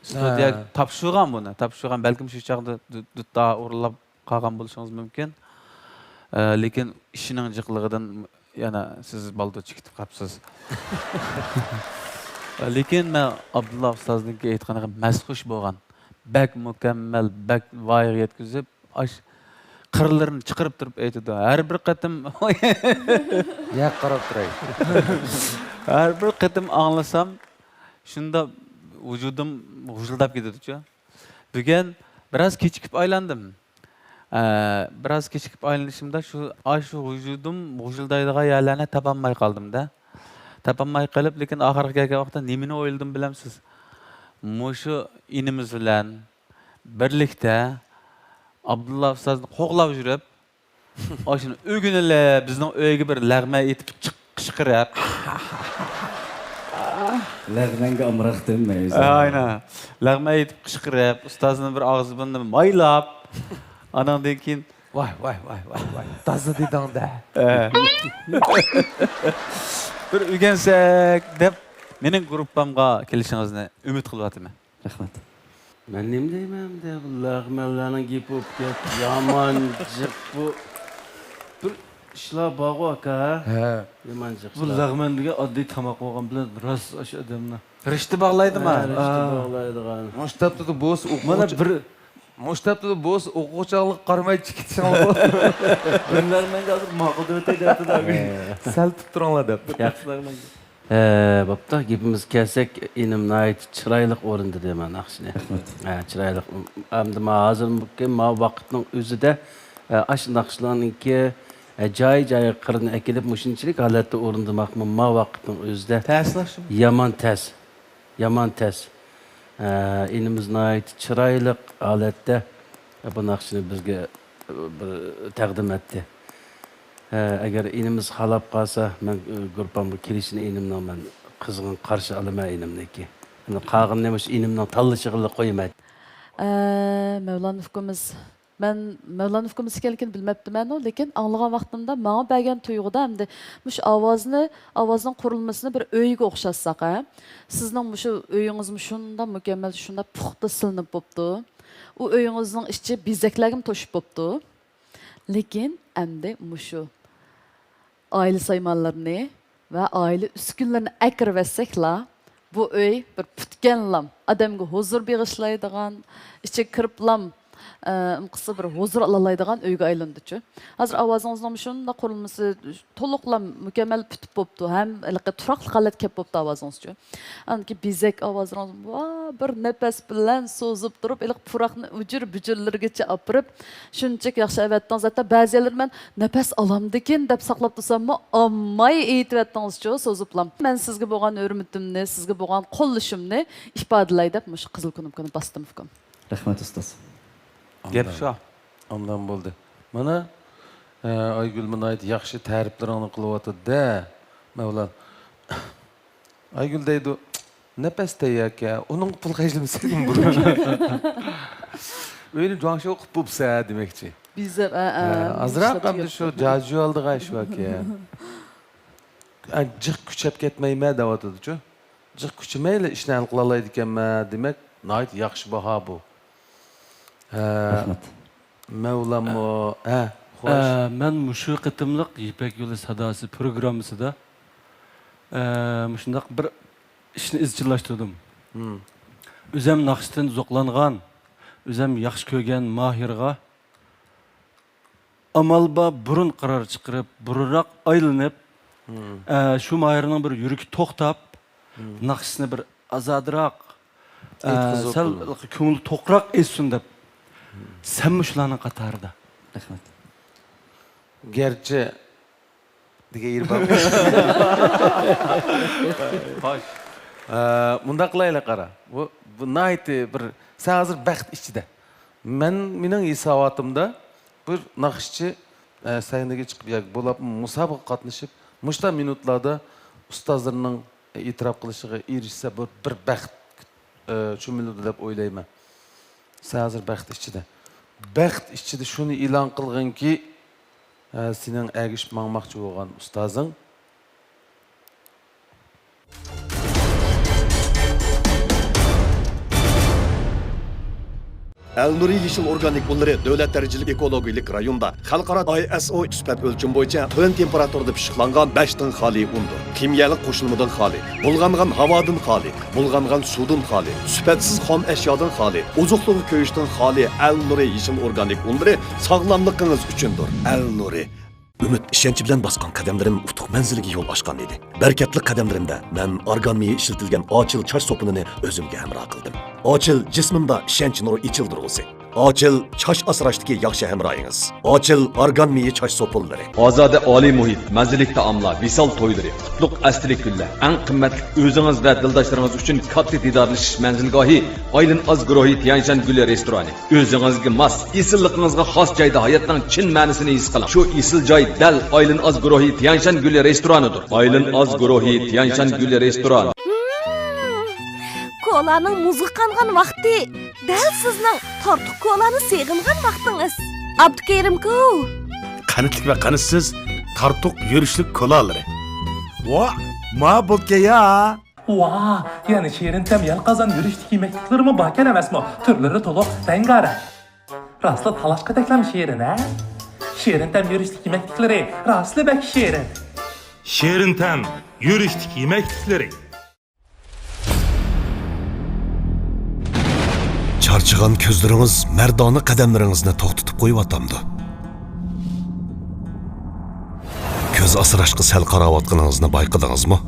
ستۇدىيەگە ھە. تاپشۇرغان بۇنى، تاپشۇرغان، بەلكىم شۇ چاغدا دۇ-، دۇتار ئورۇنلاپ قالغان بولۇشىڭىز مۇمكىن. ئە، لېكىن ئىشنىڭ جىقلىقىدىن يەنە سىز بالدۇرچە كېتىپ قاپسىز. لېكىن مەن ئابدۇللا ئۇستازنىڭكى ئېيتقىنىغا مەستخۇش بولغان. بەك مۇكەممەل، بەك ۋايىغا يەتكۈزۈپ، ئاش قىرلىرىنى چىقىرىپ تۇرۇپ ئېيتىدۇ. ھەر بىر قېتىم ياق، قاراپ تۇراي. ھەر بىر قېتىم ئاڭلىسام، شۇنداق ۋۇجۇدۇم غۇژۇلداپ كېتىدۇچۇ. بۈگۈن بىراز كېچىكىپ ئايلاندىم. ئە، بىراز كېچىكىپ ئايلىنىشىمدا شۇ، ئاشۇ ۋۇجۇدۇم غۇژۇلدايدىغان يەرلەرنى تاپالماي قالدىم-دە. تاپالماي قېلىپ، لېكىن ئاخىرقى كەلگەن ۋاقىتتا نېمىنى ئويلىدىم بىلەمسىز؟ مۇشۇ ئىنىمىز بىلەن بىرلىكتە ئابدۇللا ئۇستازنى قوغلاپ يۈرۈپ، ئاشۇنى ئۆگىنىلى، بىزنىڭ ئۆيگە بىر لەغمەن ئېيتىپ چىق-، قىچقىرىپ. لەغمەنگە ئامراقتىم مەن ئۆزۈم. ئاينا. لەغمەن ئېيتىپ قىچقىرىپ، ئۇستازنىڭ بىر ئاغزى بۇرنىنى مايلاپ، ئاناندىن كېيىن، ۋاي، ۋاي، ۋاي، ۋاي، ۋاي، تازا دېدىڭ-دە. ئە. بىر ئۆگەنسەك دەپ، مېنىڭ گۇرۇپپامغا كېلىشىڭىزنى ئۈمىد قىلىۋاتىمەن. رەھمەت. مەن نېمە دەيمەن ئەمدى، بۇ لەغمەنلەرنىڭ گېپى بولۇپ كەتتى. يامان جىق بۇ. بىر ئىشلار بارغۇ، ئاكا، ھە؟ ھە. يامان جىق بۇ ئىشلار. لەغمەن دېگەن ئاددىي تاماق بولغان بىلەن راست ئاشۇ ئادەمنى رىشتە باغلايدىما؟ ھە، رىشتە ھە. باغلايدىغان. مۇشۇ تاپتا بولسا مانا ئوقۇغۇچى-، بىر مۇشۇ تاپتا بولسا ئوقۇغۇچىڭلىققا قارىماي چىقىپ كېتىشىڭلار بولىدۇ. بىر لەغمەنگە ھازىر ماقۇل دەپ ئۆتەي دەپتۇ. ھە. سەل تۇتۇپ تۇرۇڭلار دەپ. ياخشى لەغمەنگە. ھە، بوپتۇ. گېپىمىزگە كەلسەك، ئىنىم ناھايىتى چىرايلىق ئورۇندىدى مانا ناخشىنى. رەھمەت. ھە، چىرايلىق. ئەمدى ما ھازىرمۇ، ما ۋاقىتنىڭ ئۆزىدە، ئە، ئاشۇ ناخشىلارنىڭكى، ئە، جايى-جايىغا قىرىنى ئەكېلىپ، مۇشۇنچىلىك ھالەتتە ئورۇندىماقمۇ ما ۋاقىتنىڭ ئۆزىدە تەسلا شۇ. يامان تەس. يامان تەس. ئە، ئىنىمىز ناھايىتى چىرايلىق ھالەتتە بۇ ناخشىنى بىزگە، ئە، بىر تەقدىم ئەتتى. ھە، ئەگەر ئىنىمىز خالاپ قالسا، مەن، ئى، گۇرۇپپامغا كېلىشىنى ئىنىمنىڭ مەن قىزغىن قارشى ئالىمەن ئىنىمنىڭكى. ئەمدى قالغىنىنى مۇشۇ ئىنىمنىڭ تاللىشىغىلا قويىمەن. ئە، مەۋلانا ئۇكىمىز، مەن مەۋلانا ئۇكىمىز ئىكەنلىكىنى بىلمەپتىمەنۇ، لېكىن ئاڭلىغان ۋاقتىمدا ماڭا بەرگەن تۇيغۇدا ئەمدى مۇشۇ ئاۋازنى، ئاۋازنىڭ قۇرۇلمىسىنى بىر ئۆيگە ئوخشاتساق، ھە؟ سىزنىڭ مۇشۇ ئۆيىڭىزمۇ شۇنداق مۇكەممەل، شۇنداق پۇختا سېلىنىپ بوپتۇ. ئۇ ئۆيىڭىزنىڭ ئىچى بېزەكلەرگىمۇ توشۇپ بوپتۇ. لېكىن ئەمدى مۇشۇ ئائىلە سايمانلىرىنى ۋە ئائىلە ئۈسكۈنىلىرىنى ئەكىرىۋەتسەكلا، بۇ ئۆي بىر پۈتكەنلام ئادەمگە ھۇزۇر بېغىشلايدىغان، ئىچىگە كىرىپلام، ئە، قىلسا بىر ھۇزۇر ئالالايدىغان ئۆيگە ئايلاندىچۇ. ھازىر ئاۋازىڭىزنىڭ شۇنداق قۇرۇلمىسى تولۇقلام مۇكەممەل پۈتۈپ بوپتۇ، ھەم ھېلىقى تۇراقلىق ھالەتكە كەپ بوپتۇ ئاۋازىڭىزچۇ. ئاندىن كېيىن بېزەك ئاۋازىڭىز، ۋا، بىر نەپەس بىلەن سوزۇپ تۇرۇپ، ھېلىقى پۇراقنى ئۇجۇر-بۈجۈرلىرىگىچە ئاپىرىپ، شۇنچىلىك ياخشى ئەۋەتتىڭىز. ھەتتا بەزى يەرلىرى مەن نەپەس ئالامدىكىن دەپ ساقلاپ تۇرساممۇ، ئالماي ئېيتىۋەتتىڭىزچۇ، سوزۇپلام. مەن سىزگە بولغان ھۆرمىتىمنى، سىزگە بولغان قوللىشىمنى ئىپادىلەي دەپ مۇشۇ قىزىل كۇنۇپكىنى باستىم، ئۇكام. رەھمەت، ئۇستاز. گەپ شۇ. ئاندىن بولدى. مانا، ئە، ئايگۈلمۇ ناھايىتى ياخشى تەرىپلىرىڭنى قىلىۋاتىدۇ-دە، مەۋلان. ئايگۈل دەيدۇ، نەپەس تەيياركەن، ئۇنىڭغا پۇل خەجلىمىسەكمۇ بولىدۇ. ئۆينى جۇاڭشياۋ قىلىپ بوپسە دېمەكچى. بىزەر، ئە، ئە، ھە، ئازراق ئەمدى شۇ جاجۇ ئالدىغا شۇ ئەكە. ئە، جىق كۈچەپ كەتمەيمەن دەۋاتىدۇچۇ. جىق كۈچىمەيلا ئىشنى ھەل قىلالايدىكەنمەن، دېمەك، ناھايىتى ياخشى باھا بۇ. ھە، رەھمەت. مەۋلانمۇ، ھە، خوش. ئە، مەن مۇشۇ قېتىملىق يىپەك يولى ساداسى پروگراممىسىدا، ئە، مۇشۇنداق بىر ئىشنى ئىزچىللاشتۇردۇم. ھىم. ئۆزەم ناخشىدىن زوقلانغان، ئۆزەم ياخشى كۆرگەن ماھىرغا ئامال بار بۇرۇن قارار چىقىرىپ، بۇرۇنراق ئايلىنىپ، ھىم. ئە، شۇ ماھىرنىڭ بىر يۈرىكى توختاپ، ھىم. ناخشىسىنى بىر ئازادىراق، ئېيتقۇزۇپ سەل كۆڭلى توقراق ئېيتسۇن دەپ، سەنمۇ شۇلارنىڭ قاتارىدا. رەھمەت. گەرچە دېگەن يېرى بار. خوش. ئە، مۇنداق قىلايلى، قارا. بۇ، بۇ ناھايىتى بىر، سەن ھازىر بەخت ئىچىدە. مەن، مېنىڭ ھېساباتىمدا بىر ناخشىچى، ئە، سەھنىگە چىقىپ ياكى بولۇپمۇ مۇسابىقىگە قاتنىشىپ، مۇشۇنداق مىنۇتلاردا ئۇستازلىرىنىڭ ئېتىراپ قىلىشىغا ئېرىشسە، بۇ بىر بەخت، ئە، چۆمۈلىدۇ دەپ ئويلايمەن. سەن ھازىر بەخت ئىچىدە. بەخت ئىچىدە شۇنى ئېلان قىلغىنكى، ئە، سېنىڭ ئەگىشىپ ماڭماقچى بولغان ئۇستازىڭ. ئەلنۇرى يېشىل ئورگانىك ئۇنلىرى دۆلەت دەرىجىلىك ئېكولوگىيەلىك رايوندا خەلقئارا ئاي ئەس ئو سۈپەت ئۆلچىمى بويىچە تۆۋەن تېمپېراتۇرىدا پىششىقلانغان بەشتىن خالىي ئۇندۇر. كىميەلىك قوشۇلمىدىن خالىي، بۇلغانغان ھاۋادىن خالىي، بۇلغانغان سۇدىن خالىي، سۈپەتسىز خام ئەشيادىن خالىي، ئوزۇقلۇقى كۆيۈشتىن خالىي ئەلنۇرى يېشىل ئورگانىك ئۇنلىرى ساغلاملىقىڭىز ئۈچۈندۇر. ئەلنۇرى. ئۈمىد، ئىشەنچ بىلەن باسقان قەدەملىرىم ئۇتۇق مەنزىلىگە يول ئاچقان ئىدى. بەرىكەتلىك قەدەملىرىمدە مەن ئارگان مېيى ئىشلىتىلگەن ئاچىل چاچ سوپۇنىنى ئۆزۈمگە ھەمراھ قىلدىم. ئاچىل جىسمىمدا ئىشەنچ نۇرى ئېچىلدۇرغۇسى. ئاچىل چاچ ئاسراشتىكى ياخشى ھەمراھىڭىز. ئاچىل ئارگان مېيى چاچ سوپۇنلىرى. ئازادە ئالىي مۇھىت، مەززىلىك تائاملار، ۋىسال تويلىرى، قۇتلۇق ئەستىلىك كۈنلەر، ئەڭ قىممەتلىك ئۆزىڭىز ۋە دىلداشلىرىڭىز ئۈچۈن كاتتا دىدارلىشىش مەنزىلگاھى، ئايلىن ئاز گۇرۇھى تيەنشان گۈلى رېستورانى. ئۆزىڭىزگە ماس، ئېسىللىقىڭىزغا خاس جايدا ھاياتنىڭ چىن مەنىسىنى ھېس قىلىڭ. شۇ ئېسىل جاي دەل ئايلىن ئاز گۇرۇھى تيەنشان گۈلى رېستورانىدۇر. ئايلىن ئاز گۇرۇھى تيەنشان گۈلى رېستوران. ھىم، كولانىڭ مۇزغا قانغان ۋاقتى دەل سىزنىڭ تارتۇق كولانى سېغىنغان ۋاقتىڭىز. ئابدۇكېرىمكۇ؟ قەنتلىك ۋە قەنتسىز تارتۇق يۈرۈشلۈك كولالىرى. ۋا، ما بولكەيا. ۋا، يەنە شېرىن تەم يەل قازان يۈرۈشلۈك يېمەكلىكلىرىمۇ باركەن ئەمەسمۇ؟ تۈرلىرى تولۇق، رەڭگارەڭ. راسلا تالاشقۇدەكلام شېرىن، ھە؟ شېرىن تەم يۈرۈشلۈك يېمەكلىكلىرى راسلا بەك شېرىن. شېرىن تەم يۈرۈشلۈك يېمەكلىكلىرى. چارچىغان كۆزلىرىڭىز مەردانە قەدەملىرىڭىزنى توختىتىپ قويۇۋاتامدۇ؟ كۆز ئاسراشقا سەل قاراۋاتقىنىڭىزنى بايقىدىڭىزمۇ؟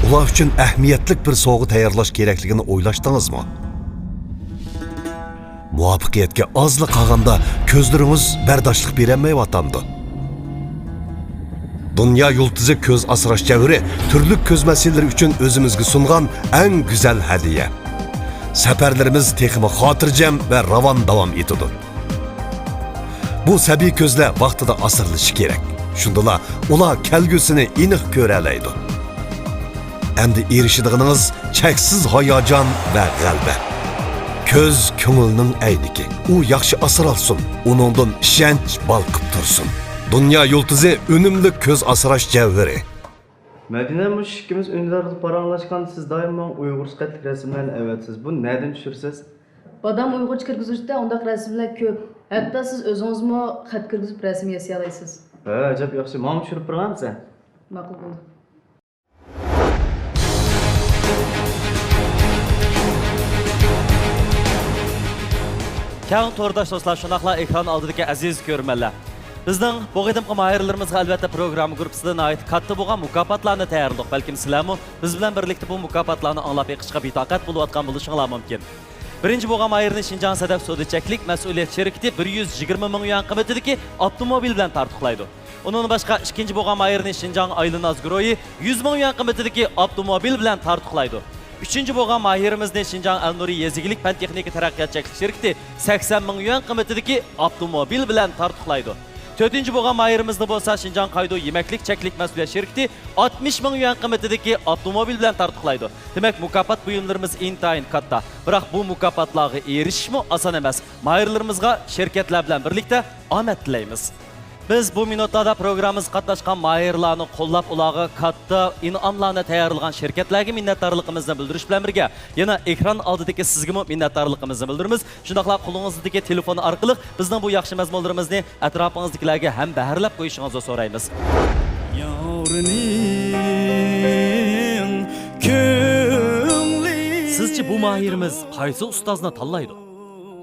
ئۇلار ئۈچۈن ئەھمىيەتلىك بىر سوۋغا تەييارلاش كېرەكلىكىنى ئويلاشتىڭىزمۇ؟ مۇۋەپپەقىيەتكە ئازلا قالغاندا كۆزلىرىڭىز بەرداشلىق بېرەلمەيۋاتامدۇ؟ دۇنيا يۇلتۇزى كۆز ئاسراش جەۋھىرى تۈرلۈك كۆز مەسىلىلىرى ئۈچۈن ئۆزىمىزگە سۇنغان ئەڭ گۈزەل ھەدىيە. سەپەرلىرىمىز تېخىمۇ خاتىرجەم ۋە راۋان داۋام ئېتىدۇ. بۇ سەبىي كۆزلەر ۋاقتىدا ئاسرىلىشى كېرەك. شۇندىلا ئۇلار كەلگۈسىنى ئېنىق كۆرەلەيدۇ. ئەمدى ئېرىشىدىغىنىڭىز چەكسىز ھاياجان ۋە غەلىبە. كۆز كۆڭۈلنىڭ ئەينىكى. ئۇ ياخشى ئاسرالسۇن، ئۇنىڭدىن ئىشەنچ بالقىپ تۇرسۇن. دۇنيا يۇلتۇزى ئۈنۈملۈك كۆز ئاسراش جەۋھىرى. مەدىنە، مۇشۇ ئىككىمىز ئۈندىدارلىقتا پاراڭلاشقاندا سىز دائىم ماڭا ئۇيغۇرچە خەتلىك رەسىملەرنى ئەۋەتىسىز. بۇنى نەدىن چۈشۈرىسىز؟ بادام ئۇيغۇرچە كىرگۈزۈشتە ئۇنداق رەسىملەر كۆپ. ھەتتا سىز ئۆزىڭىزمۇ خەت كىرگۈزۈپ رەسىم ياسىيالايسىز. ھە، ئەجەب ياخشى. ماڭىمۇ چۈشۈرۈپ بېرىڭە ئەمىسە. ماقۇل بولدى. كەڭ تورداش دوستلار، شۇنداقلا ئېكران ئالدىدىكى ئەزىز كۆرۈرمەنلەر، بىزنىڭ بۇ قېتىمقى ماھىرلىرىمىزغا ئەلۋەتتە پروگرامما گۇرۇپپىسىدا ناھايىتى كاتتا بولغان مۇكاپاتلارنى تەييارلىدۇق. بەلكىم سىلەرمۇ بىز بىلەن بىرلىكتە بۇ مۇكاپاتلارنى ئاڭلاپ بېقىشقا بىتاقەت بولۇۋاتقان بولۇشۇڭلار مۇمكىن. بىرىنچى بولغان ماھىرنى شىنجاڭ سەدەف سودا چەكلىك مەسئۇلىيەت شىركىتى بىر يۈز يىگىرمە مىڭ يۈەن قىممىتىدىكى ئاپتوموبىل بىلەن تارتۇقلايدۇ. ئۇنىڭدىن باشقا، ئىككىنچى بولغان ماھىرنى شىنجاڭ ئايلىناز گۇرۇھى يۈز مىڭ يۈەن قىممىتىدىكى ئاپتوموبىل بىلەن تارتۇقلايدۇ. ئۈچىنچى بولغان ماھىرىمىزنى شىنجاڭ ئەلنۇرى يېزا ئىگىلىك پەن تېخنىكا تەرەققىيات چەكلىك شىركىتى سەكسەن مىڭ يۈەن قىممىتىدىكى ئاپتوموبىل بىلەن تارتۇقلايدۇ. تۆتىنچى بولغان ماھىرىمىزنى بولسا شىنجاڭ قايدو يېمەكلىك چەكلىك مەسئۇلىيەت شىركىتى ئاتمىش مىڭ يۈەن قىممىتىدىكى ئاپتوموبىل بىلەن تارتۇقلايدۇ. دېمەك، مۇكاپات بۇيۇملىرىمىز ئىنتايىن كاتتا. بىراق بۇ مۇكاپاتلارغا ئېرىشىشمۇ ئاسان ئەمەس. ماھىرلىرىمىزغا شىركەتلەر بىلەن بىرلىكتە ئامەت تىلەيمىز. بىز بۇ مىنۇتلاردا پروگراممىمىزغا قاتناشقان ماھىرلارنى قوللاپ، ئۇلارغا كاتتا ئىنئاملارنى تەييارلىغان شىركەتلەرگە مىننەتدارلىقىمىزنى بىلدۈرۈش بىلەن بىرگە، يەنە ئېكران ئالدىدىكى سىزگىمۇ مىننەتدارلىقىمىزنى بىلدۈرىمىز. شۇنداقلا قولىڭىزدىكى تېلېفون ئارقىلىق بىزنىڭ بۇ ياخشى مەزمۇنلىرىمىزنى ئەتراپىڭىزدىكىلەرگە ھەم بەھرىلەپ قويۇشىڭىزنى سورايمىز. يارنىڭ كۆڭلى. سىزچە بۇ ماھىرىمىز قايسى ئۇستازنى تاللايدۇ؟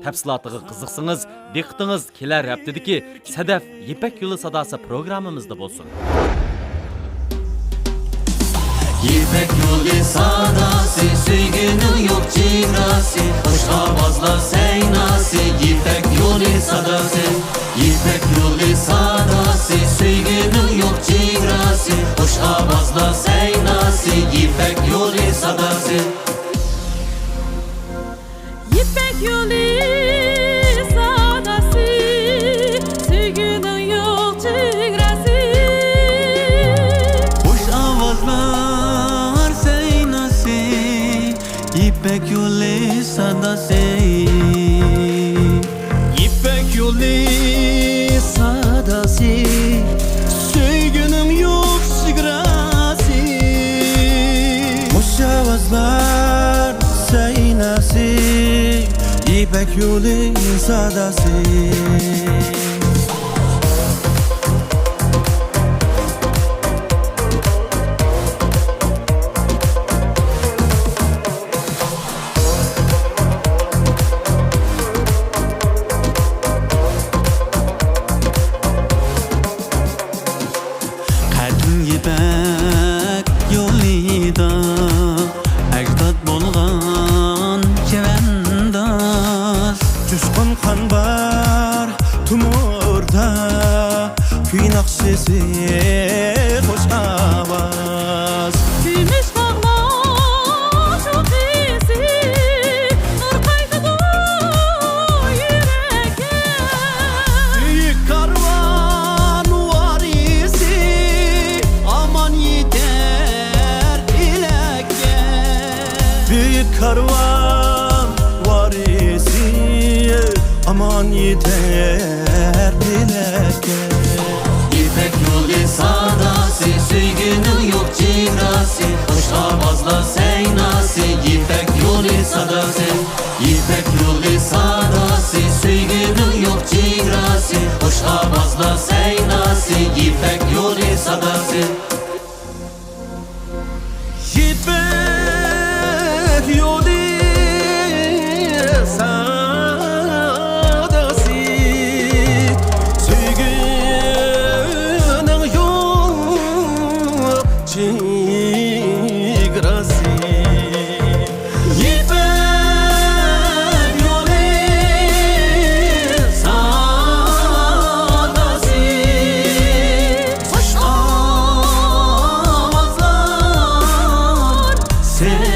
تەپسىلاتىغا قىزىقسىڭىز، دىققىتىڭىز كېلەر ھەپتىدىكى سەدەف يىپەك يولى ساداسى پروگراممىمىزدا بولسۇن. يىپەك يولى ساداسى، سۆيگۈنىڭ يوق چېگراسى، خۇش ئاۋازلار سەيناسى، يىپەك يولى ساداسى. يىپەك يولى ساداسى، سۆيگۈنىڭ يوق چېگراسى، خۇش ئاۋازلار سەيناسى، يىپەك يولى ساداسى. يىپەك يولى ساداسى، سۆيگۈنىڭ يوق چېگراسى. خۇش ئاۋازلار سەيناسى، يىپەك يولى ساداسى. يىپەك يولى ساداسى، سۆيگۈنىڭ يوق چېگراسى. خۇش ئاۋازلار سەيناسى، يىپەك يولى ساداسى. كارۋان ۋارىسى ئامان يېتەر تىلەككە. يىپەك يولى ساداسى، سۆيگۈنىڭ يوق چېگراسى، خۇش ئاۋازلار سەيناسى، يىپەك يولى ساداسى. يىپەك يولى ساداسى، سۆيگۈنىڭ يوق چېگراسى، خۇش ئاۋازلار سەيناسى، يىپەك يولى ساداسى. يىپەك يولى ساداسى، سۆيگۈنىڭ يوق چېگراسى. يىپەك يولى ساداسى، خۇش ئاۋازلار سەيناسى.